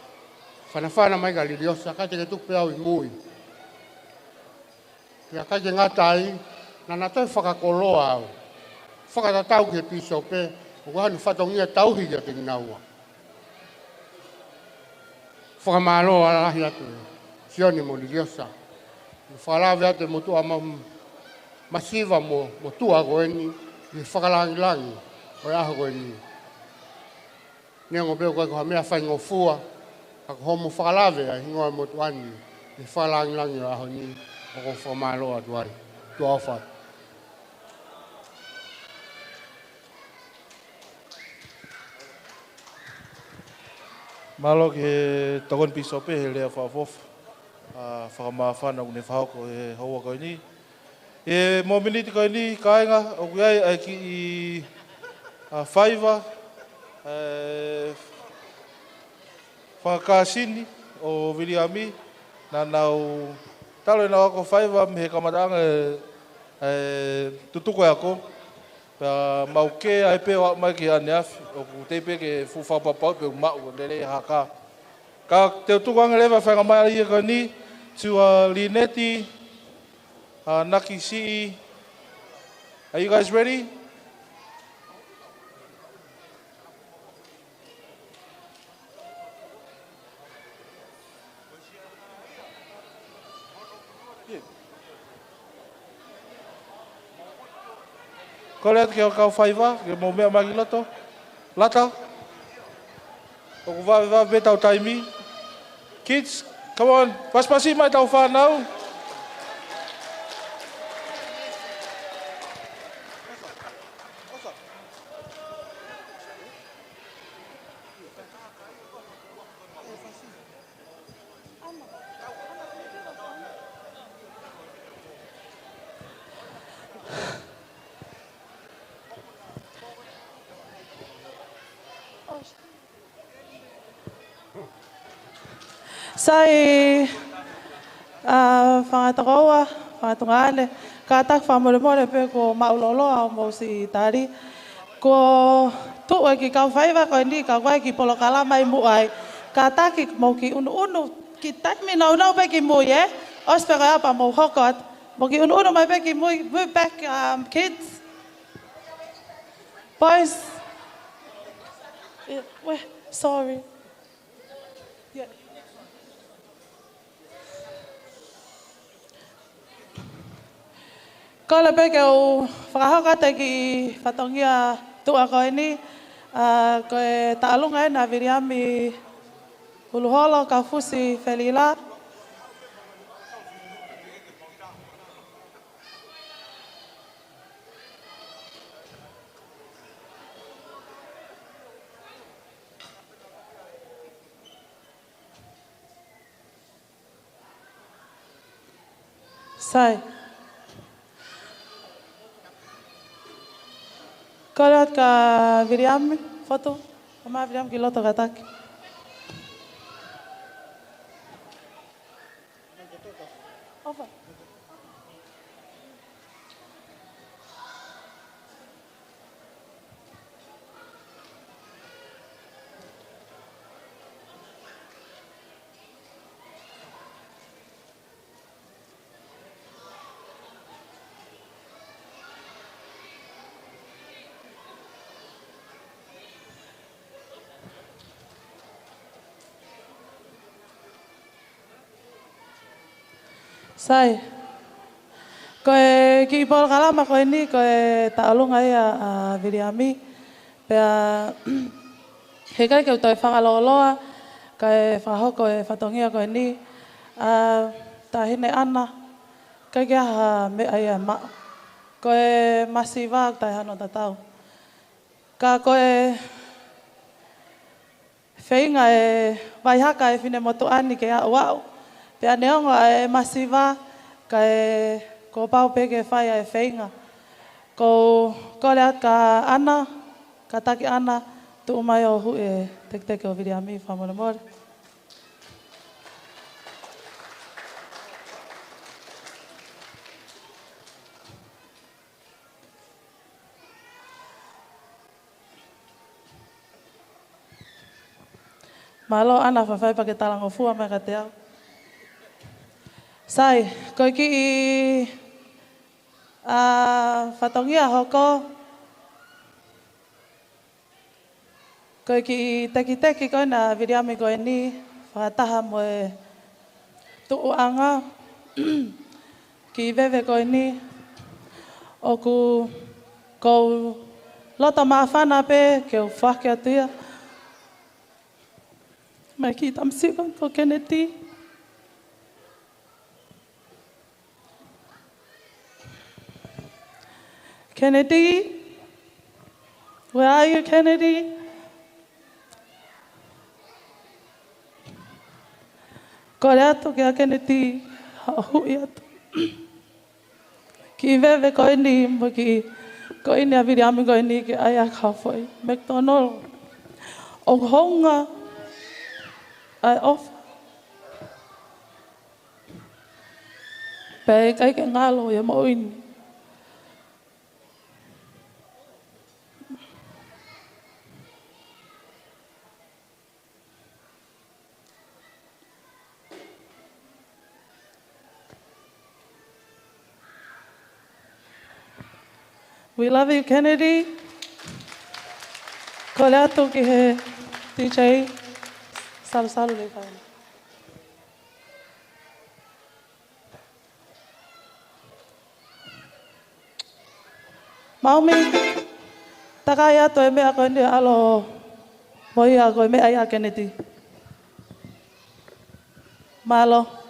fanafana mai kia Liliosa, ka te ke tuku pē au ʻi mui. Pea ʻikai ke ngata ai, naʻa na toe fakakoloa au, fakatatau ki he pīsope, ʻoku ʻi ai hano fatongia tauhi kiate kinaua. Fakamālō lahi atu Sione mo Liliosa. Fakalave atu e motuʻa ma-, masiva mo, motuʻa ko eni ʻi he fakalāngilangi ʻo e ʻaho ko eni. Neongo pē ʻoku ʻikai ko ha meʻa faingofua, ka ko hoʻomo fakalave ʻa e hingoa ʻo e motuʻa ni ʻi he fakalāngilangi ʻo e ʻaho ni, ʻoku ou fakamālō atu ai. Tuʻa ʻofa atu. Mālō ki he tokoni pīsope he lea fakaʻofoʻofa, ʻa, fakamāfana ʻoku ne fakahoko he houa ko eni. ʻI he mōmeniti ko eni, kāinga, ʻoku ʻi ai ʻa e kiʻi, ʻa, faiva, ʻa e fakakāsini ʻo Viliami, naʻa nau talu ʻenau ako faiva mei he kamataʻanga e, e tutuku e ako. Pea mau kē ai pē ʻo aʻu mai ki ʻaneafi, ʻoku teʻeki pē ke fuʻu fakapapauʻi pe ʻoku maʻu lelei ha kā. Ka te u tuku ange leva e faingamālie ko eni, to, uh, Lineti, uh, Nakisiʻi. Are you guys ready? Kole atu ki he kau faiva ke mou meʻa mai ki loto. Lata. ʻOku vavevave pē ʻetau taimi. Kids, come on. Pasipasi mai ʻetau fānau. Sai, ʻa, fanga tokoua, fanga tuongaʻane, kātaki fakamolemole pē kuo maʻuloloa hoʻomou siʻi tali. Kuo tuʻu e kiʻi kau faiva ko eni, ka ʻoku ʻi ai e kiʻi polokalama ʻi muʻa ai. Kātaki mou kiʻi ʻunuʻunu, kiʻi taimi nounou pē ki mui, ē? ʻOsi pē ko ia pea mou hoko atu. Mou kiʻi ʻunuʻunu mai pē ki mui, move back, um, kids. Boys. Yeah, we're sorry. Yeah. Kole pē ke u fakahoko atu e kiʻi fatongia tuʻa ko eni. ʻA, ko e tauʻolunga ʻena ʻa Viliami Uluholo Kaufusi Felila. Sai. Kole atu kia Viliami, fotu, ʻomai Viliami ki loto kātaki. ʻOfa. Sai. Ko e kiʻi polokalama ko eni, ko e tauʻolunga ia ʻa Viliami. Pea, heʻikai ke u toe fakalōloa, kae fakahoko e fatongia ko eni, ʻa Taʻahine ʻAna, ʻikai ke ʻi ai ha meʻa ia ʻe maʻu. Ko e masiva ʻoku ʻikai hano tatau. Ka ko e feinga e vaihaka e finemotuʻa ni ke aʻu aʻu. Pea neongo ʻa e masiva, kae kuo pau pē ke fai ʻa e feinga. Ko u kole atu kia ʻAna, kia Taki ʻAna, tuʻu mai ʻo huʻi e teketeke ʻo Viliami, fakamolemole. Mālō ʻAna, faifai pea ke talangofua mai kiate au. Sai, ko e kiʻi, ʻa, fatongia hoko. Ko e kiʻi tekiteki ko ena ʻa Viliami ko eni, fakataha mo e tuʻuʻanga, kiʻi veve ko eni, ʻoku ou loto māfana pē ke u foaki atu ia. Mai ki tamasiʻi ko Keneti. Keneti, where are you, Keneti? Kole atu kia Keneti, haʻu atu. Kiʻi veve ko eni, mo e kiʻi, ko eni ʻa Viliami ko eni ke ʻai ʻa e kau foʻi McDonald. ʻOku hounga ʻa e ʻofa. Pea ʻikai ke ngalo ia mo ini. We love you, Keneti. Kole atu ki he DJ. Salusalu le fai. Maumi, takai atu e meʻa ko eni ʻalu mo ia ko e meʻa ia Keneti. Mālō.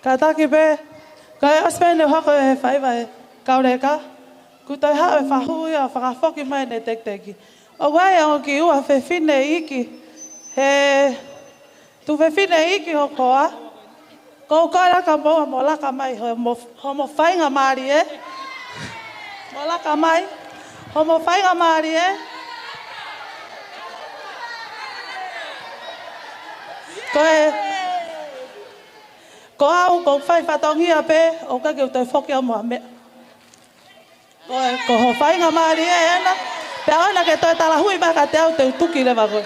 Kātaki pē, kae ʻosi pē ʻene hoko e faiva ʻa e kau leka, kuo toe haʻu e fahu ia ʻo fakafoki mai ʻene tekiteki. ʻOku ʻi ai ʻa e ongo kiʻi ua fefine iiki, he tuofefine iiki ʻo e hoa. Ko u kole ka mou mo laka mai, hoʻomo, hoʻomo faingamālie. Mo laka mai, hoʻomo faingamālie. Ko e, ko au, ko e fai fatongia pē, ʻoku ʻikai ke u toe foki au mo ha meʻa. Ko e, ko hoʻo faingamālie ena, pea ʻoua naʻa ke toe talahui mai kiate au, te u tuki leva koe.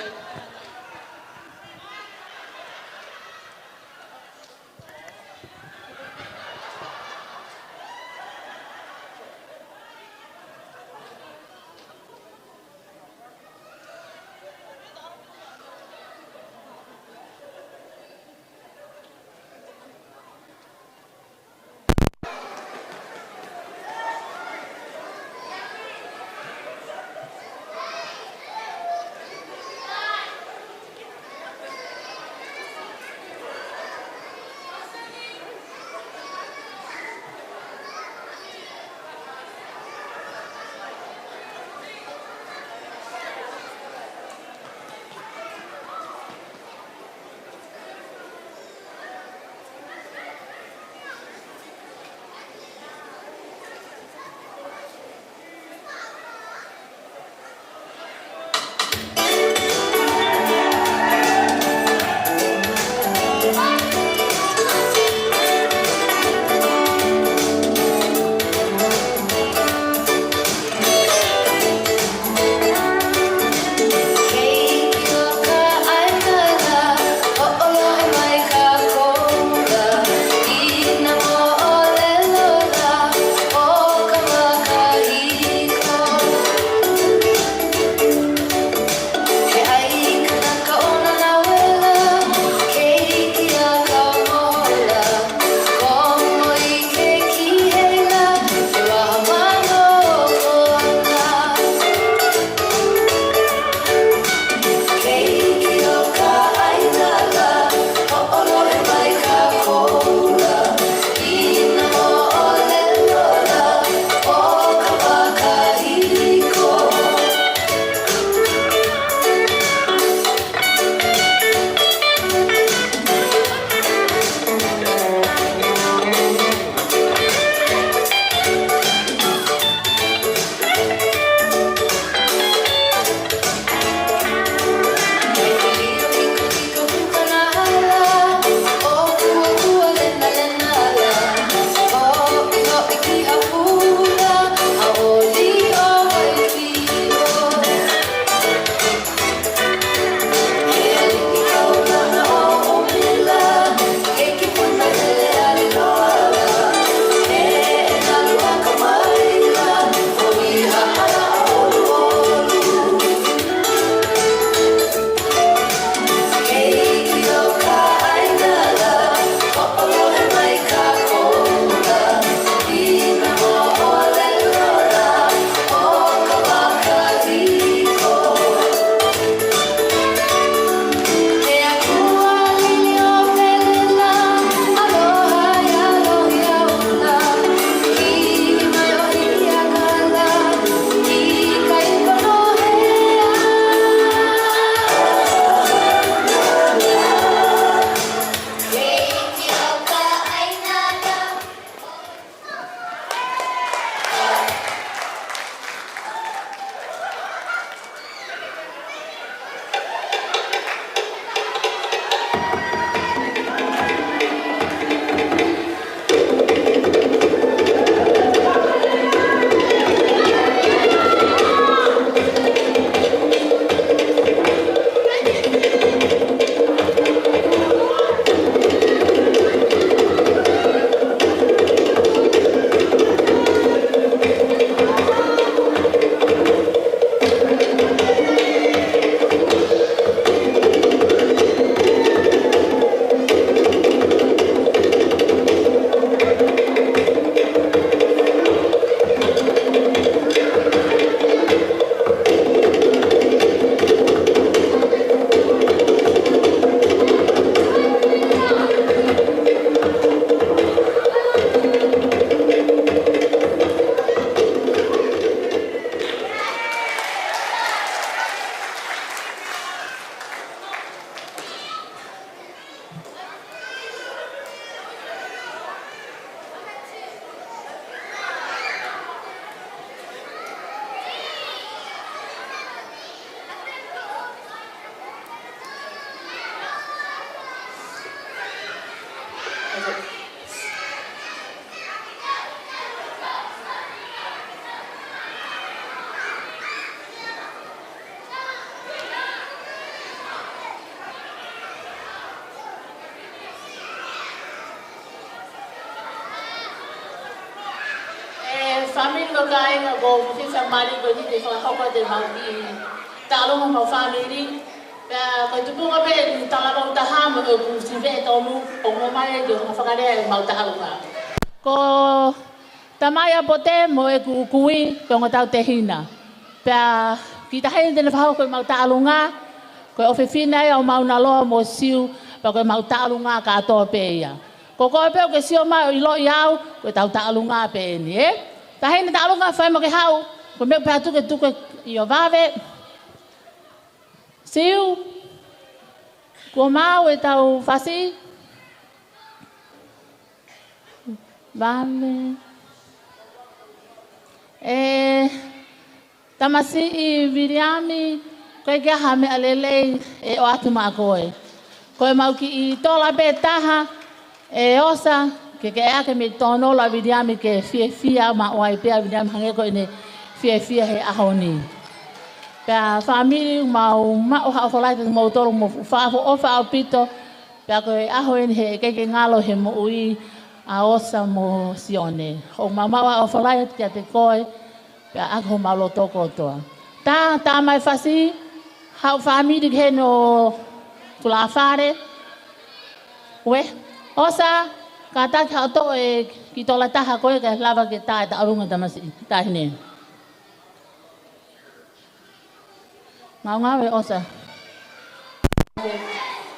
Fāmili mo e kāinga, ko e fiefia mālie ko eni ke fakahoko atu ʻemau kiʻi taʻalonga mo e fāmili. Pea ko e tupunga pē ʻeku talavou taha mo ʻeku sivi ʻe tonu, ʻo ʻomai ke u hanga ʻo fakalea ʻemau taʻalonga. Ko Tamai ʻa Pote mo ʻeku kui, ko e ongo tautehina. Pea kiʻi taʻahine te ne fakahoko ʻemau taʻalonga, ko e ʻofefine ia ʻo Maunaloa mo Siu, pea ko ʻemau taʻalonga kātoa pē ia. Ko koe pē ʻoku ke sio mai ʻo ʻiloʻi au, ko ʻetau taʻalonga pē eni, ē? Taʻahine taʻalonga, fai mo ke haʻu, ko e meʻa pē ʻa tuku ke tuku ʻi ho vave. Siu, kuo maau ʻetau fasi. Vave. ʻE, tamasiʻi Viliami, ko e ʻikai ha meʻa lelei ʻe ʻoatu maʻa koe. Ko ʻemau kiʻi tola pē taha, ʻe Osa, ke ke ʻeke mei Tonola Viliami ke fiefia maʻu ai pē ʻa Viliami hangē ko ʻene fiefia he ʻaho ni. Pea fāmili, mau maʻu ha ʻofa lahi kiate kimoutolu mo e fuʻu ʻofa ʻaupito, pea ko e ʻaho eni he ʻikai ke ngalo he moʻui ʻa Osa mo Sione. ʻOku mau maʻu ha ʻofa lahi kiate koe, pea ʻaki homau loto kotoa. Tā, tā mai fasi, haʻu fāmili ki heni ʻo tulafale. Uē, Osa, kātaki haʻu ʻo toʻo e kiʻi tola taha ko ē kae lava ke tā e taʻalonga, tamasiʻi, taʻahine. Ngaungaue, Osa.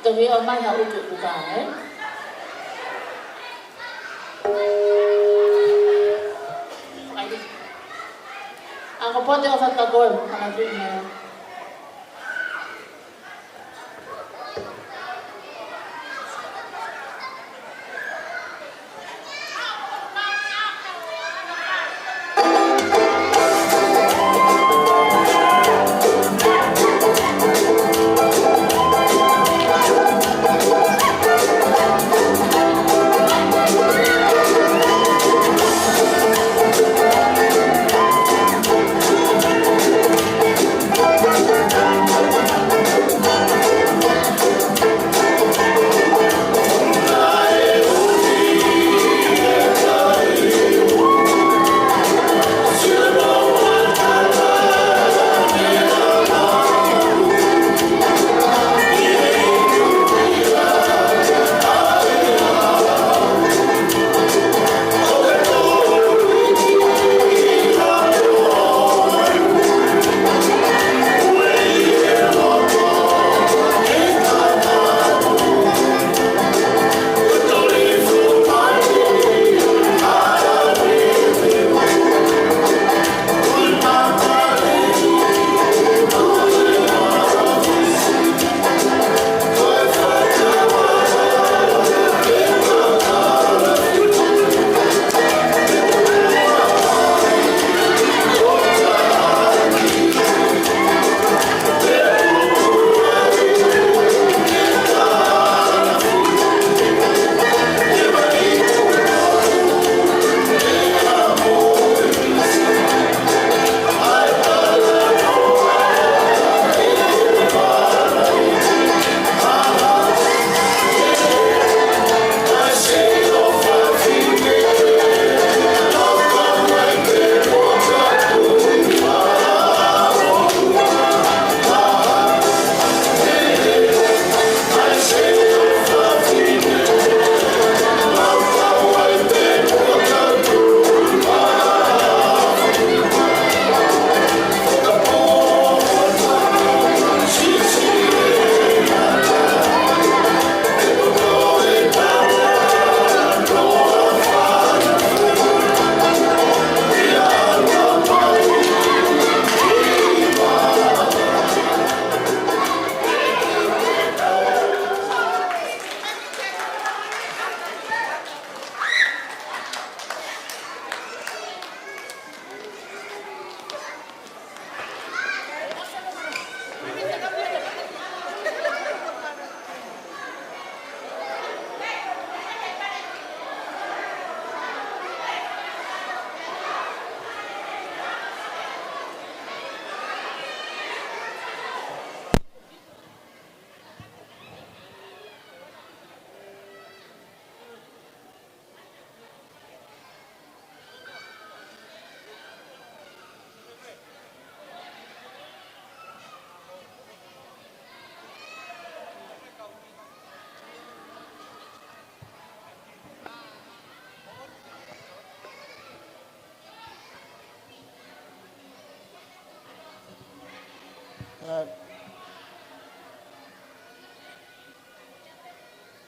Toki ʻomai ha utu kuka, ē? ʻAi. ʻA ko Pote, ʻofa atu kia koe, hanga tui mai.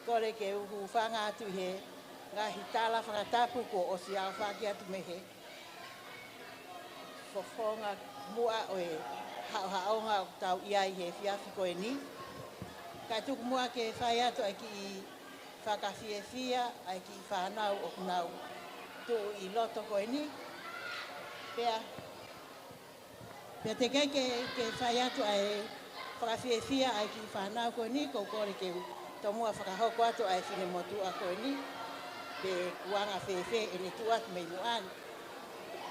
Kole ke u hūfanga atu he ngaahi tala fakatapu kuo ʻosi aofaki atu mei he fofonga muʻa ʻo e haʻohaʻonga ʻoku tau ʻi ai he efiafi ko eni. Kae tuku muʻa ke fai atu ʻa e kiʻi fakafiefia ʻa e kiʻi fānau ʻoku nau tuʻu ʻi loto ko eni. Pea Pea teʻeki ke, ke fai atu ʻa e fakafiefia ʻa e kiʻi fānau ko eni, ʻoku ou kole ke u tomuʻa fakahoko atu ʻa e finemotuʻa ko eni, pe kuo anga fēfē ʻene tuʻu atu mei muʻa ni.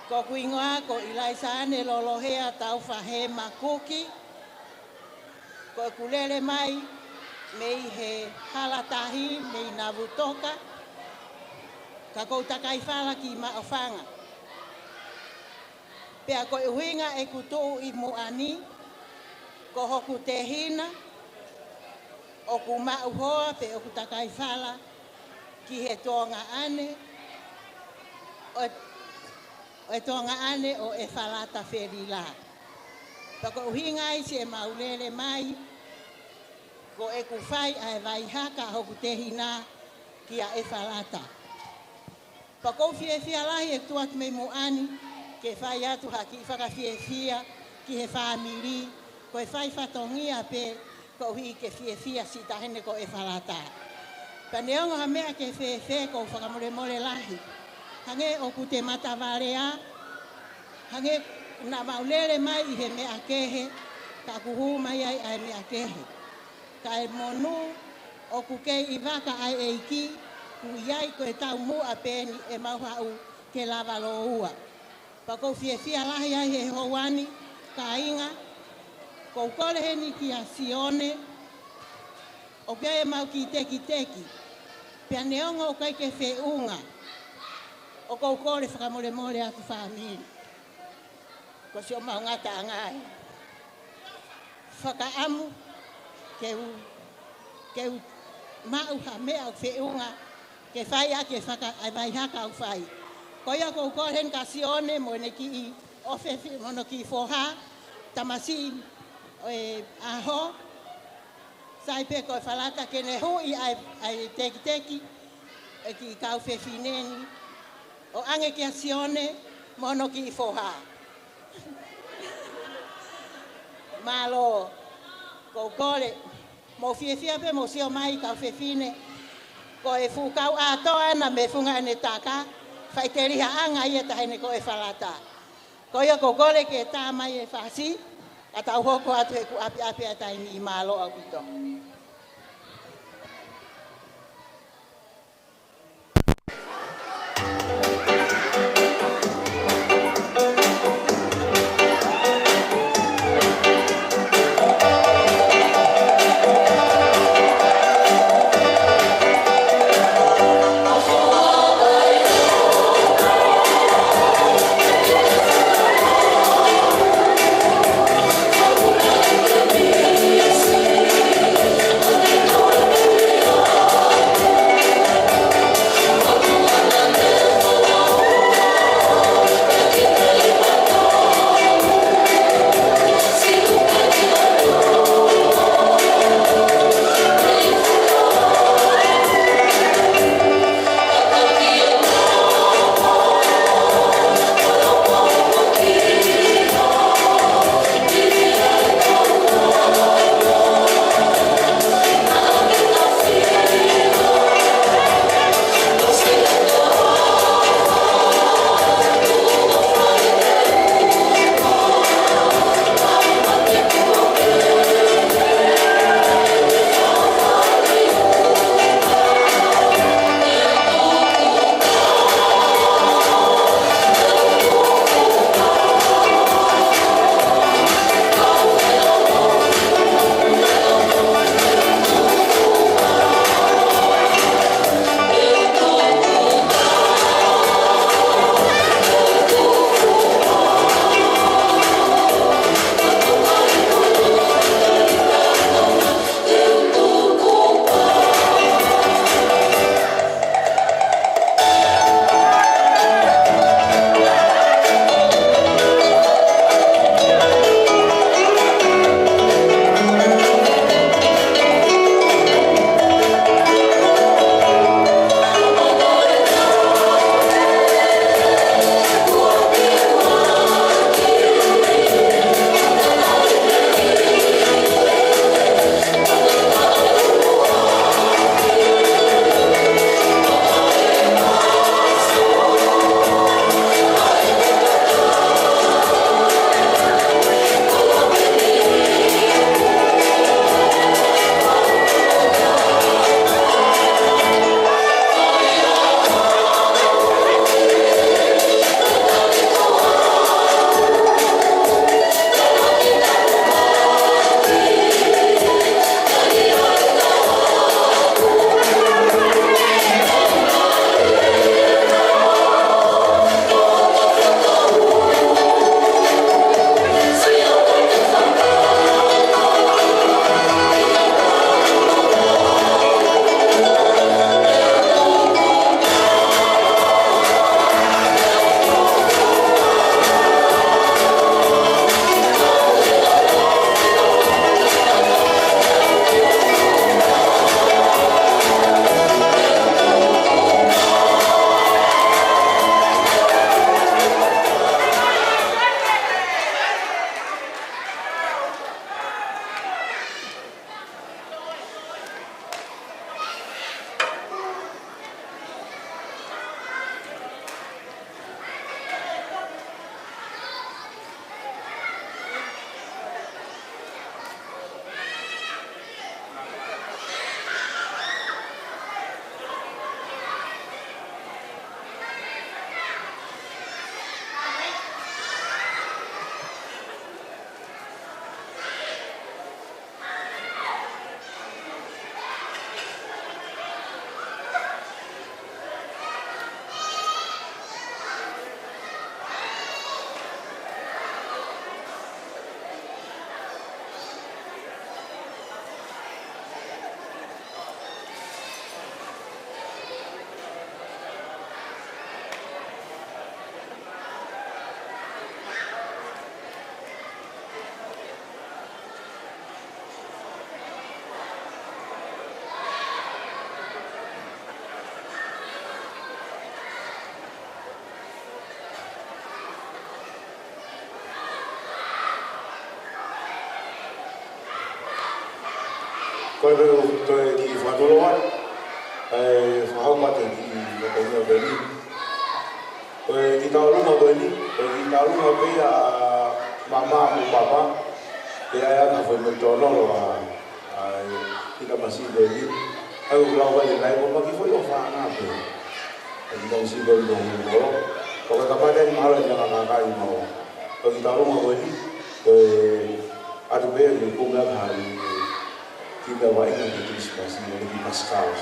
Ko hoku hingoa ko ʻIlaisa ʻAne Lolohea Taufahema Kuki, ko ʻeku lele mai mei he Halatahi mei Navutoka, ka ʻoku ou takai fala ki Maʻufanga. Pea ko e ʻuhinga ʻeku tuʻu ʻi muʻa ni, ko hoku tehina ʻoku maʻu hoa pe ʻoku takai fala ki he tuongaʻane ʻo, ʻo e tuongaʻane ʻo ʻEfalata Felila. Pea ko e ʻuhinga ia siʻemau lele mai, ko ʻeku fai ʻa e vaihaka ʻa hoku tehina kia ʻEfalata. Pea ʻoku ou fiefia lahi ʻeku tuʻu atu mei muʻa ni ke fai atu ha kiʻi fakafiefia ki he fāmili, ko e fai fatongia pē koeʻuhi ke fiefia siʻi taʻahine ko ʻEfalata. Pea neongo ha meʻa ke fēfē, ʻoku ou fakamolemole lahi. Hangē ʻoku te matavalea, hangē naʻa mau lele mai ʻi he meʻa kehe, ka kuo hū mai ai ʻa e meʻa kehe. Kae monū ʻoku kei ʻi vaka ʻa e ʻEiki, kuo ʻi ai ko e taumuʻa pē eni ʻemau haʻu ke lava lōua. Pea ʻoku ou fiefia lahi ai he houa ni, kāinga, ʻoku ou kole heni kia Sione, ʻoku ʻi ai ʻemau kiʻi tekiteki. Pea neongo ʻoku ʻikai ke feʻunga, ʻoku ou kole fakamolemole atu fāmili. Ko siʻomau ngataʻanga ē. Fakaʻamu ke u, ke u maʻu ha meʻa ʻoku feʻunga ke fai ʻaki e faka-, ʻa e vaihaka ʻoku fai. Ko ia ʻoku ou kole heni kia Sione mo ʻene kiʻi ʻofefi-, mo hono kiʻi foha, tamasiʻi ʻo e ʻaho, sai pē ko ʻEfalata ke ne huʻi ʻa e, ʻa e tekiteki, e kiʻi kau fefine ni, ʻo ʻoange kia Sione mo hono kiʻi foha. Mālō, ʻoku ou kole, mou fiefia pē mou sio mai kau fefine, ko e fuʻu kau ʻātoa ena mei he funga ʻene taka, faʻitelihaʻanga ia ʻa e taʻahine ko ʻEfalata. Ko ia ʻoku ou kole ke tā mai e fasi, ka tau hoko atu he ʻoku ʻapiʻapi ʻa e taimi, mālō ʻaupito. Ko e toe kiʻi fakatulou atu, ʻa e fakahoko atu e kiʻi fatongia ko eni. Ko e kiʻi tauʻolunga ko eni, ko e kiʻi tauʻolunga pē ia ʻa Mama mo Papa, ke ʻai ʻaki ha foʻi meʻa tōnolo ʻa, ʻa e kiʻi tamasiʻi ko eni. ʻA ia ʻoku lau ai e laine, ko e kiʻi foʻi ʻofaʻanga pē. ʻA e kiʻi tamasiʻi ko eni ʻoku mōlō. Ko e kapau te ne mahalo ʻene ngaahi kakai mo. Ko e kiʻi tauʻolunga ko eni, ko e ʻatu pē ia ke kumi ʻaki ha kiʻi kiʻi meʻavaʻinga ki he Kilisimasi, mo e kiʻi pasikala.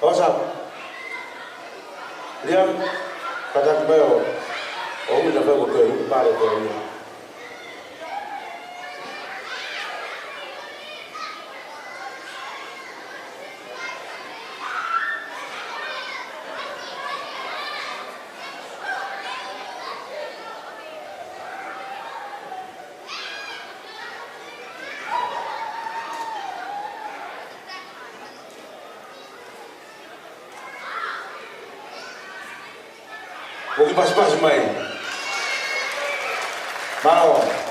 Osa. Liam, kātaki mai ʻo, ʻo ui na fai ko e pale ko ia. ʻOku pasipasi mai. Mālō.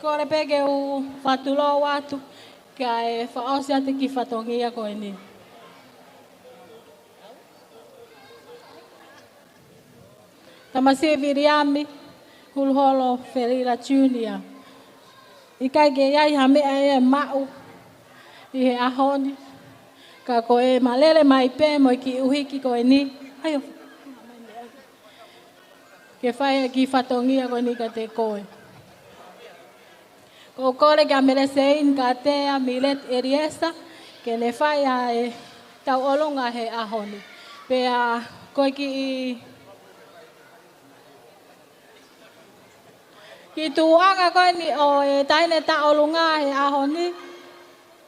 Kole pē ke u fakatulou atu, kae fakaʻosi atu e kiʻi fatongia ko eni. Masiva Viliami Huluholo Felila Junior. ʻIkai ke ʻi ai ha meʻa ʻe maʻu ʻi he ʻaho ni, ka ko e malele mai pē mo e kiʻi ʻuhiki ko eni. ʻAi ʻo ke fai e kiʻi fatongia ko eni kiate koe. ʻOku ou kole kia Meleseini Katea Mileti ʻEliesa, ke ne fai ʻa e tauʻolunga he ʻaho ni. Pea ko e kiʻi, kiʻi tuʻuʻanga ko eni ʻo e taʻahine tauʻolunga he ʻaho ni,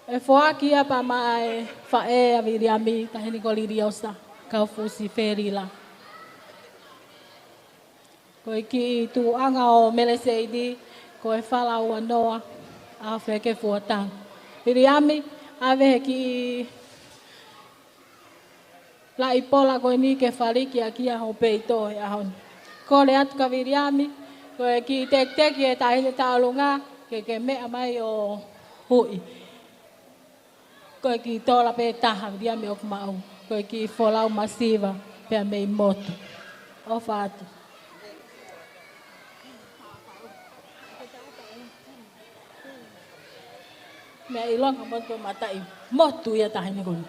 ʻe foaki ia pē maʻa e faʻē ʻa Viliami, taʻahine ko Liliosa Kaufusi Felila. Ko e kiʻi tuʻuʻanga ʻo Meleseini, ko e fala ua noa ʻa Feke Fuatanga. Viliami, ʻave he kiʻi laʻi pola ko eni ke faliki ʻaki ʻa hoʻo peito he ʻaho ni. Kole atu kia Viliami, ko e kiʻi tekiteki e taʻahine tauʻolunga, ke ke meʻa mai ʻo huʻi. Ko e kiʻi tola pē taha, Viliami, ʻoku maʻu. Ko e kiʻi folau masiva pea mei motu. ʻOfa atu. Meʻa ʻilonga motu mataʻi motu ia taʻahine ko eni.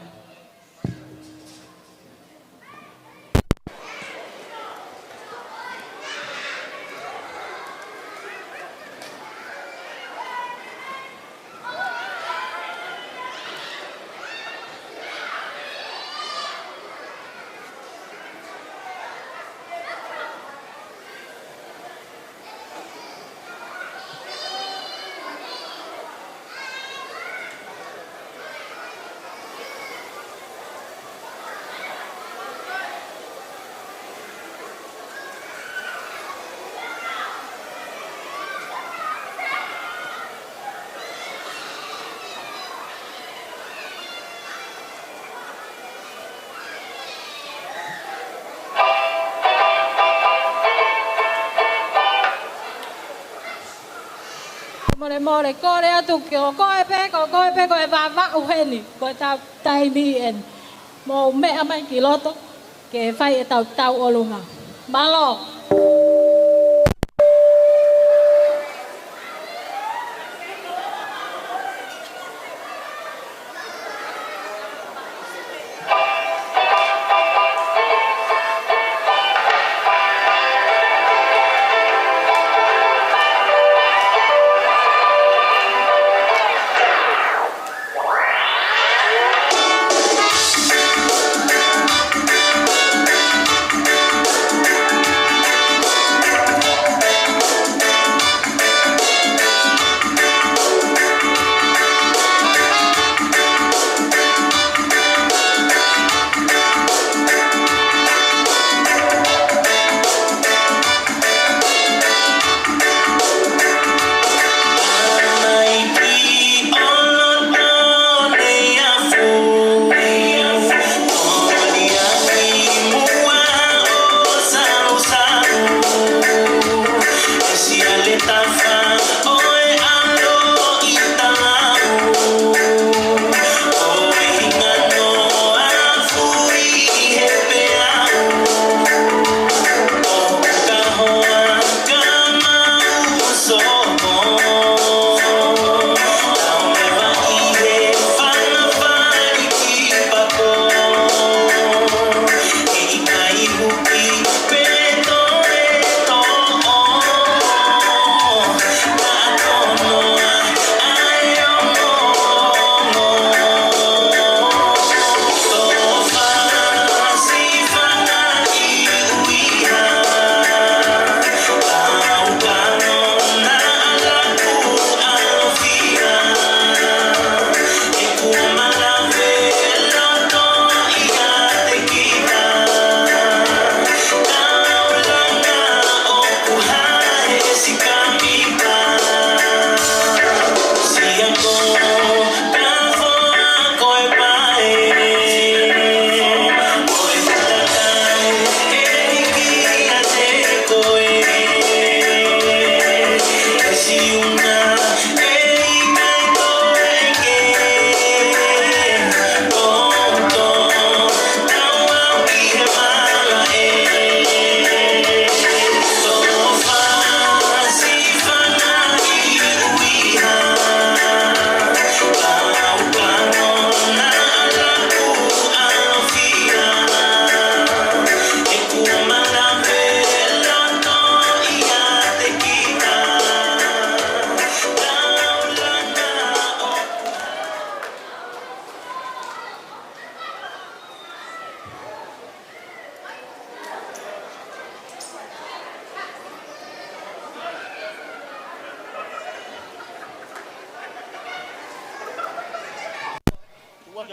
Mole mole, kole atu ke ko koe pē, ko koe pē ko e vavaʻu heni, ko e tau taimi eni. Mou meʻa mai ki loto, ke fai e tau tauʻolunga. Mālō.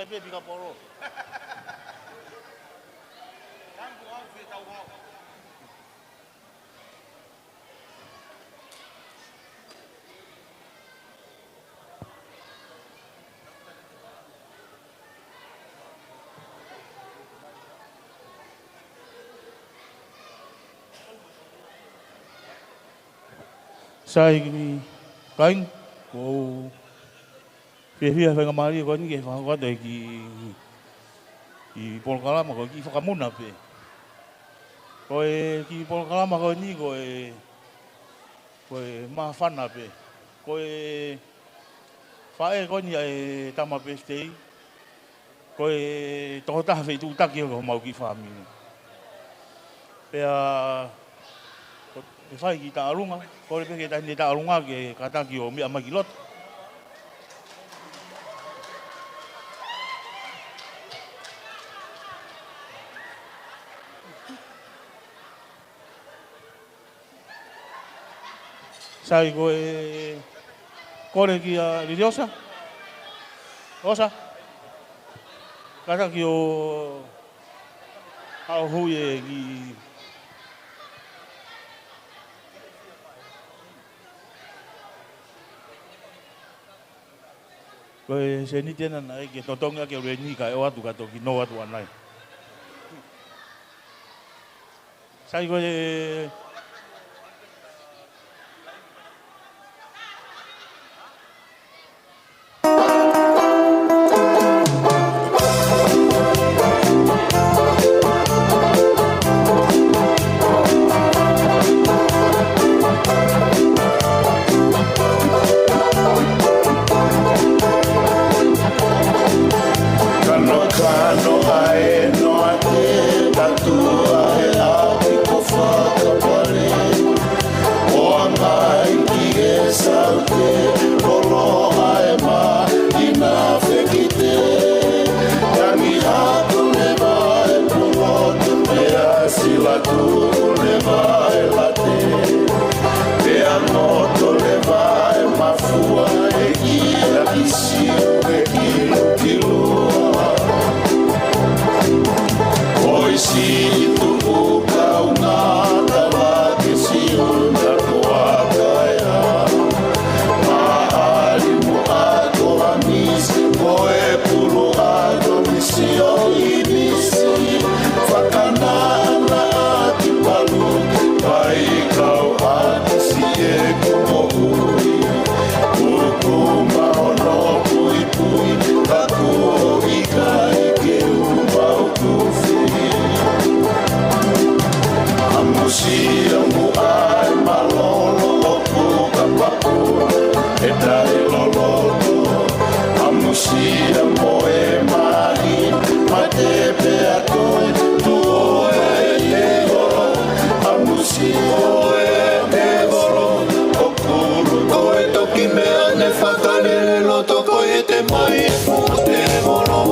Pē pika polo. Sai, kāinga, ʻoku ou fiefia he faingamālie ko eni ke fakahoko atu e kiʻi, kiʻi polokalama ko e kiʻi fakamuna pē. Ko e kiʻi polokalama ko eni ko e, ko e māfana pē. Ko e faʻē ko eni ʻa e tama pēsitei, ko e tokotaha fetuʻutaki ʻo homau kiʻi fāmili. Pea, ko e fai kiʻi taʻalunga, kole pē ki he taʻahine taʻalunga ke kātaki ʻo meʻa mai ki loto. Sai, ko e kole kia Liliosa. Osa. Kātaki ʻo haʻu ʻo hui e kiʻi. Ko e sēniti ena naʻe ʻikai ke totongi ʻaki e ʻū ʻeni kae ʻoatu ka toki nō atu ʻanai. Sai, ko e Kanokano ʻa e noa te tatua he ʻapi ko Fakapale. ʻO anga i ki he saute, loloa e mā ina fekite. Tangi hato leva e pulotu, pea sila tuʻu leva e late. Pea ngoto leva e mafua, e kia kisi e kilukilua. ʻOi siʻi tuʻu kaungā tala ke siuna ko aka ea. Maʻali muʻa ko ʻAmisi, ko e pulu ʻa Tomisi ʻo ʻImisi. Fakanaʻanaʻa ʻaki palu, pai kau ʻAmisi e kumoʻui. Kuku maono puipui, ka kuo ʻikai ke uma ʻo kufi. ʻAmusia muʻa e mālōlō ʻoku ka papu e tali loloto. ʻAmusia mo e mahi, mate pea toe tuʻu e ʻiolo. ʻAmusia mo e ʻiolo, ʻo kulu ko e toki meʻa ne fakalele loto ko e te mai e fuʻu tēvolo.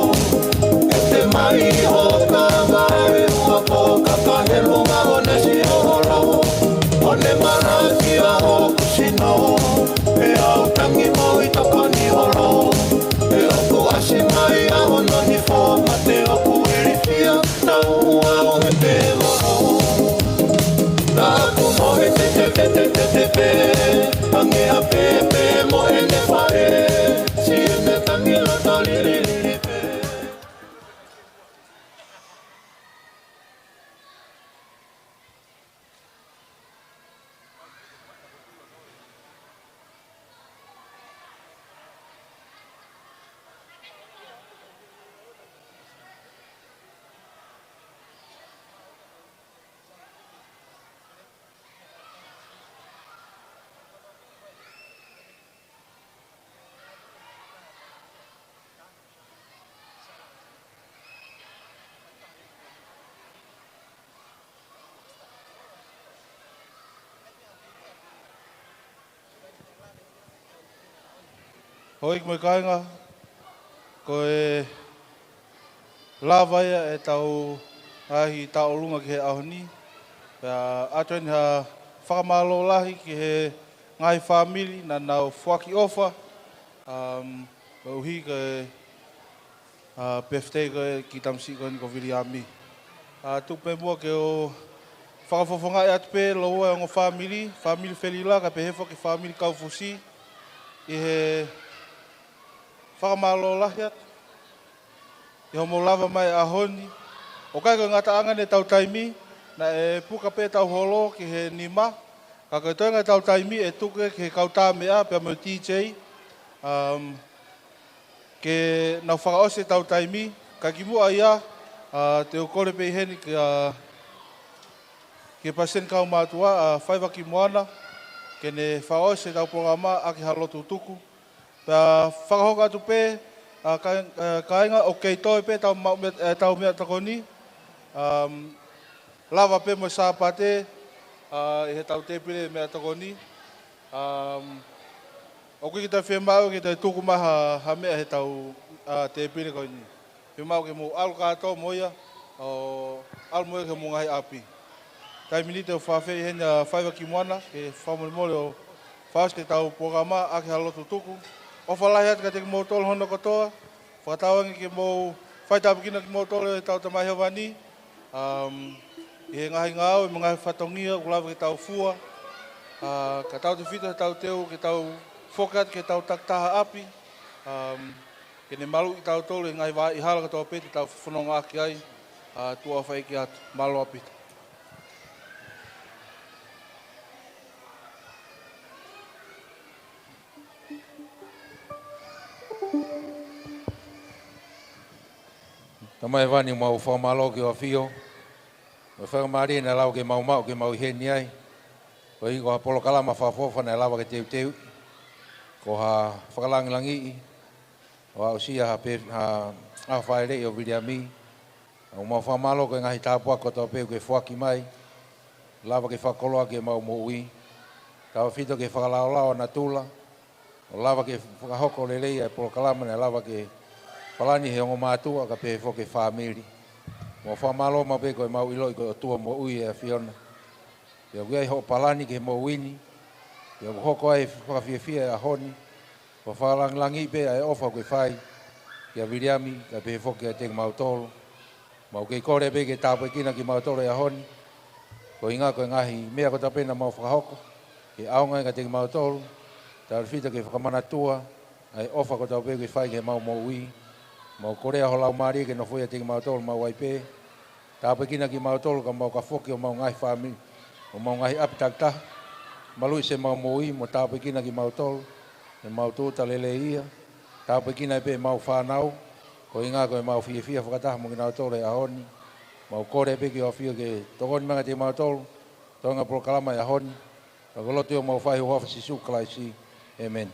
E te mai ʻo ka vae ua po ka ka he lunga ʻo ne si ʻolo. ʻO ne malaki ʻa hoku sino, e au tangi mo i tokoni ʻolo. E ʻoku ʻasi mai ʻa hono nifo mate ʻoku ilifia. Tau ua ʻo e tēvolo. Taku mo e te te te te te te pe. Ange a pepe mo ʻene faʻē. Si ʻene tangi loto lililili pe. Hoi, ko e kāinga, ko e lava ia ʻetau ngaahi tauʻolunga ki he ʻaho ni. Pea ʻoatu eni ha fakamālō lahi ki he ngaahi fāmili naʻa nau foaki ʻofa, um, koeʻuhi ke ʻa, birthday ko ē ki he tamasiʻi ko eni ko Viliami. ʻA, tuku pē muʻa ke u fakafofongaʻi atu pē lōua e ongo fāmili, fāmili Felila, kae pehē foki fāmili Kaufusi, ʻi he fakamālō lahi atu ʻi hoʻomou lava mai ʻaho ni. ʻOku ʻikai ko e ngataʻanga eni ʻetau taimi, naʻe puka pē ʻetau holo ki he nima, ka ko e toenga ʻetau taimi ʻe tuku ki he kau tā meʻa pea mo e D J, um, ke nau fakaʻosi ʻetau taimi. Ka kimuʻa ia, ʻa, te u kole pē ʻi heni ki, ʻa, ki he palesiteni kaumātuʻa, ʻa, Faiva Kimoana, ke ne fakaʻosi ʻetau polokalama ʻaki ha lotu tuku. Pea fakahoko atu pē, ʻa, ka-, ʻa, kāinga, ʻoku kei toe pē ʻetau ma-, meʻa, ʻetau meʻatokoni, um, lava pē mo e Sāpate, ʻa, ʻi heʻetau tēpile meʻatokoni. Um, ʻoku ʻikai ke toe fiemaʻu ke toe tuku mai ha, ha meʻa heʻetau, ʻa, tēpile ko eni. Fiemaʻu ke mou ʻalu kātoa mo ia, ʻo ʻalu mo ia ki homou ngaahi ʻapi. Taimi ni te u fakaafeʻi heni ʻa Faiva Kimoana ke fakamolemole ʻo fakaʻosi ʻetau polokalama ʻaki ha lotu tuku. ʻOfa lahi atu kiate kimoutolu hono kotoa. Fakatauange ke mou fai tāpuekina kimoutolu ʻe heʻetau Tamai Hēvani, um, ʻi he ngaahi ngāue mo e ngaahi fatongia ʻoku lava ke tau fua. ʻA, ka tautefito heʻetau teu ke tau foki atu ki heʻetau takitaha ʻapi, um, ke ne maluʻi kitautolu ʻi he ngaahi vahaʻa hala kotoa pē te tau fononga ʻaki ai. ʻA, tuʻa ʻofa ʻeiki atu. Mālō ʻaupito. Tamai Hēvani, mau fakamālō ki hoʻo ʻAfio. Mo e faingamālie naʻe lava ke mau maʻu ke mau ʻi heni ai. Koeʻuhi ko ha polokalama fakaʻofoʻofa naʻe lava ke teuteu. Ko ha fakalāngilangiʻi ʻo aʻusia ha pe-, ha, ha fāʻeleʻi ʻo Viliami. ʻOku mau fakamālō ko e ngaahi tāpuaki kotoa pē ʻoku ke foaki mai. Lava ke fakakoloa ki heʻemau moʻui. Tautefito ki he fakalaolao ʻa natula. ʻO lava ke fakahoko lelei ʻa e polokalama naʻe lava ke palani ʻe he ongo mātuʻa kae pehē foki ki he fāmili. Mau fakamālō maʻu pē ko ʻemau ʻiloʻi ko e ʻOtua moʻui ʻa e ʻAfiona. Pea ʻoku ʻi ai hoʻo palani ki he moʻui ni. Pea ʻoku hoko ai e fakafiefia ʻo e ʻaho ni. Ko e fakalāngilangiʻi pē ʻa e ʻofa ʻoku ke fai kia Viliami, kae pehē foki kiate kimautolu. Mau kei kole pē ke tāpuekina kimautolu he ʻaho ni. Koeʻuhi ko e ngaahi meʻa kotoa pē naʻa mau fakahoko ke ʻaonga ai kiate kimautolu. Tautefito ke fakamanatua ʻa e ʻofa kotoa pē ʻoku ke fai ki heʻemau moʻui. Mau kole ʻa ho Laumālie ke nofo ʻiate kimautolu maʻu ai pē. Tāpuekina kimautolu ka mau ka foki ʻo mau ngaahi fāmili, ʻo mau ngaahi ʻapi takitaha. Maluʻi siʻemau moʻui mo tāpuekina kimautolu. ʻEmau tūʻuta lelei ia. Tāpuekina pē ʻemau fānau. Koeʻuhi ko ʻemau fiefia fakataha mo kinautolu he ʻaho ni. Mau kole pē ki hoʻo ʻAfio ke tokoni mai kiate kimautolu. Toenga polokalama he ʻaho ni. Ka ko e lotu ʻoku mau fai ʻi he huafa ʻo Sīsū Kalaisi. ʻĒmeni.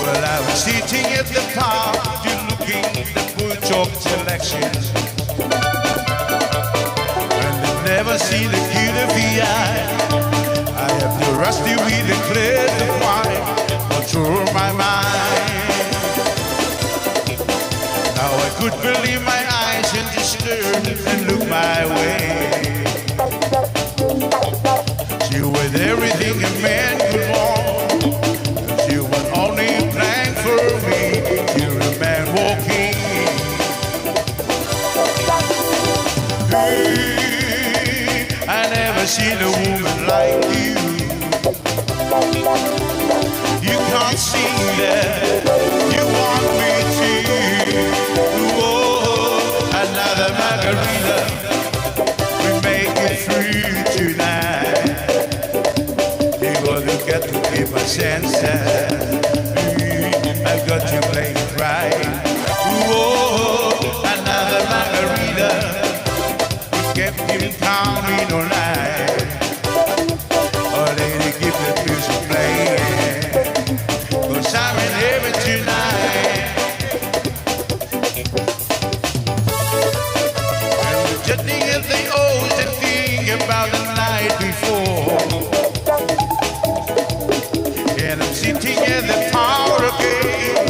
Well, I was sitting at the park, you looking the bull job selection. And I've never seen a kid of the eye. I have the rusty with the clear the wine, control my mind. Now I could believe my eyes and just turn and look my way. She was everything a man could want. She was only playing for me. You're a man walking. Hey, I never seen a woman like you. You can't sing that. You want me to. Oh, another margarita. We make it through tonight. You gotta get to keep my senses. I've got to play it right. Whoa, another margarita. We kept him coming all night. Oh, lady, keep the music playing. 'Cause I'm in heaven tonight. And just think of the old and think about the night before. And I'm sitting at the park again,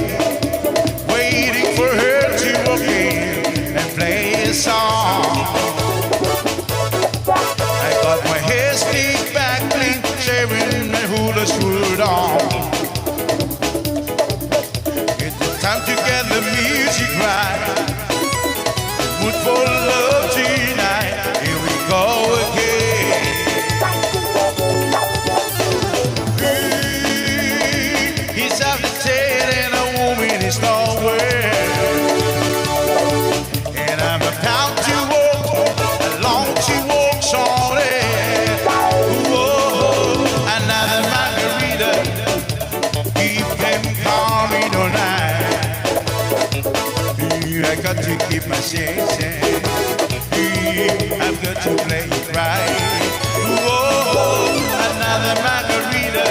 waiting for her to walk in and play a song. I got my hair slicked back, clean shaven, my hula suit on. It's time to get the music right. Mood for love tonight. Here we go again. He's out of ten and a woman is nowhere. And I'm about to walk, along to walk slowly. Whoa, another margarita. Keep them coming all night. I got to keep my senses. I've got to play it right. Whoa, another margarita.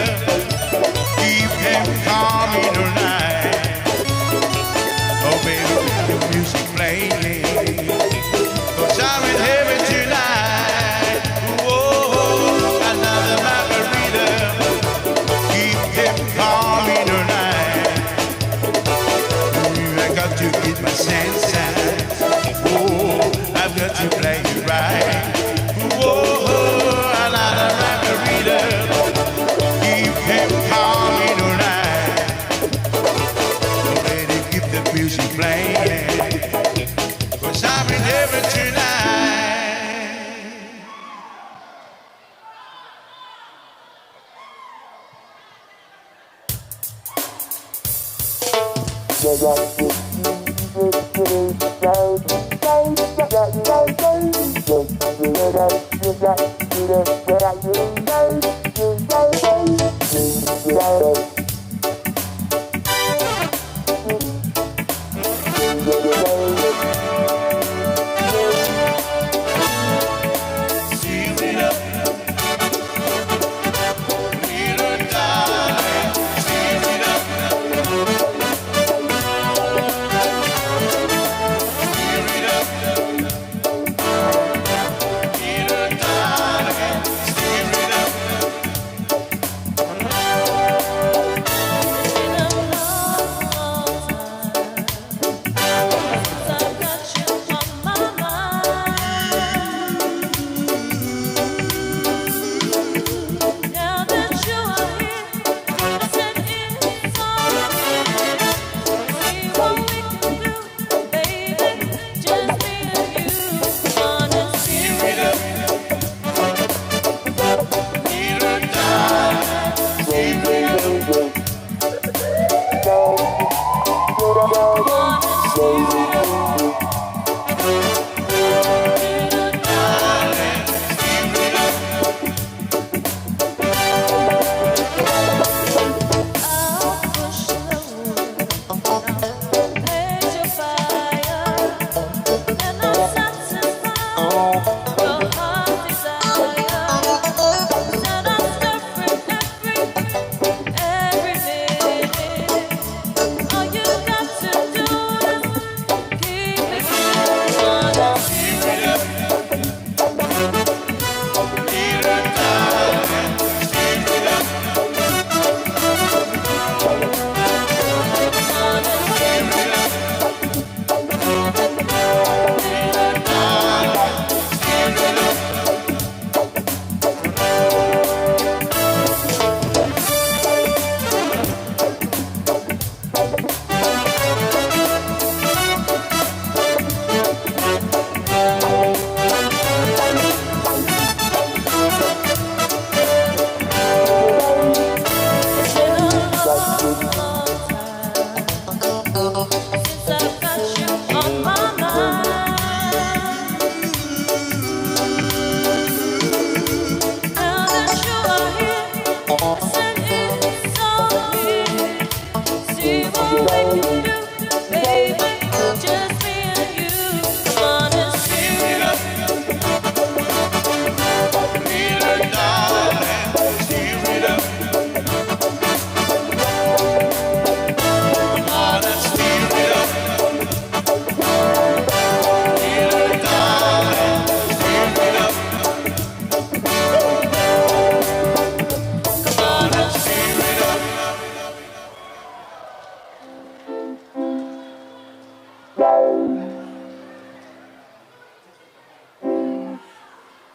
Keep them coming all night. Oh, baby, the music playing. 'Cause I'm in heaven tonight. Whoa, another margarita. Keep them coming all night. I got to keep my senses. Oh, I've got to play it right. Whoa, another margarita. Keep them coming all night. Lady, keep the music playing. 'Cause I'm in heaven tonight.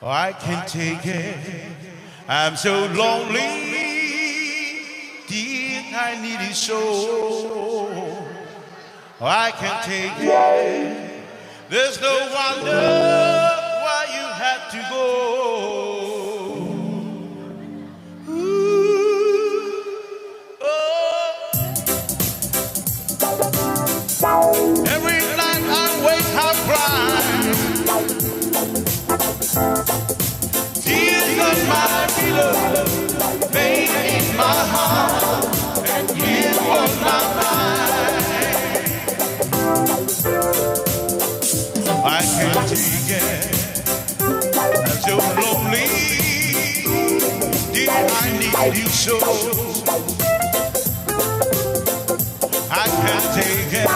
I can take it. I'm so lonely. Dear, I need you so. I can take it. There's no wonder why you had to go. Ooh, oh. Every night I wake, I cry. Tears on my pillow, pain in my heart, and you on my mind. I can't take it. I'm so lonely. Dear, I need you so. I can't take it.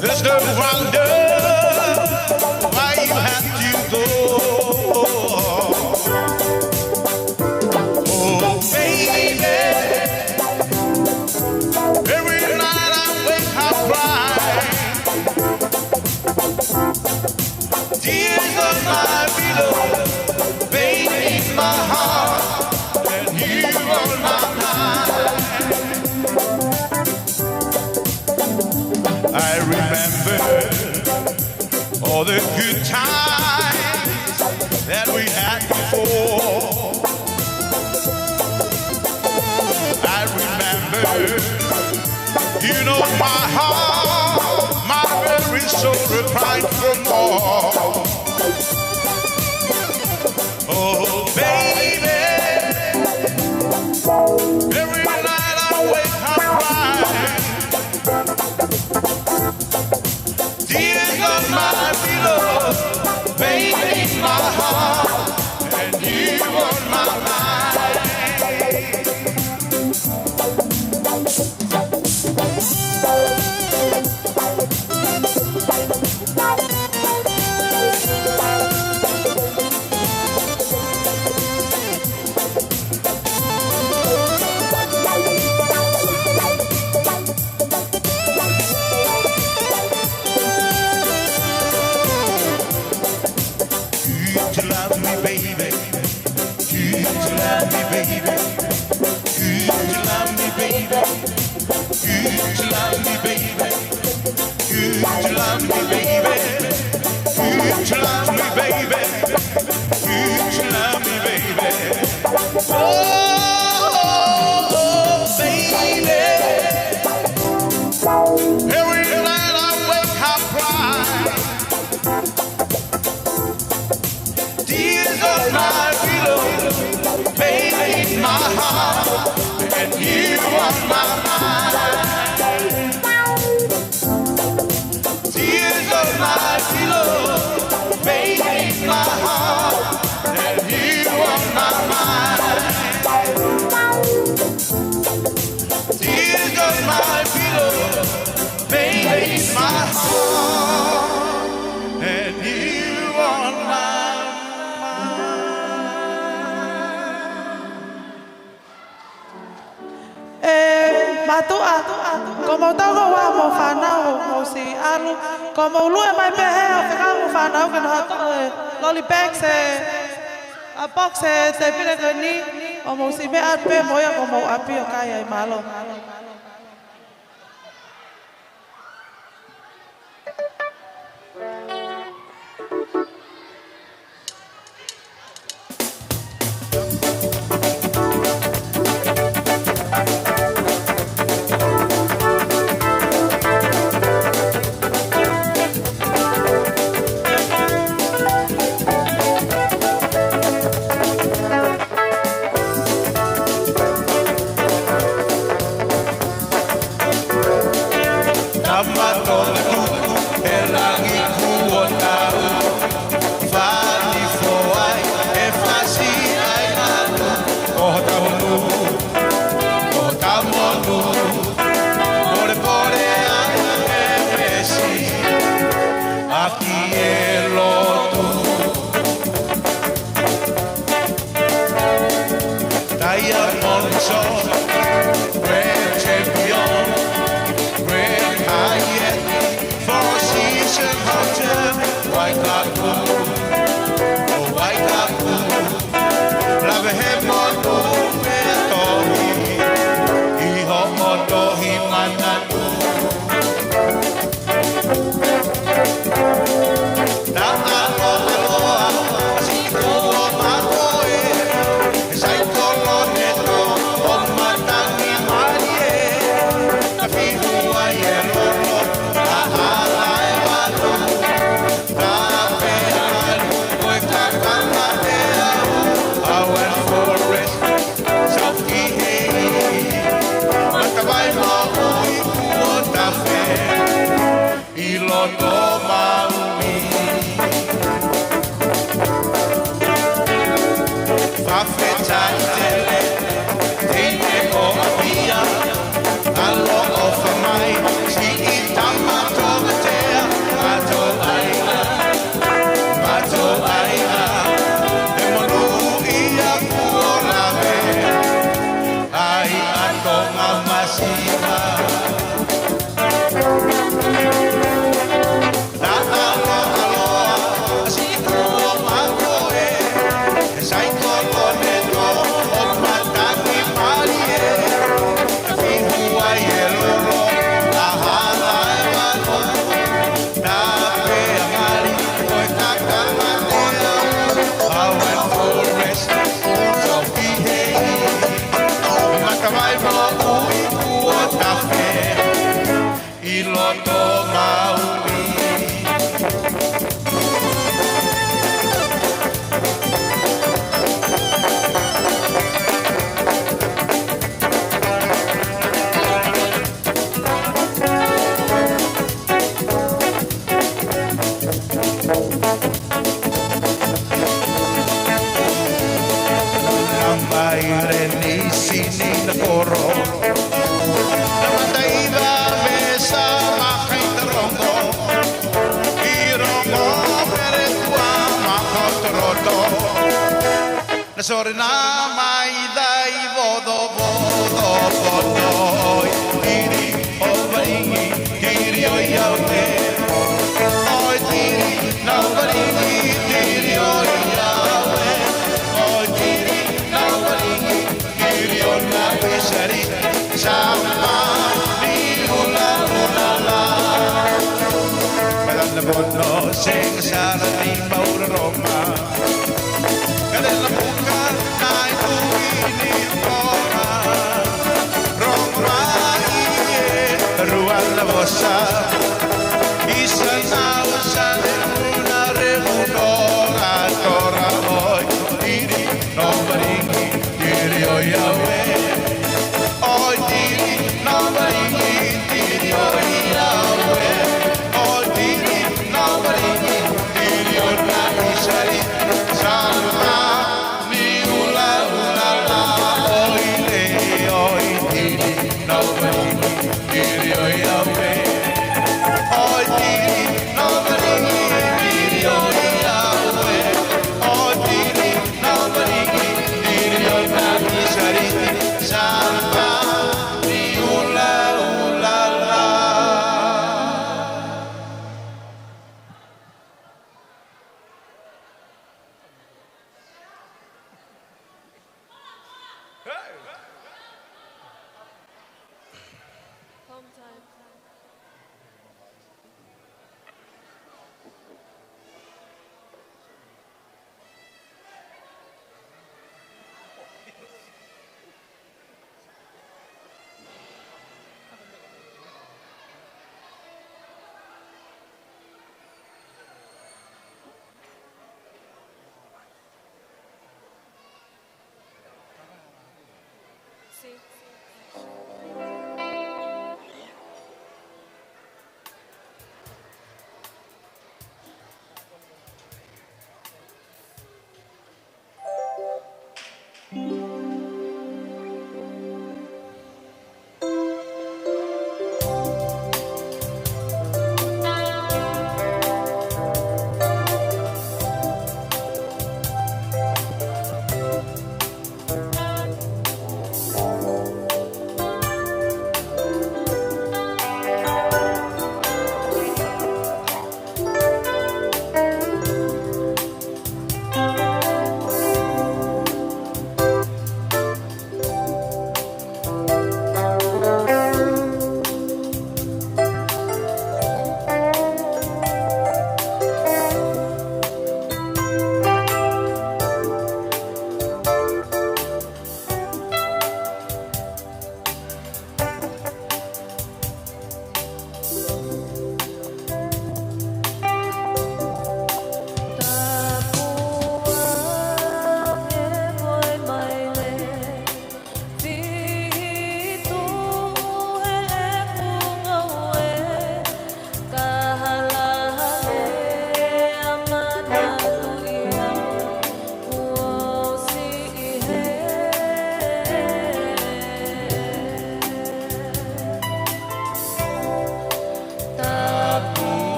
There's no wonder why you have to go. Oh, baby. Every night I wake, I cry. Tears on my pillow, pain in my heart, and you on my mind. I remember all the good times that we had before. I remember, you know, my heart, my very soul crying for more. Oh, baby, every night I wake, I cry. Tears on my pillow, pain in my heart, and you on my mind. Could you love me, baby? Could you love me, baby? Could you love me, baby? Could you love me, baby? Could you love me, baby? Could you love me, baby? Could you love me, baby? Oh, baby. Every night I wake, I cry. Tears on my pillow, pain in my heart, and you on my mind. Tears on my pillow, pain in my heart, and you on my mind. Tears on my pillow, pain in my heart, and you on my mind. ʻE mātuʻa, ko moutolu ʻoku mou fānau, mou siʻi ʻalu, ko mou lue mai pē he ʻo fekau mo e fānau ke nau ʻalu ʻo loli pē ki he ʻapiako, ki he tēpile ko eni, ʻo mou siʻi meʻa pē mo ia ko homou ʻapi ʻo kai ai, mālō. Tama Tonga tuku he langi kuo tau, fani foʻi e fasi ai atu, ko hota honu, ko hota monu, pōlepole ai e mesi, ʻaki e lotu. Diamond Shark, Grand Champion, Grand Hyatt, Four Seasons Hotel, Waikato. Oh, Ngare ni sini na koro. Na mataiva me sa makai tarongo. I rongo pere kua makotoroto. Na sore na mai dai vodo vodo vodo. Iri ʻo Varingi, iri ʻo Iaue. ʻOi iri na Varingi, iri ʻo Iaue. ʻOi iri na Varingi, iri ʻo na Pisari. Sama ni ula ula la. Malana bono sing sara ni maura Roma. Kale na puka nai kui ni Roma. Roma ie, rua na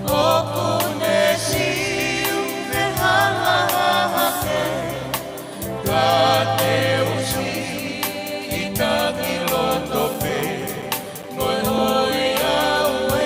ʻOku ne siu he hala hahake, ka te u siʻi tangi loto pē, mo e ʻoi au ē.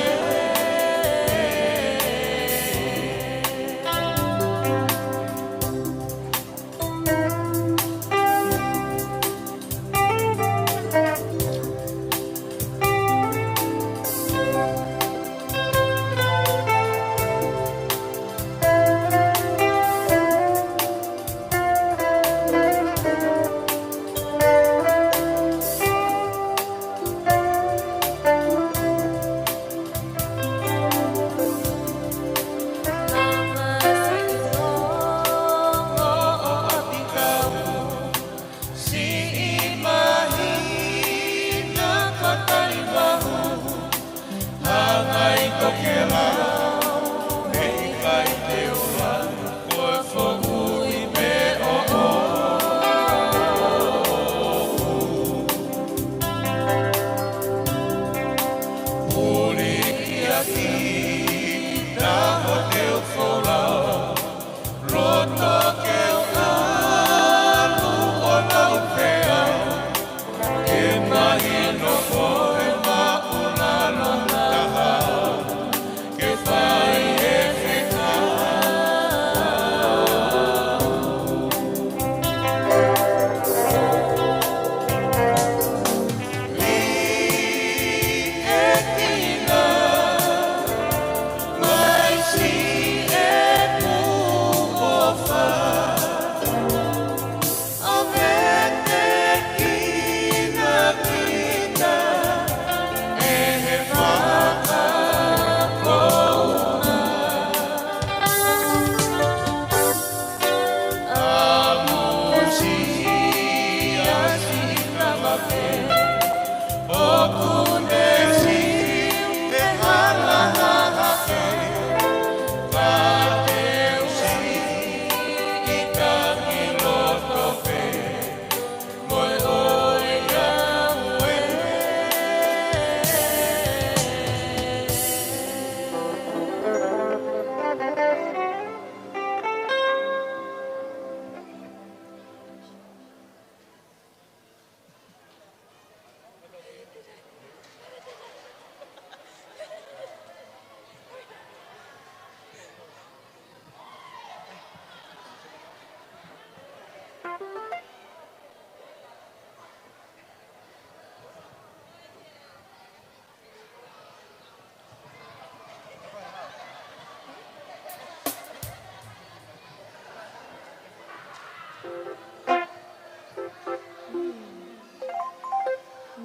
Siʻi mahina ka tali mahu, hangai tokelau, heʻikai te u lau, ko e foʻui pē ʻoʻou. Puli ia ki na ho te u folau, loto ke u ʻalu ʻo lau pē au, ke mahino ko e māʻulalo taha, ke fai e fekau. Liʻekina, mai siʻeku ʻofa, ʻo vetekina kita ʻe he fakakouna. ʻAmusia siʻi kama pē, ʻoku ne siu he hala hahake, ka te u siʻi tangi loto pē, mo e ʻoi au ē.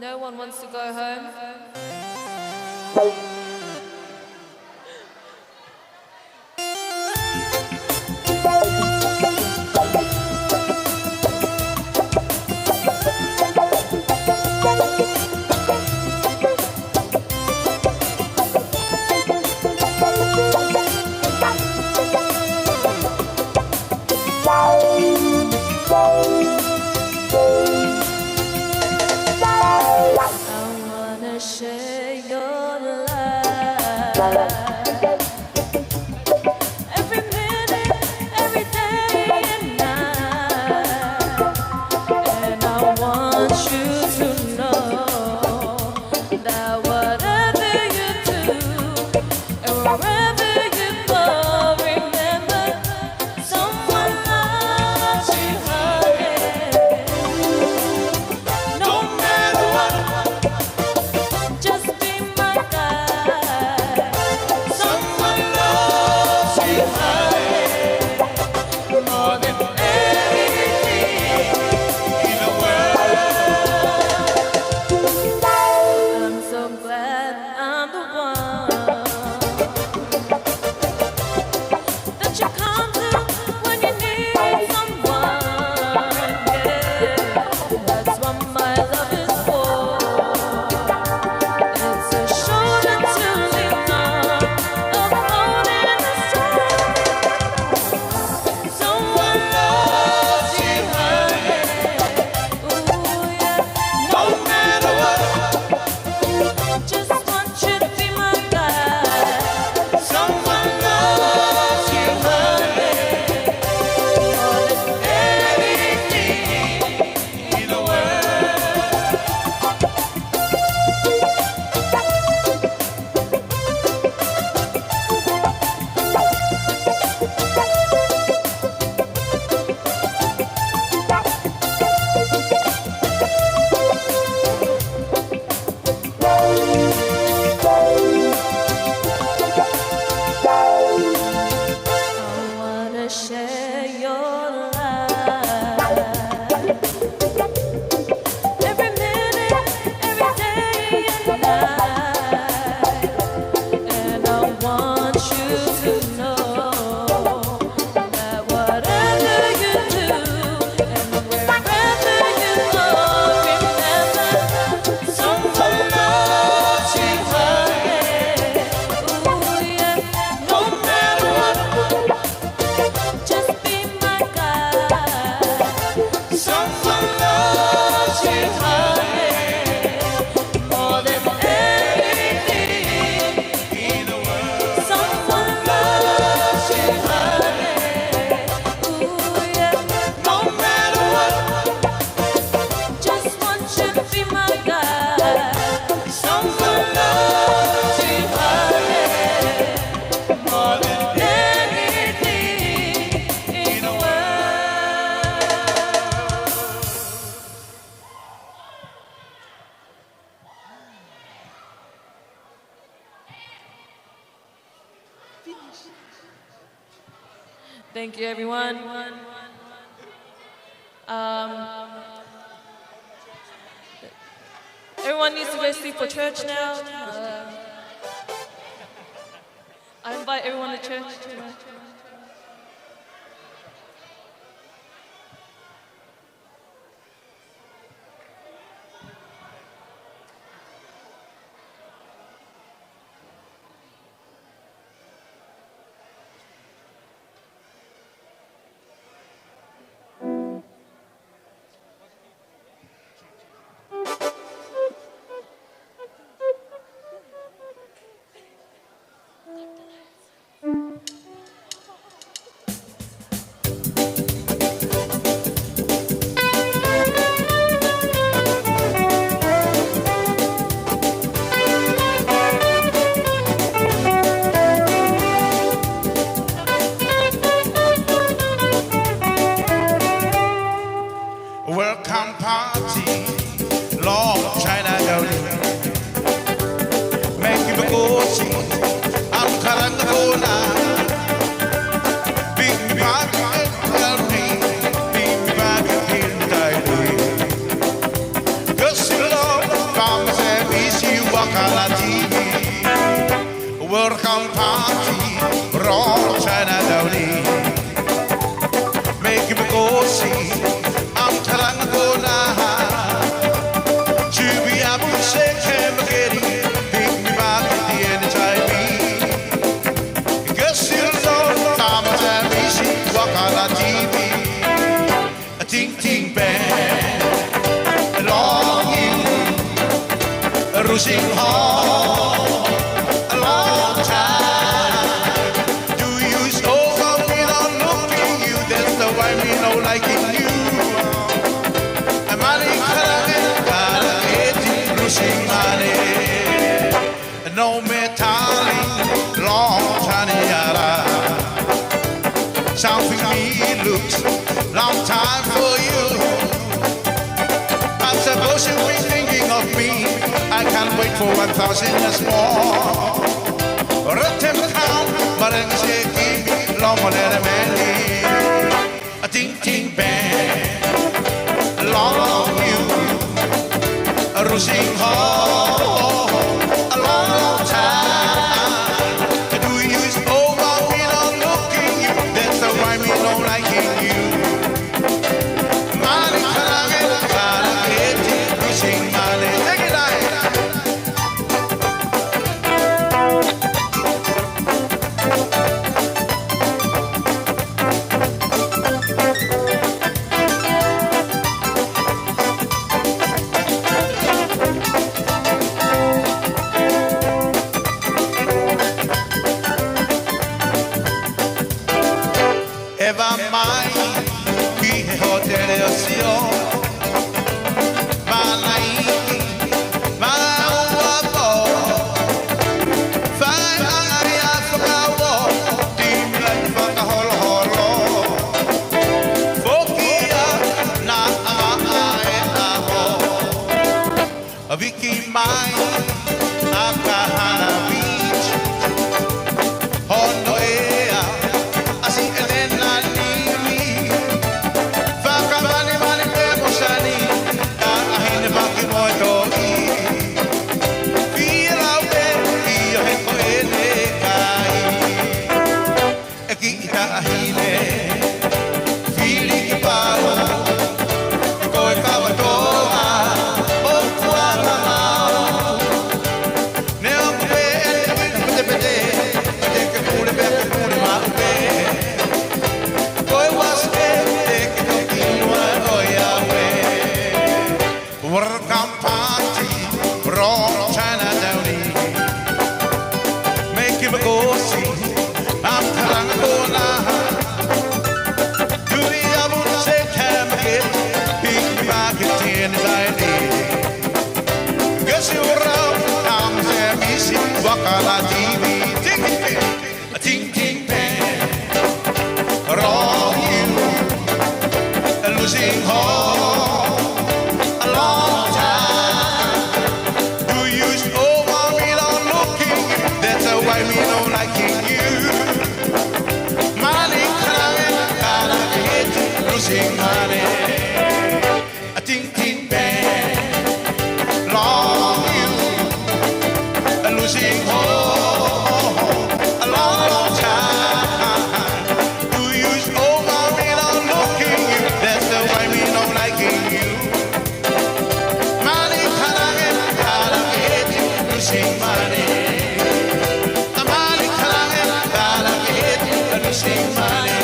No one wants to go home. I wanna share your love. Every minute, every day and night. And I want you to know that whatever you do, and wherever you go, remember, someone loves you, honey. No matter what, just be my guide. Thank you, everyone. Um, everyone needs to go sleep for church now. Uh, I invite everyone to church tonight. Welcome party, long China Gaudi. Make you go see, I'm Karanga Kona. Big Mac, tell me, Big Mac, in Taipei. Kasi lo, kama se misi wakala T V. Welcome party, wrong China Gaudi. Make you go see, I'm Karanga Kona. Jubi abu se kemakeri, Big Mac, in Taipei. Kasi lo, kama se misi wakala T V. A ting ting bang, long you, a losing hall, a long time. Do you so for me not looking you? That's the why me no liking you. A mani karanga, karanga, losing money. No me darling, long time yara. Something me looks, long time for you. I'm supposed to be thinking of me. I can't wait for one thousand years more. Let them come, but I'm shaking, long, long, long, long. A ting ting bang, long you, a losing hall, a long time. Do you over me not looking you? That's the why me not liking you. Money, money, money, losing money. Take it out. Ever mai ki he hōtele ʻo Sio. Mana i, mana ua po. Fai anga ia fakauo, timi lai fakaholoholo. Foki ia na a a e a ho. A viki mai, a Kahana Beach. Hono ea, a si e nena nimi. Fakamani mani pe mo sani, ka a hine maki mo e toʻi. Fia lau pe, io he ko e ne kai. E kiʻi taʻahine, fili ke pau, ko e kava toa, ʻo Kualamau. Neongo pē ʻene uinu petepete, pete ke pule pē ke pule maʻu pē. Ko e uasi pē, te ke toki inu ai ʻo ia ue. Welcome party, wrong Chinatown. Make him a go see, I'm Karanga Kona. Do the album, say, can I get big back at the end of the day? Guess you're out, I'm Sam Isi, Wakala T V, take it. A ting ting bang, wrong you, a losing hope, a long time. Do you over me not looking? That's why me not liking you. Sing home, a long, long time. You used over me, not looking you. That's the way me not liking you. Mali kalake, kalake, losing money. Mali kalake, kalake, losing money.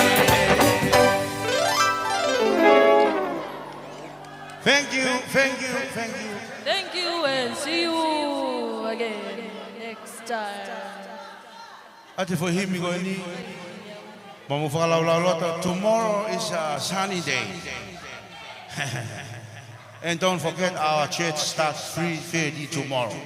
Thank you, thank you, thank you. Thank you and see you again next time. ʻA e foʻi himi ko eni, mou fakalaulauloto, tomorrow is a sunny day. And don't forget our church starts three thirty tomorrow.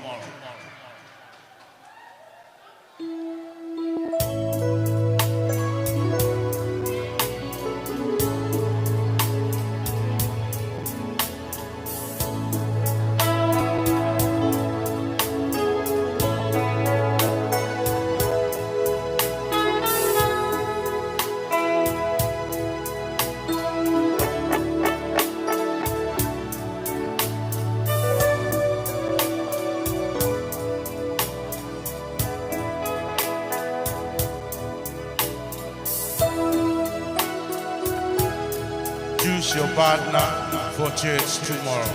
Choose your partner for church tomorrow.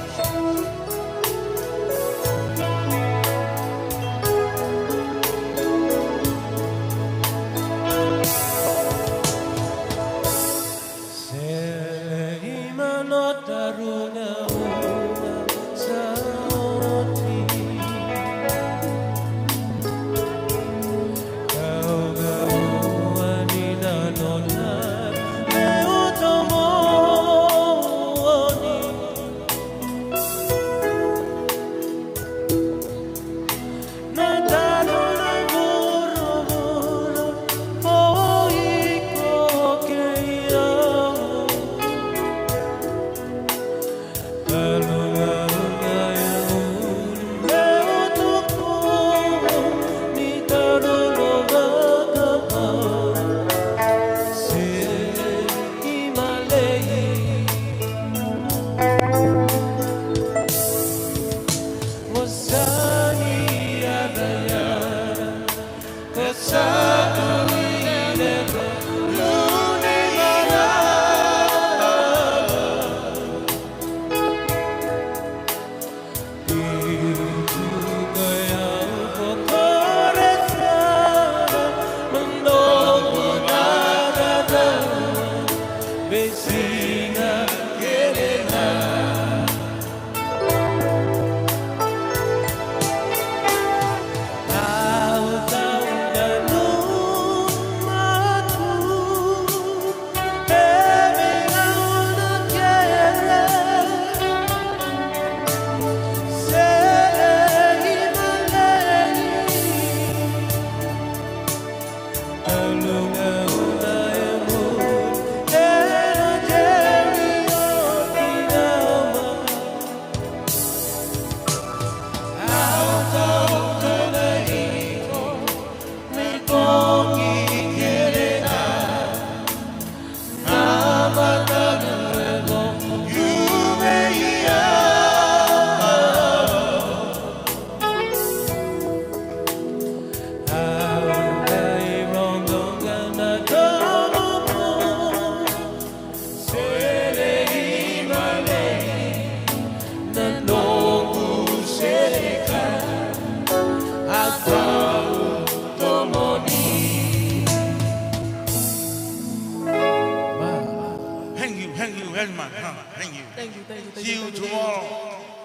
Thank you, thank you very much. Huh? Thank you. Thank you, thank you, thank you, thank you. See you tomorrow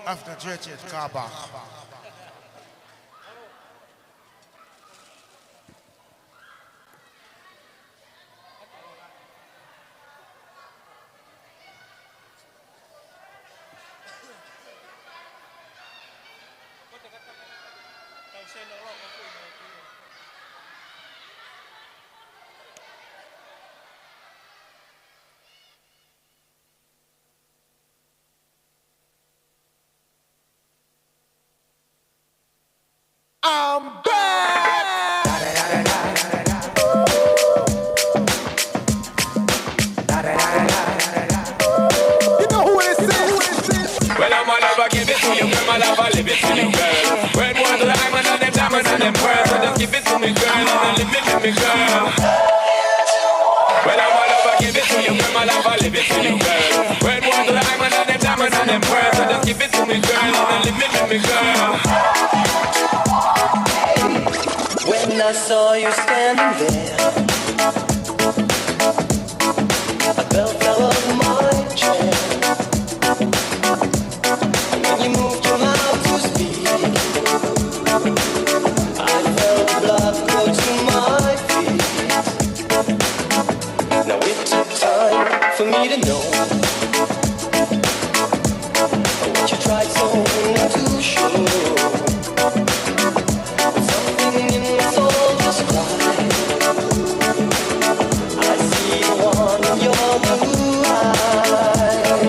after church at Kaba. I'm back! You know who this is? Well, I'ma never give it to you, girl. My love, I live it to you, girl. When was the time when I Diamonds and them pearls, so just give it to me, girl, and then leave it with me, girl. Well, I'm all over, give it to you, girl, my love, I leave it to you, girl. Red one to the diamond and them diamonds and them pearls, so just give it to me, girl, and then leave it with me, girl. When I saw you standing there, I fell out of my chair. When you moved your mouth to speak, I felt the blood go to my feet. Now it took time for me to know what you tried so hard to show. Something in my soul just cried. I see the one in your blue eyes.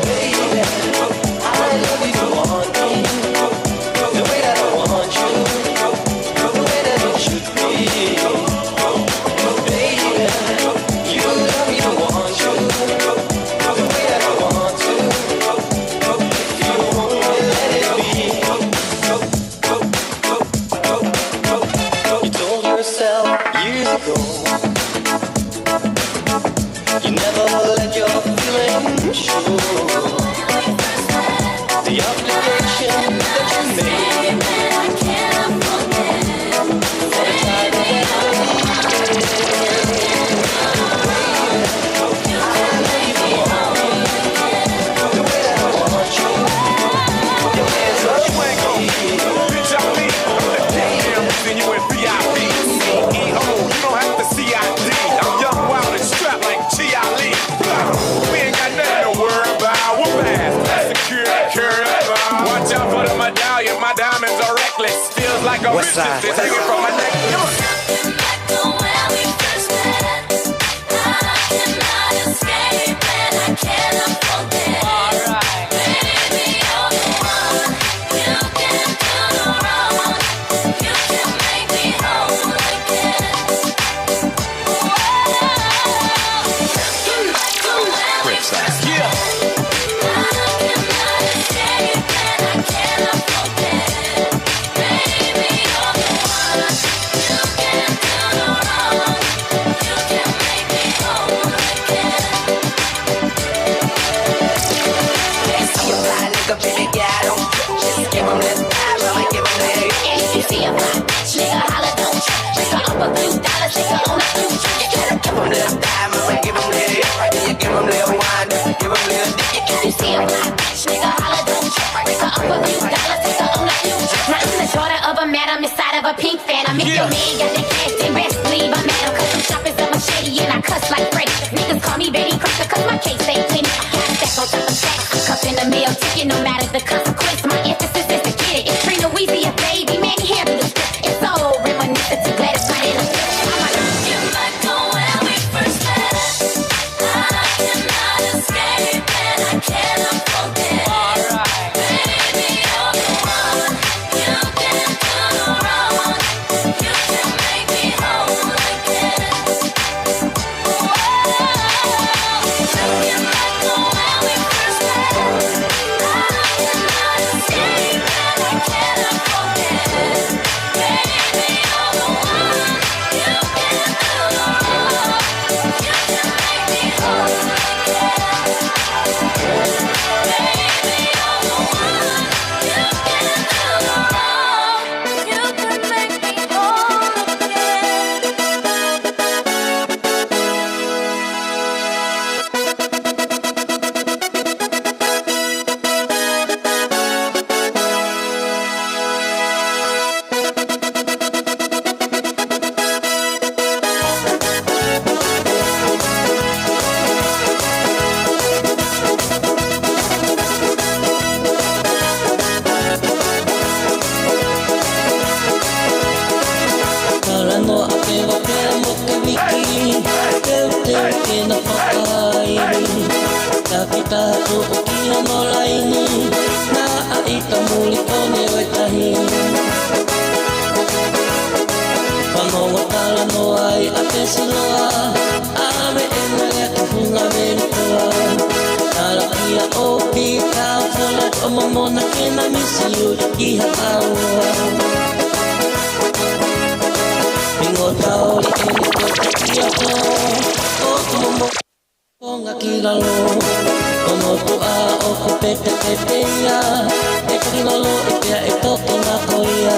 Baby, I love you, I want you the way that I want you, the way that it should be. Baby, you love me, I want you the way that I want to. If you want me, let it be. You told yourself years ago you never let your feelings show. The obligation that you made. You ain't gon' bitch out me. Damn, then you in V I P. C E O, you don't have to C I D. I'm young, wild, and strapped like G I Lee. We ain't got nothing to worry about. We're fast, secure, carry a bomb. Watch out for the medallion. My diamonds are reckless. Feels like a West Side. It's hanging from my neck. Come on. Nothing like the way we first met. I cannot escape and I cannot forget. Alright. Baby, you're the one. You can do no wrong. You can make me whole again. Whoa. Nothing like the way we first met. Yeah. I cannot escape and I cannot forget. Baby, you're the one. You can do no wrong. You can make me whole again. If you see a fly nigga, baby, yeah, I don't trip. Just give him this time, I'ma give him that. And if you see a fly bitch, nigga, holla, don't trip. Make her up a few dollars, take her on a few trips. You gotta give him this time, I'ma give him that. Right here, give him that wine, give him that dick. If you see a fly bitch, nigga, holla, don't trip. Make her up a few dollars, take her on a few trips. Now I'm the daughter of a madam inside of a pink phantom. If your man got the cash, then best leave a madam. 'Cause them shoppers are shady and I cuss like Freddy. Niggas call me Betty Crocker 'cause my case ain't plenty. I got stack on top of stack. I'm cuffing the mail ticket, no matter the consequence. My emphasis is to get it. It's Trina Weezy, a baby, man, he handle the strip. It's so reminiscent to Gladys Knight and the Fifth. I'm like, you might go where we first met. I cannot escape and I cannot forget. Alright. Baby, you're the one. You can do no wrong. You can make me whole again. Whoa. Nothing like the way we first met. I cannot escape and I cannot forget. Baby, you're the one. You can do no wrong. You can make me whole again. Baby, you're the one. You can do no wrong. You can make me whole again. Talanoa pē vaka mo Keviki, teuteu ke na fakaʻaiʻai. Taki taha tuʻu ki hono laini, naʻa ʻita muli ko ē ʻo e tahi. Fanongo talanoa ai ʻa Pesiloa, ʻave ʻena lea ki Funga Velitoa. Tala kia ʻOpi, ka fala ʻo Mamona ke na misi ui ki Haʻaua. ʻOku momo konga ki lalo, ko hono tuʻa ʻoku petepete ia, ʻe toki loloʻi pea ʻe toki nako ia.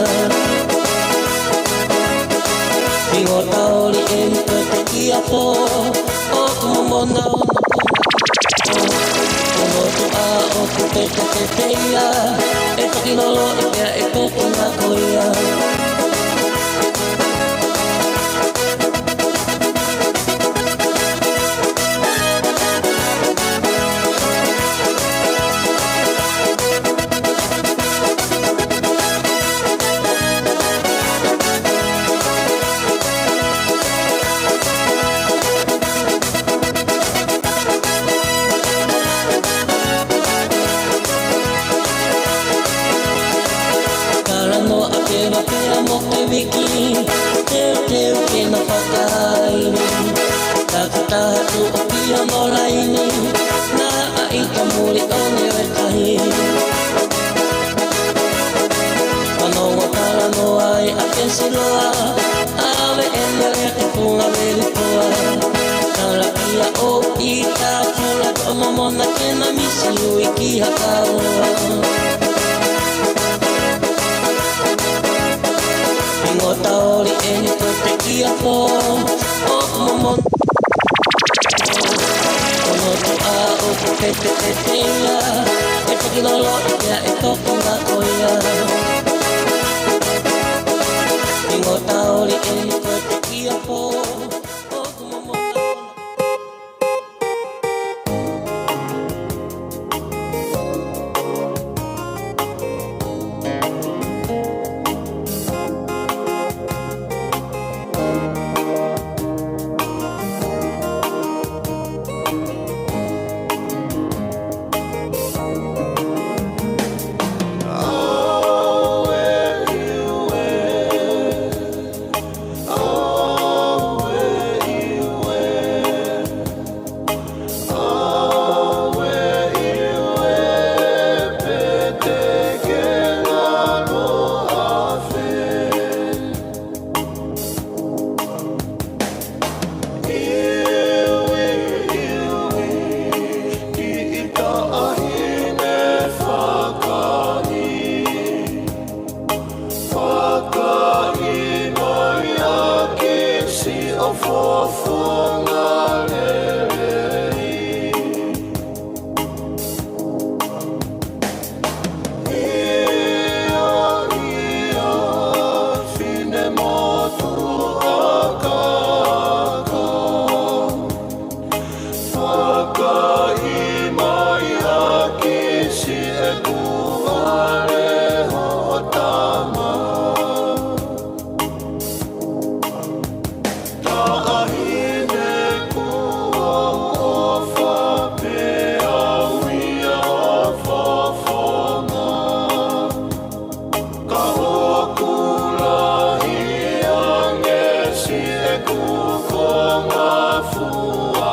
Hingoa taoli eni ko e tekiapo, ʻoku momona hono konga ki lalo, ko hono tuʻa ʻoku petepete ia, ʻe toki loloʻi pea ʻe toki nako ia. Talanoa ke vapea mo ke viki, teuteu ke na fakaʻili. Takitaha tuʻu ki hono laini, naʻa ʻita muli ʻo ne ʻo e tahi. Fanongo talanoa ai ʻa Kesiloa, ʻave ʻene lea ki Funga Velitoa. Talakia ʻo ʻita pula toʻo momona ke na misi ui ki Hakaoa. Hingoa taoli eni ko e tekiapo, ʻoku momona hono tuʻa ʻoku petepete ia, ʻe toki loloʻi pea ʻe toki nako ia. Hingoa taoli eni ko e tekiapo, ʻoku momona. Fakaʻi mai ʻa Kisi ʻo fofonga lelei. ʻIo, ʻio, finemotuʻa kākā. Fakaʻi mai ʻa Kisi ʻeku vale hoʻo tama. Taʻahine kuo ʻofa pē au ia ʻo fofonga. Ka ʻoku lahi ange siʻeku konga fuaʻa.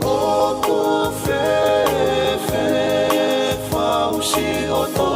ʻOku fēfē fausi ʻo tō